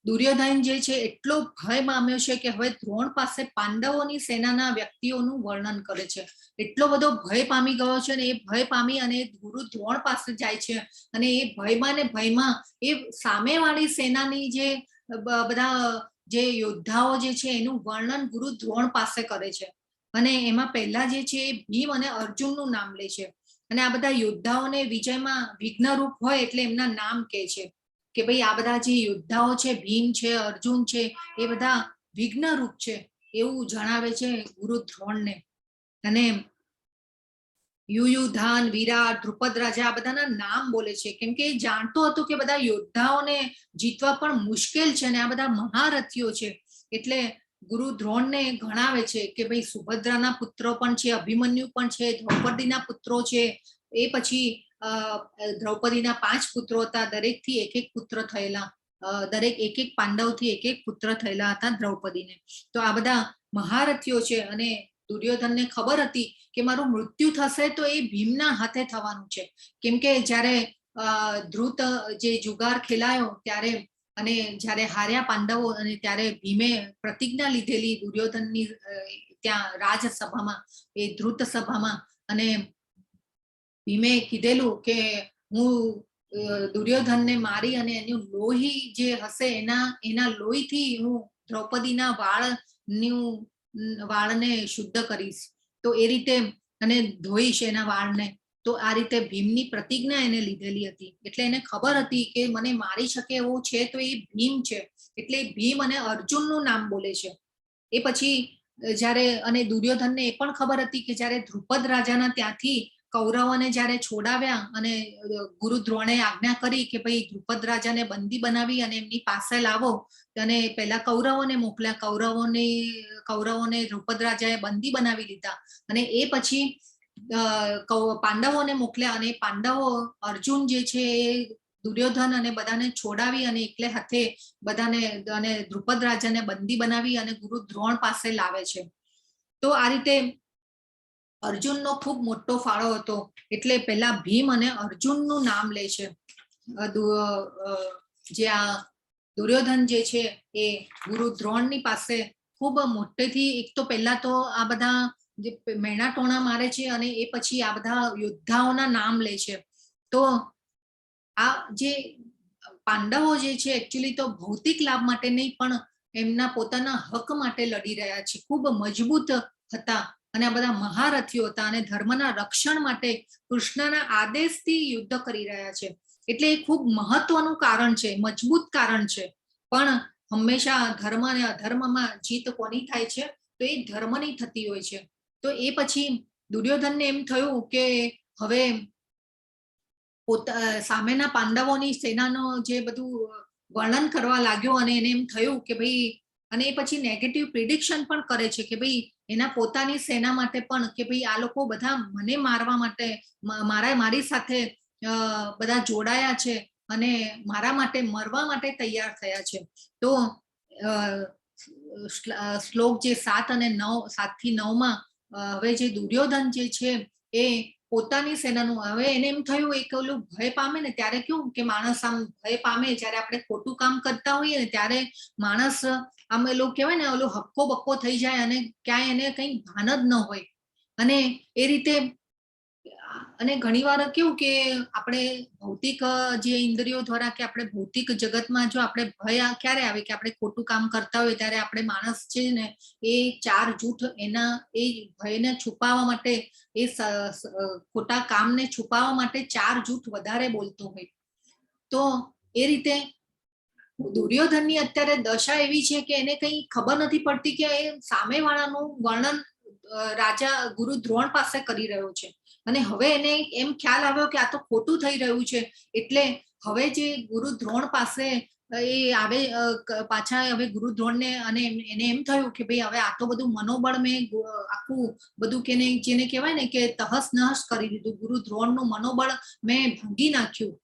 A: દુર્યોધન જે છે એટલો ભય પામ્યો છે કે હવે દ્રોણ પાસે પાંડવોની સેનાના વ્યક્તિઓનું વર્ણન કરે છે. એટલો બધો ભય પામી ગયો છે ને એ ભય પામી અને ગુરુ દ્રોણ પાસે જાય છે અને એ ભયમાં ને ભયમાં એ સામેવાળી સેનાની જે બધા જે યોદ્ધાઓ જે છે એનું વર્ણન ગુરુ દ્રોણ પાસે કરે છે. અને એમાં પહેલા જે છે એ ભીમ અને અર્જુનનું નામ લે છે અને આ બધા યોદ્ધાઓને વિજયમાં વિઘ્નરૂપ હોય એટલે એમના નામ કહે છે કે ભાઈ આ બધા જે યોદ્ધાઓ છે, ભીમ છે, અર્જુન છે, એ બધા વિઘ્નરૂપ છે એવું જણાવે છે ગુરુ દ્રોણને. અને યુયુધાન, વિરાટ, ધ્રુપદ રાજા આ બધાના નામ બોલે છે, કેમ કે એ જાણતો હતો કે બધા યોદ્ધાઓને જીતવા પણ મુશ્કેલ છે અને આ બધા મહારથીઓ છે, એટલે ગુરુ દ્રોણને ગણાવે છે કે ભાઈ, સુભદ્રાના પુત્રો પણ છે, અભિમન્યુ પણ છે, દ્રૌપદીના પુત્રો છે. એ પછી દ્રૌપદીના પાંચ પુત્રો હતા, દરેકથી એક એક પુત્ર થયેલા, દરેક એક એક પાંડવથી એક એક પુત્ર થયેલા હતા દ્રૌપદીને. તો આ બધા મહારથીઓ છે. અને દુર્યોધનને ખબર હતી કે મારું મૃત્યુ થશે તો એ ભીમના હાથે થવાનું છે, કેમ કે જ્યારે ધ્રુત જે જુગાર ખેલાયો ત્યારે અને જ્યારે હાર્યા પાંડવો અને ત્યારે ભીમે પ્રતિજ્ઞા લીધેલી દુર્યોધનની ત્યાં રાજસભામાં, એ ધ્રુત સભામાં, અને ભીમે કીધેલું કે હું દુર્યોધનને મારી અને એનું લોહી જે હશે એના એના લોહીથી હું દ્રૌપદીના વાળનું વાળને શુદ્ધ કરીશ, તો એ રીતે અને ધોઈશ એના વાળને. તો આ રીતે ભીમની પ્રતિજ્ઞા એને લીધેલી હતી, એટલે એને ખબર હતી કે મને મારી શકે એવો છે તો એ ભીમ છે. એટલે ભીમ અને અર્જુનનું નામ બોલે છે. એ પછી જ્યારે અને દુર્યોધનને એ પણ ખબર હતી કે જ્યારે ધ્રુપદ રાજાના ત્યાંથી કૌરવોને જ્યારે છોડાવ્યા અને ગુરુ દ્રોણે આજ્ઞા કરી કે ભાઈ, ધ્રુપદ રાજાને બંદી બનાવી અને એમની પાસે લાવો, અને પહેલા કૌરવોને મોકલ્યા, કૌરવોને કૌરવોને ધ્રુપદ રાજાએ બંદી બનાવી લીધા અને એ પછી પાંડવોને મોકલ્યા અને પાંડવો, અર્જુન જે છે એ દુર્યોધન અને બધાને છોડાવી અને એકલે હાથે બધાને અને ધ્રુપદ રાજાને બંદી બનાવી અને ગુરુ દ્રોણ પાસે લાવે છે. તો આ રીતે અર્જુનનો ખૂબ મોટો ફાળો હતો, એટલે પહેલા ભીમ અને અર્જુનનું નામ લે છે. જે આ દુર્યોધન જે છે એ ગુરુ દ્રોણની પાસે ખૂબ મોટેથી, એક તો પહેલા તો આ બધા જે મેણા ટોણા મારે છે અને એ પછી આ બધા યોદ્ધાઓના નામ લે છે. તો આ જે પાંડવો જે છે એકચ્યુઅલી તો ભૌતિક લાભ માટે નહીં પણ એમના પોતાના હક માટે લડી રહ્યા છે. ખૂબ મજબૂત હતા અને આ બધા મહારથીઓ હતા અને ધર્મના રક્ષણ માટે કૃષ્ણના આદેશથી યુદ્ધ કરી રહ્યા છે, એટલે એ ખૂબ મહત્વનું કારણ છે, મજબૂત કારણ છે. પણ હંમેશા ધર્મ અને અધર્મમાં જીત કોની થાય છે? તો એ ધર્મની થતી હોય છે. તો એ પછી દુર્યોધનને એમ થયું કે હવે પોતા સામેના પાંડવોની સેનાનો જે બધું વર્ણન કરવા લાગ્યો અને એને એમ થયું કે ભાઈ, અને એ પછી નેગેટિવ પ્રિડિક્શન પણ કરે છે કે ભાઈ, એના પોતાની સેના માટે પણ કે ભાઈ, આ લોકો બધા મને મારવા માટે મારા મારી સાથે બધા જોડાયા છે અને મારા માટે મરવા માટે તૈયાર થયા છે. તો શ્લોક જે 7 અને 9, 7 થી 9 માં હવે જે દુર્યોધન જે છે એ પોતાની સેનાનું, હવે એને એમ થયું, એક ઓલું ભય પામે ને ત્યારે કેવું કે માણસ આમ ભય પામે, જ્યારે આપણે ખોટું કામ કરતા હોઈએ ને ત્યારે માણસ આમ એલું કહેવાય ને, ઓલું હક્કો બક્કો થઈ જાય અને ક્યાંય એને કંઈ ભાન જ ન હોય. અને એ રીતે અને ઘણીવાર કેવું કે આપણે ભૌતિક જે ઇન્દ્રિયો દ્વારા કે આપણે ભૌતિક જગતમાં જો આપણે ભય ક્યારે આવે કે આપણે ખોટું કામ કરતા હોય ત્યારે આપણે માણસ છે ને એ ચાર જૂઠ એના એ ભયને છુપાવવા માટે, એ ખોટા કામને છુપાવવા માટે ચાર જૂઠ વધારે બોલતો હોય. તો એ રીતે દુર્યોધનની અત્યારે દશા એવી છે કે એને કંઈ ખબર નથી પડતી કે એ સામેવાળાનું વર્ણન રાજા ગુરુ દ્રોણ પાસે કરી રહ્યો છે અને હવે એને એમ ખ્યાલ આવ્યો કે આ તો ખોટું થઈ રહ્યું છે. એટલે હવે જે ગુરુ દ્રોણ પાસે એ આવે પાછા, હવે ગુરુ દ્રોણને અને એને એમ થયું કે ભાઈ, હવે આ તો બધું મનોબળ મેં આખું બધું કે જેને કહેવાય ને કે તહસ નહસ કરી દીધું, ગુરુ દ્રોણનું મનોબળ મેં ભાંગી નાખ્યું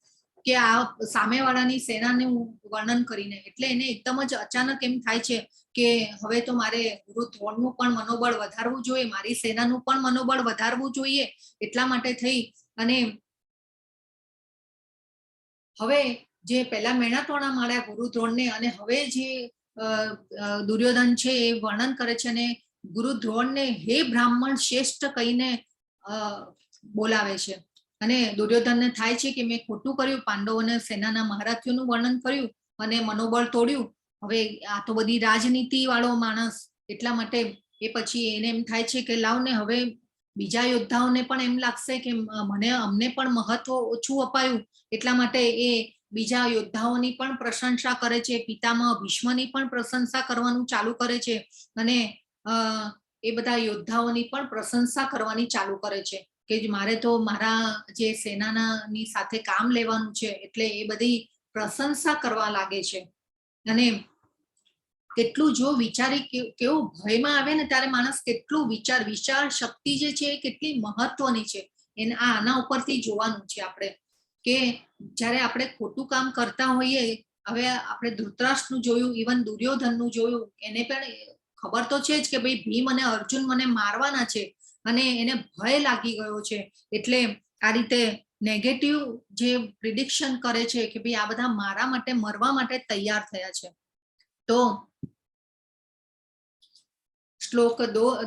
A: કે આ સામેવાળાની સેનાનું વર્ણન કરીને. એટલે એને એકદમ જ અચાનક એમ થાય છે કે હવે તો મારે ગુરુ દ્રોણનું પણ મનોબળ વધારવું જોઈએ, મારી સેનાનું પણ મનોબળ વધારવું જોઈએ, એટલા માટે થઈ અને હવે જે પહેલા મેણા ટોણા માર્યા ગુરુ દ્રોણને અને હવે જે દુર્યોધન છે એ વર્ણન કરે છે અને ગુરુ દ્રોણને હે બ્રાહ્મણ શ્રેષ્ઠ કહીને બોલાવે છે. અને દુર્યોધનને થાય છે કે મેં ખોટું કર્યું, પાંડવોને સેનાના મહારથીઓનું વર્ણન કર્યું અને મનોબળ તોડ્યું. હવે આ તો બધી રાજનીતિ વાળો માણસ, એટલા માટે એ પછી એને એમ થાય છે કે લાવ ને હવે બીજા યોદ્ધાઓને પણ એમ લાગશે કે મને અમને પણ મહત્વ ઓછું અપાયું, એટલા માટે એ બીજા યોદ્ધાઓની પણ પ્રશંસા કરે છે, પિતામહ ભીષ્મની પણ પ્રશંસા કરવાનું ચાલુ કરે છે અને એ બધા યોદ્ધાઓની પણ પ્રશંસા કરવાની ચાલુ કરે છે કે મારે તો મારા જે સેનાની સાથે કામ લેવાનું છે, એટલે એ બધી પ્રશંસા કરવા લાગે છે. અને કેટલું જો વિચારી, કેવું ભયમાં આવે ને ત્યારે માણસ કેટલું વિચાર વિચાર શક્તિ જે છે એ કેટલી મહત્વની છે, એને આના ઉપરથી જોવાનું છે આપણે, કે જ્યારે આપણે ખોટું કામ કરતા હોઈએ. હવે આપણે ધૃતરાષ્ટ્રનું જોયું, ઇવન દુર્યોધનનું જોયું, એને પણ ખબર તો છે જ કે ભાઈ ભીમ અને અર્જુન મને મારવાના છે અને એને ભય લાગી ગયો છે, એટલે આ રીતે નેગેટિવ જે પ્રિડિક્શન કરે છે કે ભાઈ આ બધા મારા માટે મરવા માટે તૈયાર થયા છે. તો શ્લોક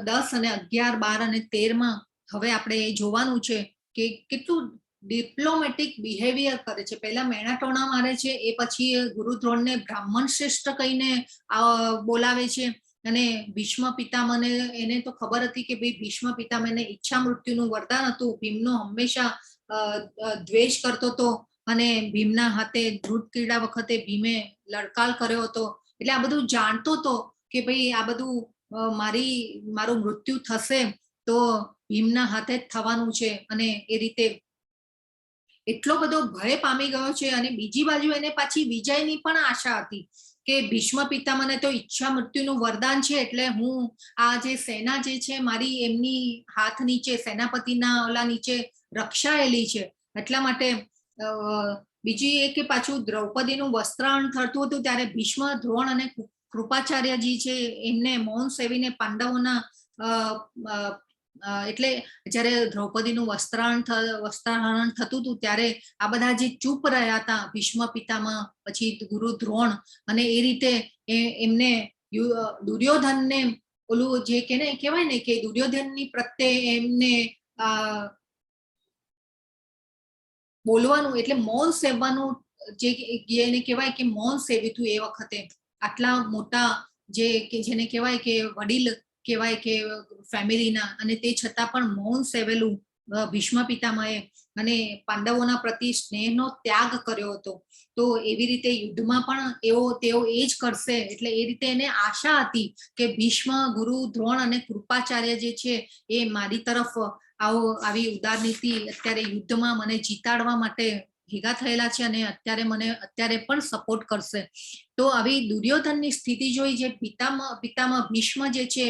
A: 10 અને 11, 12 અને 13 માં હવે આપણે એ જોવાનું છે કે કેટલું ડિપ્લોમેટિક બિહેવિયર કરે છે. પહેલા મેણા ટોણા મારે છે, એ પછી ગુરુ દ્રોણને બ્રાહ્મણ શ્રેષ્ઠ કહીને બોલાવે છે. અને ભીષ્મ પિતામહને, એને તો ખબર હતી કે ભાઈ ભીષ્મ પિતામહને ઈચ્છા મૃત્યુનું વરદાન હતું, ભીમનો હંમેશા દ્વેષ કરતો હતો અને ભીમના હાથે ધ્રુત ક્રીડા વખતે ભીમે લડકાલ કર્યો હતો, એટલે આ બધું જાણતો હતો કે ભાઈ આ બધું મારી મારું મૃત્યુ થશે તો ભીમના હાથે જ થવાનું છે. અને એ રીતે એટલો બધો ભય પામી ગયો છે. અને બીજી બાજુ એને પાછી વિજયની પણ આશા હતી કે ભીષ્મ પિતામહને તો ઈચ્છા મૃત્યુનું વરદાન છે, એટલે હું આ જે સેના જે છે મારી એમની હાથ નીચે, સેનાપતિના ઓલા નીચે રક્ષાયેલી છે, એટલા માટે. બીજી એ કે પાછું દ્રૌપદીનું વસ્ત્રાહરણ થતું હતું ત્યારે ભીષ્મ, દ્રોણ અને કૃપાચાર્યજી છે એમને મૌન સેવીને પાંડવોના અ, અ, અ, એટલે જ્યારે દ્રૌપદીનું વસ્ત્રાહરણ થતું હતું ત્યારે આ બધા જે ચૂપ રહ્યા હતા, ભીષ્મ પિતામહ, પછી ગુરુ દ્રોણ, અને એ રીતે એમને દુર્યોધનને ઓલું જે કે ને કહેવાય ને કે દુર્યોધનની પ્રત્યે એમને બોલવાનું, એટલે મૌન સેવવાનું, જે એને કહેવાય કે મૌન સેવ્યું હતું એ વખતે. આટલા મોટા જે કે જેને કહેવાય કે વડીલ કહેવાય કે ફેમિલીના, અને તે છતાં પણ મૌન સેવેલું ભીષ્મ પિતામહે અને પાંડવોના પ્રતિ સ્નેહનો ત્યાગ કર્યો હતો. તો એવી રીતે યુદ્ધમાં પણ એવો તેઓ એ જ કરશે, એટલે એ રીતે એને આશા હતી કે ભીષ્મ, ગુરુ દ્રોણ અને કૃપાચાર્ય જે છે એ મારી તરફ આવો આવી ઉદારનીતિ અત્યારે યુદ્ધમાં મને જીતાડવા માટે ભેગા થયેલા છે અને અત્યારે મને અત્યારે પણ સપોર્ટ કરશે. તો આવી દુર્યોધનની સ્થિતિ જોઈ જે પિતામહ પિતામહ ભીષ્મ જે છે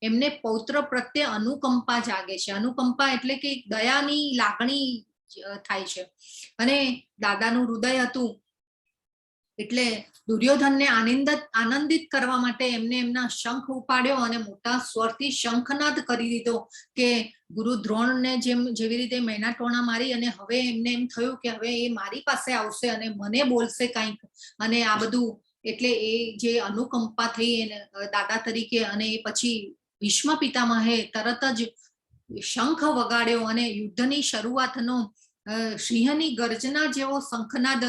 A: એમને પૌત્ર પ્રત્યે અનુકંપા જાગે છે. અનુકંપા એટલે કે દયાની લાગણી થાય છે. અને દાદાનું હૃદય હતું, એટલે દુર્યોધનને આનંદ આનંદિત કરવા માટે એમને એમના શંખ ઉપાડ્યો અને મોટા સ્વરથી શંખનાદ કરી દીધો કે ગુરુ દ્રોણને જેમ જેવી રીતે મેણા ટોણા મારી અને હવે એમને એમ થયું કે હવે એ મારી પાસે આવશે અને મને બોલશે કંઈક અને આ બધું, એટલે એ જે અનુકંપા થઈ એને દાદા તરીકે. અને એ પછી ભીષ્મ પિતામહે તરત જ શંખ વગાડ્યો અને યુદ્ધની શરૂઆતનો સિંહની ગર્જના જેવો શંખનાદ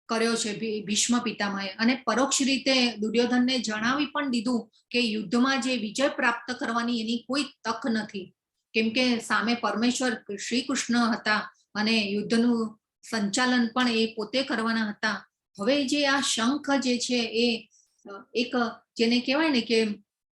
A: કર્યો છે ભીષ્મ પિતામહે. અને પરોક્ષ રીતે દુર્યોધનને જણાવી પણ દીધું કે યુદ્ધમાં જે વિજય પ્રાપ્ત કરવાની એની કોઈ તક નથી, કેમ કે સામે પરમેશ્વર શ્રી કૃષ્ણ હતા અને યુદ્ધનું સંચાલન પણ એ પોતે કરવાના હતા. હવે જે આ શંખ જે છે એ એક જેને કહેવાય ને કે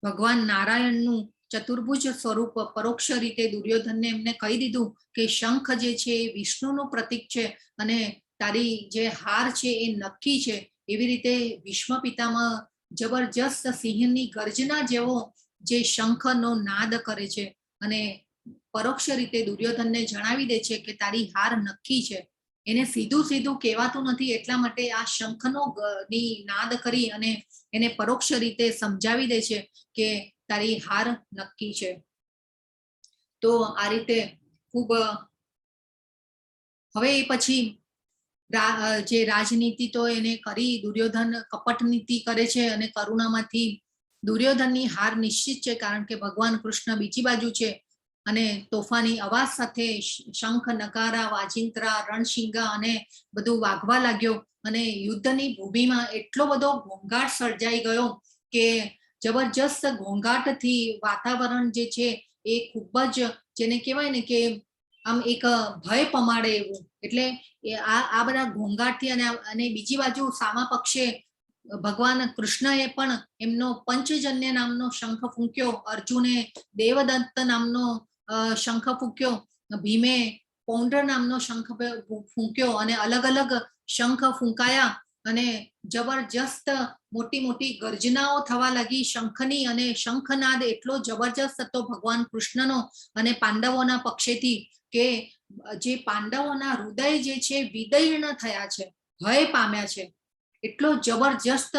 A: ભગવાન નારાયણનું ચતુર્ભુજ સ્વરૂપ, પરોક્ષ રીતે દુર્યોધનને એમને કહી દીધું કે શંખ જે છે એ વિષ્ણુનું પ્રતીક છે અને તારી જે હાર છે એ નક્કી છે. એવી રીતે ભીષ્મ પિતામહ જબરજસ્ત સિંહની ગર્જના જેવો જે શંખનો નાદ કરે છે અને પરોક્ષ રીતે દુર્યોધનને જણાવી દે છે કે તારી હાર નક્કી છે. એને સીધું સીધું કહેવાતું નથી, એટલા માટે આ શંખનો ની નાદ કરી અને એને પરોક્ષ રીતે સમજાવી દે છે કે તારી હાર નક્કી છે. તો આ રીતે ખૂબ હવે એ પછી જે રાજનીતિ તો એને કરી, દુર્યોધન કપટ નીતિ કરે છે અને કરુણામાંથી દુર્યોધનની હાર નિશ્ચિત છે, કારણ કે ભગવાન કૃષ્ણ બીજી બાજુ છે. અને તોફાની અવાજ સાથે શંખ, નગારા, વાજિંત્રા, રણશિંગા અને બધું વાગવા લાગ્યો અને યુદ્ધની ભૂમિમાં એટલો બધો ઘોંઘાટ સર્જાઈ ગયો કે જબરજસ્ત ઘોંઘાટથી વાતાવરણ જે છે એ ખૂબ જ જેને કહેવાય ને કે આમ એક ભય પમાડે એવું. એટલે એ આ આ બધા ઘોંઘાટથી અને અને બીજી બાજુ સામા પક્ષે ભગવાન કૃષ્ણએ પણ એમનો પંચજન્ય નામનો શંખ ફૂંક્યો, અર્જુને દેવદત્ત નામનો શંખ ફૂંક્યો, ભીમે પૌંડ્ર નામનો શંખ ફૂંક્યો અને અલગ અલગ શંખ ફૂંકાયા. અને જબરજસ્ત મોટી મોટી ગર્જનાઓ થવા લાગી શંખની, અને શંખનાદ એટલો જબરજસ્ત હતો ભગવાન કૃષ્ણનો અને પાંડવોના પક્ષેથી કે જે પાંડવોના હૃદય જે છે વિદીર્ણ થયા છે, ભય પામ્યા છે. એટલો જબરજસ્ત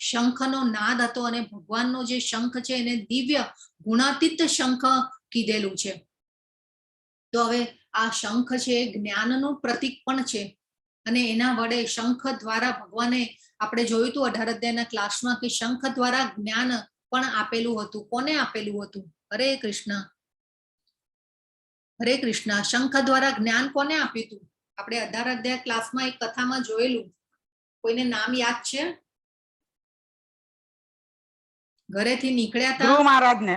A: શંખનો નાદ હતો. અને ભગવાનનો જે શંખ છે એને દિવ્ય ગુણાતીત શંખ કીધેલું છે. તો હવે આ શંખ છે એ જ્ઞાનનું પ્રતીક પણ છે, અને એના વડે શંખ દ્વારા ભગવાને, આપણે જોયું હતું 18 અધ્યાયના ક્લાસમાં કે શંખ દ્વારા જ્ઞાન પણ આપેલું હતું. કોને આપેલું હતું? હરે કૃષ્ણ, હરે કૃષ્ણ. શંખ દ્વારા જ્ઞાન કોને આપ્યું હતું? આપણે 18 અધ્યાય ક્લાસમાં એક કથામાં જોયેલું. કોઈને નામ યાદ છે? ઘરેથી નીકળ્યા
E: ધ્રુવ
A: હતા.
E: મહારાજને,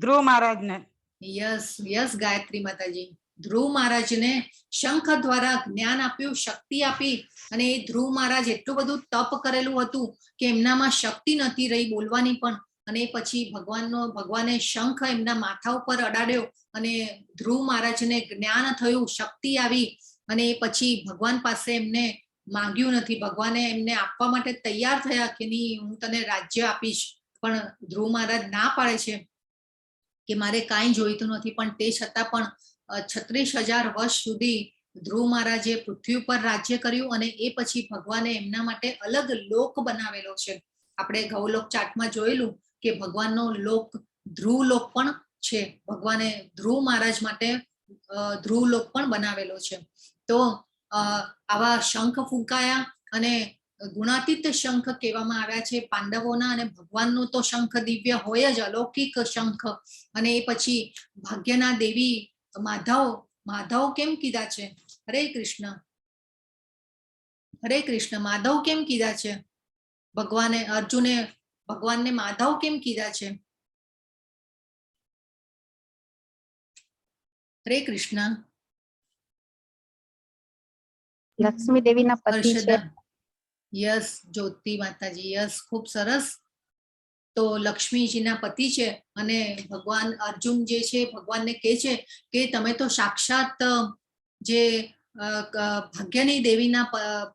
E: ધ્રુવ મહારાજને.
A: યસ યસ, ગાયત્રી માતાજી. ધ્રુવ મહારાજને શંખ દ્વારા જ્ઞાન આપ્યું, શક્તિ આપી. અને એ ધ્રુવ મહારાજ એટલું બધું તપ કરેલું હતું કે એમનામાં શક્તિ નથી રહી બોલવાની પણ. અને પછી ભગવાને શંખ એમના માથા ઉપર અડાડ્યો અને ધ્રુવ મહારાજને જ્ઞાન થયું, શક્તિ આવી. અને એ પછી ભગવાન પાસે એમને માંગ્યું નથી, ભગવાને એમને આપવા માટે તૈયાર થયા કે નહીં, હું તને રાજ્ય આપીશ, પણ ધ્રુવ મહારાજ ના પાડે છે કે મારે કાંઈ જોઈતું નથી. પણ તે છતાં પણ 36,000 વર્ષ સુધી ધ્રુવ મહારાજે પૃથ્વી ઉપર રાજ્ય કર્યું અને એ પછી ભગવાને એમના માટે અલગ લોક બનાવેલો છે. આપણે ગૌલોક ચાર્ટમાં જોયેલું કે ભગવાનનો લોક ધ્રુવ લોક પણ છે. ભગવાને ધ્રુવ મહારાજ માટે ધ્રુવ લોક પણ બનાવેલો છે. તો આવા શંખ ફૂંકાયા અને ગુણાતીત શંખ કહેવામાં આવ્યા છે પાંડવોના, અને ભગવાનનો તો શંખ દિવ્ય હોય જ, અલૌકિક શંખ. અને એ પછી ભાગ્યના દેવી માધવ, માધવ કેમ કીધા છે? હરે કૃષ્ણ, હરે કૃષ્ણ. માધવ કેમ કીધા છે ભગવાને? અર્જુને ભગવાનને માધવ કેમ કીધા છે? હરે કૃષ્ણ.
G: લક્ષ્મી દેવીના પતિ છે.
A: હર્ષદા. યસ, જ્યોતિ માતાજી, યસ, ખૂબ સરસ. તો લક્ષ્મીજીના પતિ છે અને ભગવાન અર્જુન જે છે ભગવાનને કહે છે કે તમે તો સાક્ષાત જે ભાગ્યની દેવીના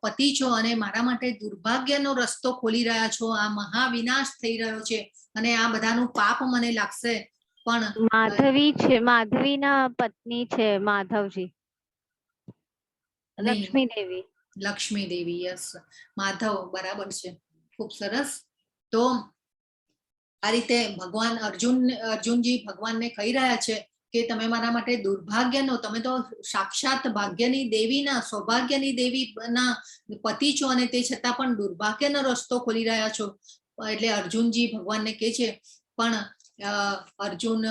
A: પતિ છો અને મારા માટે દુર્ભાગ્યનો રસ્તો ખોલી રહ્યા છો, આ મહાવિનાશ થઈ રહ્યો છે અને આ બધાનું પાપ મને લાગશે. પણ
F: માધવી છે, માધવીના પત્ની છે માધવજી.
A: નહીં.
F: લક્ષ્મી દેવી.
A: લક્ષ્મી દેવી, યસ, માધવ, બરાબર છે, ખૂબ સરસ. તો આ રીતે ભગવાન અર્જુનજી ભગવાનને કહી રહ્યા છે કે તમે મારા માટે દુર્ભાગ્યનો, તમે તો સાક્ષાત ભાગ્યની દેવીના, સૌભાગ્યની દેવીના પતિ છો અને તે છતાં પણ દુર્ભાગ્યનો રસ્તો ખોલી રહ્યા છો. એટલે અર્જુનજી ભગવાનને કહે છે, પણ અર્જુન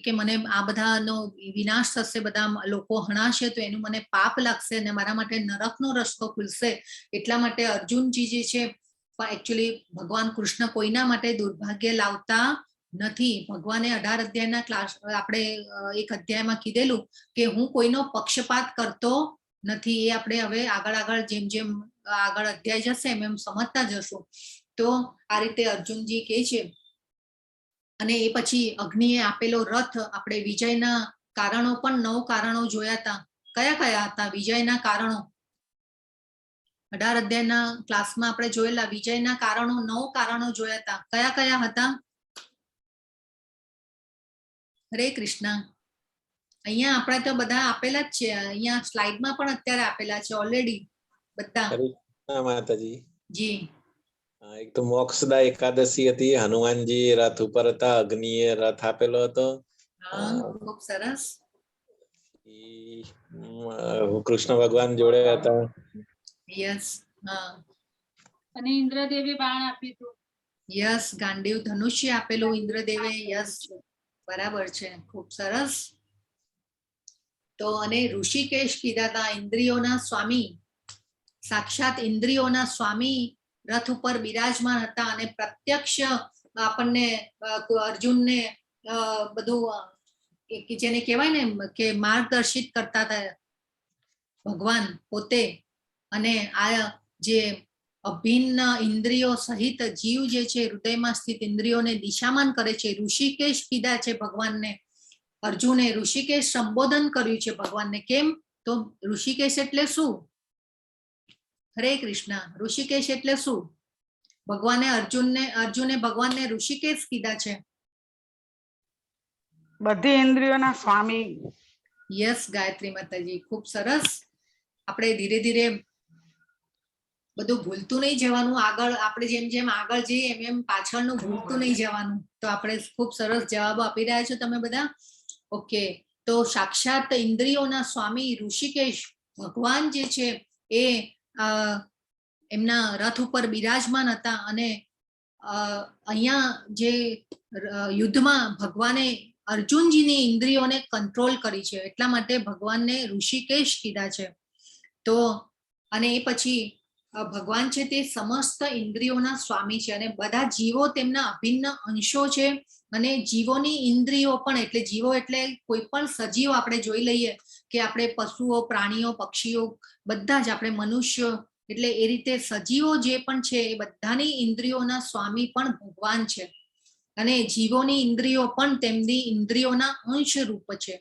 A: કે મને આ બધાનો વિનાશ થશે, બધા લોકો હણાશે તો એનું મને પાપ લાગશે અને મારા માટે નરકનો રસ્તો ખુલશે. એટલા માટે અર્જુનજી જે છે, એકચ્યુઅલી ભગવાન કૃષ્ણ કોઈના માટે દુર્ભાગ્ય લાવતા નથી. ભગવાને 18 અધ્યાયના ક્લાસ આપણે એક અધ્યાયમાં કીધેલું કે હું કોઈનો પક્ષપાત કરતો નથી. એ આપણે હવે આગળ આગળ જેમ જેમ આગળ અધ્યાય જશે એમ એમ સમજતા જશું. તો આ રીતે અર્જુનજી કહે છે. અને એ પછી અગ્નિએ આપેલો રથ, આપણે વિજયના કારણો પણ 9 કારણો જોયા હતા. કયા કયા હતા વિજયના કારણો? 18 અધ્યાયના ક્લાસમાં આપણે જોયેલા વિજયના કારણો 9 કારણો જોયા હતા. કયા કયા હતા? હરે કૃષ્ણ. અહીંયા આપણે તો બધા આપેલા જ છે, અહીંયા સ્લાઇડમાં પણ અત્યારે આપેલા છે ઓલરેડી બધા.
B: હરે કૃષ્ણ માતાજી.
A: જી.
B: હા, એક તો મોક્ષદા એકાદશી હતી, હનુમાનજી રથ ઉપર હતા, અગ્નિએ રથ આપેલો હતો.
A: હા, ખૂબ સરસ.
B: કૃષ્ણ ભગવાન જોડે હતા.
A: યસ, હા.
G: અને ઇન્દ્રદેવે બાણ આપ્યું હતું.
A: યસ, ગાંડીવ ધનુષ્ય આપેલું ઇન્દ્રદેવે. યસ, બરાબર છે, ખૂબ સરસ. તો અને ઋષિકેશ કીધા હતા ઇન્દ્રિયોના સ્વામી, સાક્ષાત ઇન્દ્રિયોના સ્વામી રથ ઉપર બિરાજમાન હતા અને પ્રત્યક્ષ આપણને અર્જુનને બધું કે જેને કહેવાય ને કે માર્ગદર્શિત કરતા હતા ભગવાન પોતે. અને આ જે અભિન્ન ઇન્દ્રિયો સહિત જીવ જે છે હૃદયમાં સ્થિત ઇન્દ્રિયોને દિશામાન કરે છે, ઋષિકેશ કીધા છે ભગવાનને. અર્જુને ઋષિકેશ સંબોધન કર્યું છે ભગવાનને. કેમ? તો ઋષિકેશ એટલે શું? હરે કૃષ્ણ. ઋષિકેશ એટલે શું? ભગવાને અર્જુનને, અર્જુને ભગવાનને ઋષિકેશ કીધા છે.
E: બધી ઇન્દ્રિયોના સ્વામી.
A: યસ, ગાયત્રી માતાજી, ખૂબ સરસ. આપણે ધીરે ધીરે બધું ભૂલતું નહીં જવાનું. આગળ આપણે જેમ જેમ આગળ જઈએ એમ એમ પાછળનું ભૂલતું નહીં જવાનું. તો આપણે ખૂબ સરસ જવાબો આપી રહ્યા છો તમે બધા. ઓકે, તો સાક્ષાત ઇન્દ્રિયોના સ્વામી ઋષિકેશ ભગવાન જે છે એ એમના રથ ઉપર બિરાજમાન હતા અને અહીંયા જે યુદ્ધમાં ભગવાને અર્જુનજીની ઇન્દ્રિયોને કંટ્રોલ કરી છે, એટલા માટે ભગવાનને ઋષિકેશ કીધા છે. તો અને એ પછી ભગવાન છે તે સમસ્ત ઇન્દ્રિયોના સ્વામી છે અને બધા જીવો તેમના અભિન્ન અંશો છે અને જીવોની ઇન્દ્રિયો પણ, એટલે જીવો એટલે કોઈ પણ સજીવ આપણે જોઈ લઈએ કે આપણે પશુઓ, પ્રાણીઓ, પક્ષીઓ, બધા જ, આપણે મનુષ્ય, એટલે એ રીતે સજીવો જે પણ છે એ બધાની ઇન્દ્રિયોના સ્વામી પણ ભગવાન છે અને જીવોની ઇન્દ્રિયો પણ તેમની ઇન્દ્રિયોના અંશ રૂપ છે,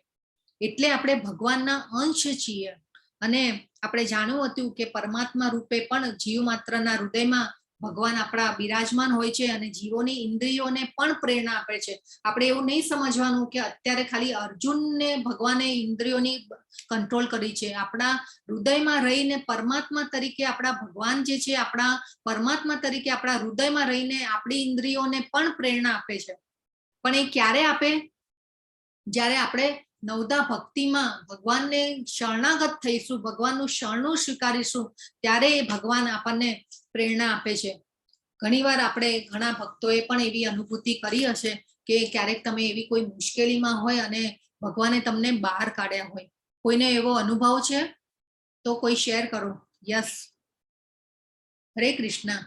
A: એટલે આપણે ભગવાનના અંશ છીએ. અને આપણે જાણ્યું હતું કે પરમાત્મા રૂપે પણ જીવ માત્રના હૃદયમાં ભગવાન આપણા બિરાજમાન હોય છે અને જીવોની ઇન્દ્રિયોને પણ પ્રેરણા આપે છે. આપણે એવું નહીં સમજવાનું કે અત્યારે ખાલી અર્જુનને ભગવાને ઇન્દ્રિયોની કંટ્રોલ કરી છે. આપણા હૃદયમાં રહીને પરમાત્મા તરીકે આપણા ભગવાન જે છે, આપણા પરમાત્મા તરીકે આપણા હૃદયમાં રહીને આપણી ઇન્દ્રિયોને પણ પ્રેરણા આપે છે. પણ એ ક્યારે આપે? જ્યારે આપણે નવધા ભક્તિમાં ભગવાનને શરણાગત થઈશું, ભગવાનનું શરણું સ્વીકારીશું, ત્યારે એ ભગવાન આપણને પ્રેરણા આપે છે. ઘણીવાર આપણે ઘણા ભક્તોએ પણ એવી અનુભૂતિ કરી હશે કે ક્યારેક તમે એવી કોઈ મુશ્કેલીમાં હોય અને ભગવાને તમને બહાર કાઢ્યા હોય. કોઈને એવો અનુભવ છે તો કોઈ શેર કરો. યસ, હરે કૃષ્ણ.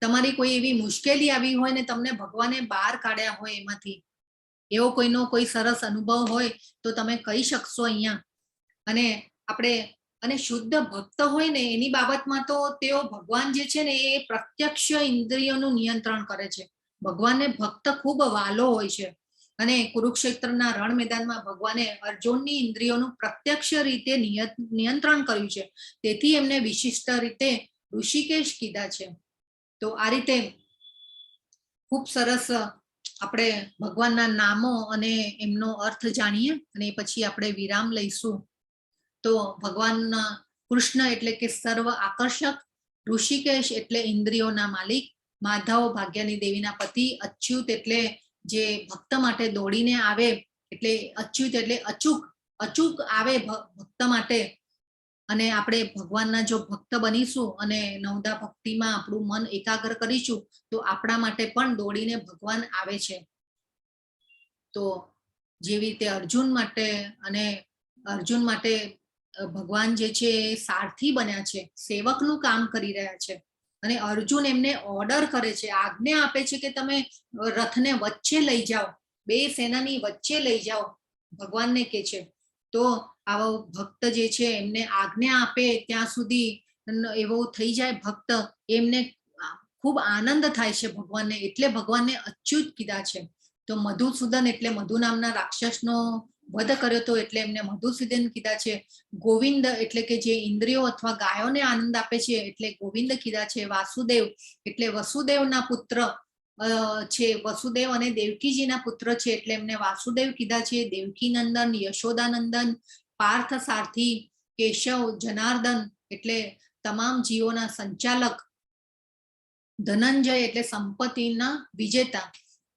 A: તમારી કોઈ એવી મુશ્કેલી આવી હોય ને તમને ભગવાને બહાર કાઢ્યા હોય એમાંથી, એવો કોઈનો કોઈ સરસ અનુભવ હોય તો તમે કહી શકશો અહીંયા. અને આપણે અને શુદ્ધ ભક્ત હોય ને એની બાબતમાં તો તેઓ ભગવાન જે છે ને એ પ્રત્યક્ષ ઇન્દ્રિયોનું નિયંત્રણ કરે છે. ભગવાનને ભક્ત ખૂબ વાલો હોય છે અને કુરુક્ષેત્રના રણ મેદાનમાં ભગવાને અર્જુનની ઇન્દ્રિયોનું પ્રત્યક્ષ રીતે નિયંત્રણ કર્યું છે, તેથી એમને વિશિષ્ટ રીતે ઋષિકેશ કીધા છે. તો આ રીતે ખૂબ સરસ આપણે ભગવાનના નામો અને એમનો અર્થ જાણીએ અને પછી આપણે વિરામ લઈશું. તો ભગવાનના કૃષ્ણ એટલે કે સર્વ આકર્ષક, ઋષિકેશ એટલે ઇન્દ્રિયોના માલિક, માધવ ભાગ્યની દેવીના પતિ, અચ્યુત એટલે જે ભક્ત માટે દોડીને આવે, એટલે અચ્યુત એટલે અચૂક, અચૂક આવે ભક્ત માટે. અને આપણે ભગવાનના જો ભક્ત બનીશું અને નવધા ભક્તિમાં આપણું મન એકાગ્ર કરીશું તો આપણા માટે પણ દોડીને ભગવાન આવે છે. તો જેવી રીતે અર્જુન માટે અને અર્જુન માટે ભગવાન જે છે એ સારથી બન્યા છે, સેવકનું કામ કરી રહ્યા છે અને અર્જુન એમને ઓર્ડર કરે છે, આજ્ઞા આપે છે કે તમે રથને વચ્ચે લઈ જાઓ, બે સેનાની વચ્ચે લઈ જાઓ, ભગવાનને કે છે. તો આવો ભક્ત જે છે એમને આજ્ઞા આપે ત્યાં સુધી એવો થઈ જાય ભક્ત, એમને ખૂબ આનંદ થાય છે ભગવાનને, એટલે ભગવાનને અચ્યુત કીધા છે. તો મધુસૂદન એટલે મધુ નામના રાક્ષસનો વધ કર્યો હતો એટલે એમને મધુસૂદન કીધા છે. ગોવિંદ એટલે કે જે ઇન્દ્રિયો અથવા ગાયોને આનંદ આપે છે એટલે ગોવિંદ કીધા છે. વાસુદેવ એટલે વસુદેવના પુત્ર છે, વસુદેવ અને દેવકીજીના પુત્ર છે એટલે એમને વાસુદેવ કીધા છે. દેવકીનંદન, યશોદાનંદન, પાર્થ સારથી, કેશવ, જનાર્દન એટલે તમામ જીવોના સંચાલક, ધનંજય એટલે સંપત્તિના વિજેતા.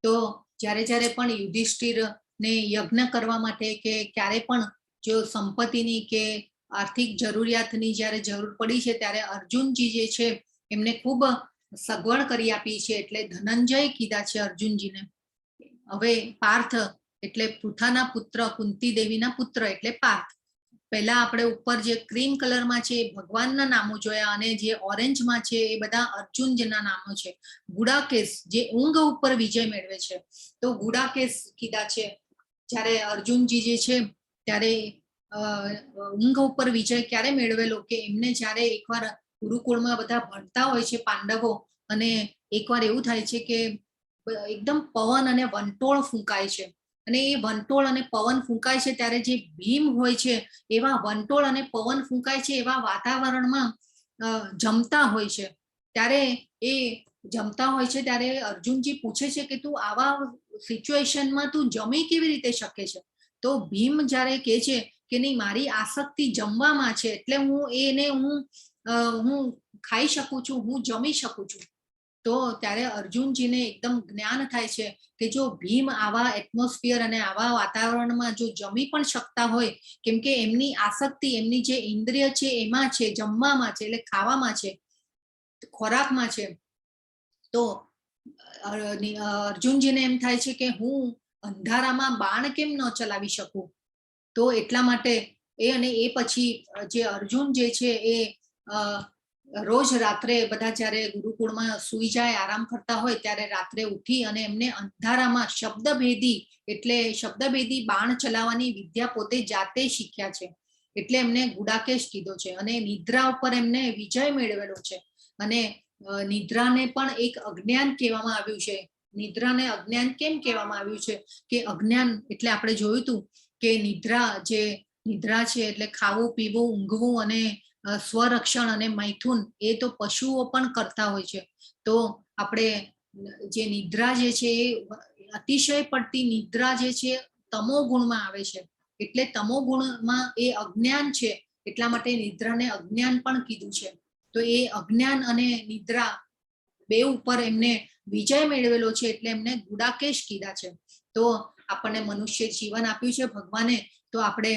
A: તો જ્યારે જ્યારે પણ યુધિષ્ઠિર ને યજ્ઞ કરવા માટે કે ક્યારે પણ જો સંપત્તિની કે આર્થિક જરૂરિયાતની જ્યારે જરૂર પડી છે ત્યારે અર્જુનજી જે છે એમને ખૂબ સગવડ કરી આપી છે એટલે ધનંજય કીધા છે અર્જુનજીને. હવે પાર્થ એટલે પૃથાના પુત્ર, કુંતી દેવીના પુત્ર એટલે પાર્થ. પહેલા આપણે ઉપર જે ક્રીમ કલરમાં છે એ ભગવાનના નામો જોયા અને જે ઓરેન્જમાં છે એ બધા અર્જુનજીના નામો છે. ગુડાકેશ જે ઊંઘ ઉપર વિજય મેળવે છે તો ગુડાકેશ કીધા છે. જ્યારે અર્જુનજી જે છે ત્યારે ઊંઘ ઉપર વિજય ક્યારે મેળવેલો કે એમને જ્યારે એકવાર ગુરુકુળમાં બધા ભણતા હોય છે પાંડવો અને એકવાર એવું થાય છે કે એકદમ પવન અને વંટોળ ફૂંકાય છે અને એ વંટોળ અને પવન ફૂંકાય છે ત્યારે જે ભીમ હોય છે એવા વંટોળ અને પવન ફૂંકાય છે એવા વાતાવરણમાં જમતા હોય છે. ત્યારે એ જમતા હોય છે ત્યારે અર્જુનજી પૂછે છે કે તું આવા સિચ્યુએશનમાં તું જમી કેવી રીતે શકે છે? તો ભીમ જ્યારે કહે છે કે નહીં, મારી આસક્તિ જમવામાં છે, એટલે હું એને હું હું ખાઈ શકું છું, હું જમી શકું છું. તો ત્યારે અર્જુનજીને એકદમ જ્ઞાન થાય છે કે જો ભીમ આવા એટમોસ્ફિયર અને આવા વાતાવરણમાં જો જમી પણ શકતા હોય, કેમ કે એમની આસક્તિ, એમની જે ઇન્દ્રિય છે એમાં છે, જમવામાં છે, એટલે ખાવામાં છે, ખોરાકમાં છે, તો અર્જુનજીને એમ થાય છે કે હું અંધારામાં બાણ કેમ ન ચલાવી શકું? તો એટલા માટે એ અને એ પછી જે અર્જુન જે છે એ રોજ રાત્રે બધા જ્યારે ગુરુકુળમાં સૂઈ જાય, આરામ કરતા હોય, ત્યારે રાત્રે ઉઠી અને એમને અંધારામાં શબ્દભેદી, એટલે શબ્દભેદી બાણ ચલાવવાની વિદ્યા પોતે જાતે શીખ્યા છે, એટલે એમને ગુડાકેશ કીધો છે. અને નિદ્રા ઉપર એમને વિજય મેળવેલો છે અને નિદ્રાને પણ એક અજ્ઞાન કહેવામાં આવ્યું છે. નિદ્રાને અજ્ઞાન કેમ કહેવામાં આવ્યું છે? કે અજ્ઞાન એટલે આપણે જોયું હતું કે નિદ્રા, જે નિદ્રા છે એટલે ખાવું, પીવું, ઊંઘવું અને સ્વરક્ષણ અને મૈથુન, એ તો પશુઓ પણ કરતા હોય છે. તો આપણે જે નિદ્રા જે છે એ અતિશય પડતી નિદ્રા જે છે તમો ગુણમાં આવે છે, એટલે તમો ગુણમાં એ અજ્ઞાન છે, એટલા માટે નિદ્રાને અજ્ઞાન પણ કીધું છે. તો એ અજ્ઞાન અને નિદ્રા બે ઉપર એમને વિજય મેળવેલો છે, એટલે એમને ગુડાકેશ કીધા છે. તો આપણને મનુષ્ય જીવન આપ્યું છે ભગવાને, તો આપણે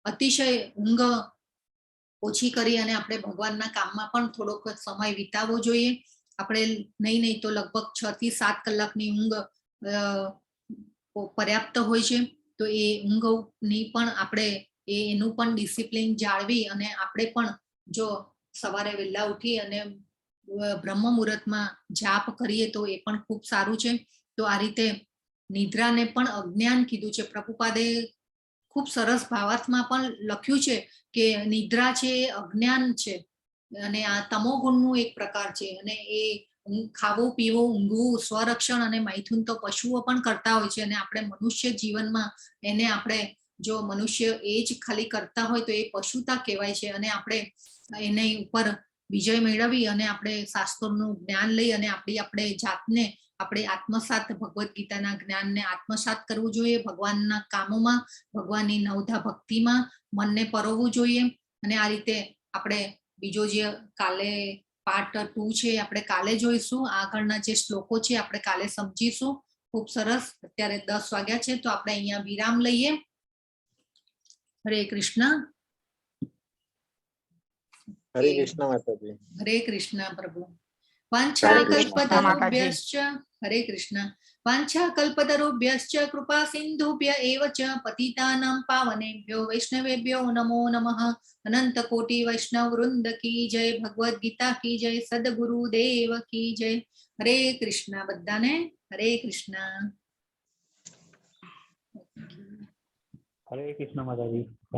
A: અતિશય ઊંઘ ઓછી કરી અને આપણે ભગવાનના કામમાં પણ થોડોક સમય વિતાવવો જોઈએ. આપણે નહીં નહીં તો લગભગ 6 થી 7 કલાકની ઊંઘ પર્યાપ્ત હોય છે. તો એ ઊંઘની પણ આપણે એ એનું પણ ડિસિપ્લિન જાળવી અને આપણે પણ જો સવારે વહેલા ઉઠી અને બ્રહ્મ મુહૂર્તમાં જાપ કરીએ તો એ પણ ખૂબ સારું છે. તો આ રીતે નિદ્રાને પણ અજ્ઞાન કીધું છે. પ્રભુપાદે ખૂબ સરસ ભાવાર્થમાં પણ લખ્યું છે કે નિદ્રા છે એ અજ્ઞાન છે અને આ તમો ગુણનું એક પ્રકાર છે અને એ ખાવું, પીવું, ઊંઘવું, સ્વરક્ષણ અને મૈથુન તો પશુઓ પણ કરતા હોય છે અને આપણે મનુષ્ય જીવનમાં એને આપણે જો મનુષ્ય એ જ ખાલી કરતા હોય તો એ પશુતા કહેવાય છે. અને આપણે એની ઉપર વિજય મેળવી અને આપણે શાસ્ત્રોનું જ્ઞાન લઈ અને આપણી આપણે જાતને આપણે આત્મસાત, ભગવદ્ ગીતાના જ્ઞાનને આત્મસાત કરવું જોઈએ. ભગવાનના કામોમાં, ભગવાનની નવધા ભક્તિમાં મનને પરોવવું જોઈએ. અને આ રીતે આપણે બીજો જે કાલે પાર્ટ 2 છે આપણે કાલે જોઈશું. આગળના જે શ્લોકો છે આપણે કાલે સમજીશું. ખૂબ સરસ. અત્યારે 10 વાગ્યા છે, તો આપણે અહીંયા વિરામ લઈએ. હરે કૃષ્ણ.
B: હરે કૃષ્ણ માતાજી.
A: હરે કૃષ્ણ પ્રભુ.
E: હરે કૃષ્ણ માતાજી.
A: વાંછા હરે કૃષ્ણ. વાંછા કલ્પતરુભ્યશ્ચ કૃપા સિંધુભ્ય એવ ચ પતિતાનાં પાવનેભ્યો વૈષ્ણવેભ્યો નમો નમઃ. અનંત કોટી વૈષ્ણવ વૃંદ કી જય, ભગવદ્ ગીતા કી જય, સદગુરુ દેવ કી જય. હરે કૃષ્ણ બધાને, હરે કૃષ્ણ.
H: હરે કૃષ્ણ માતાજી.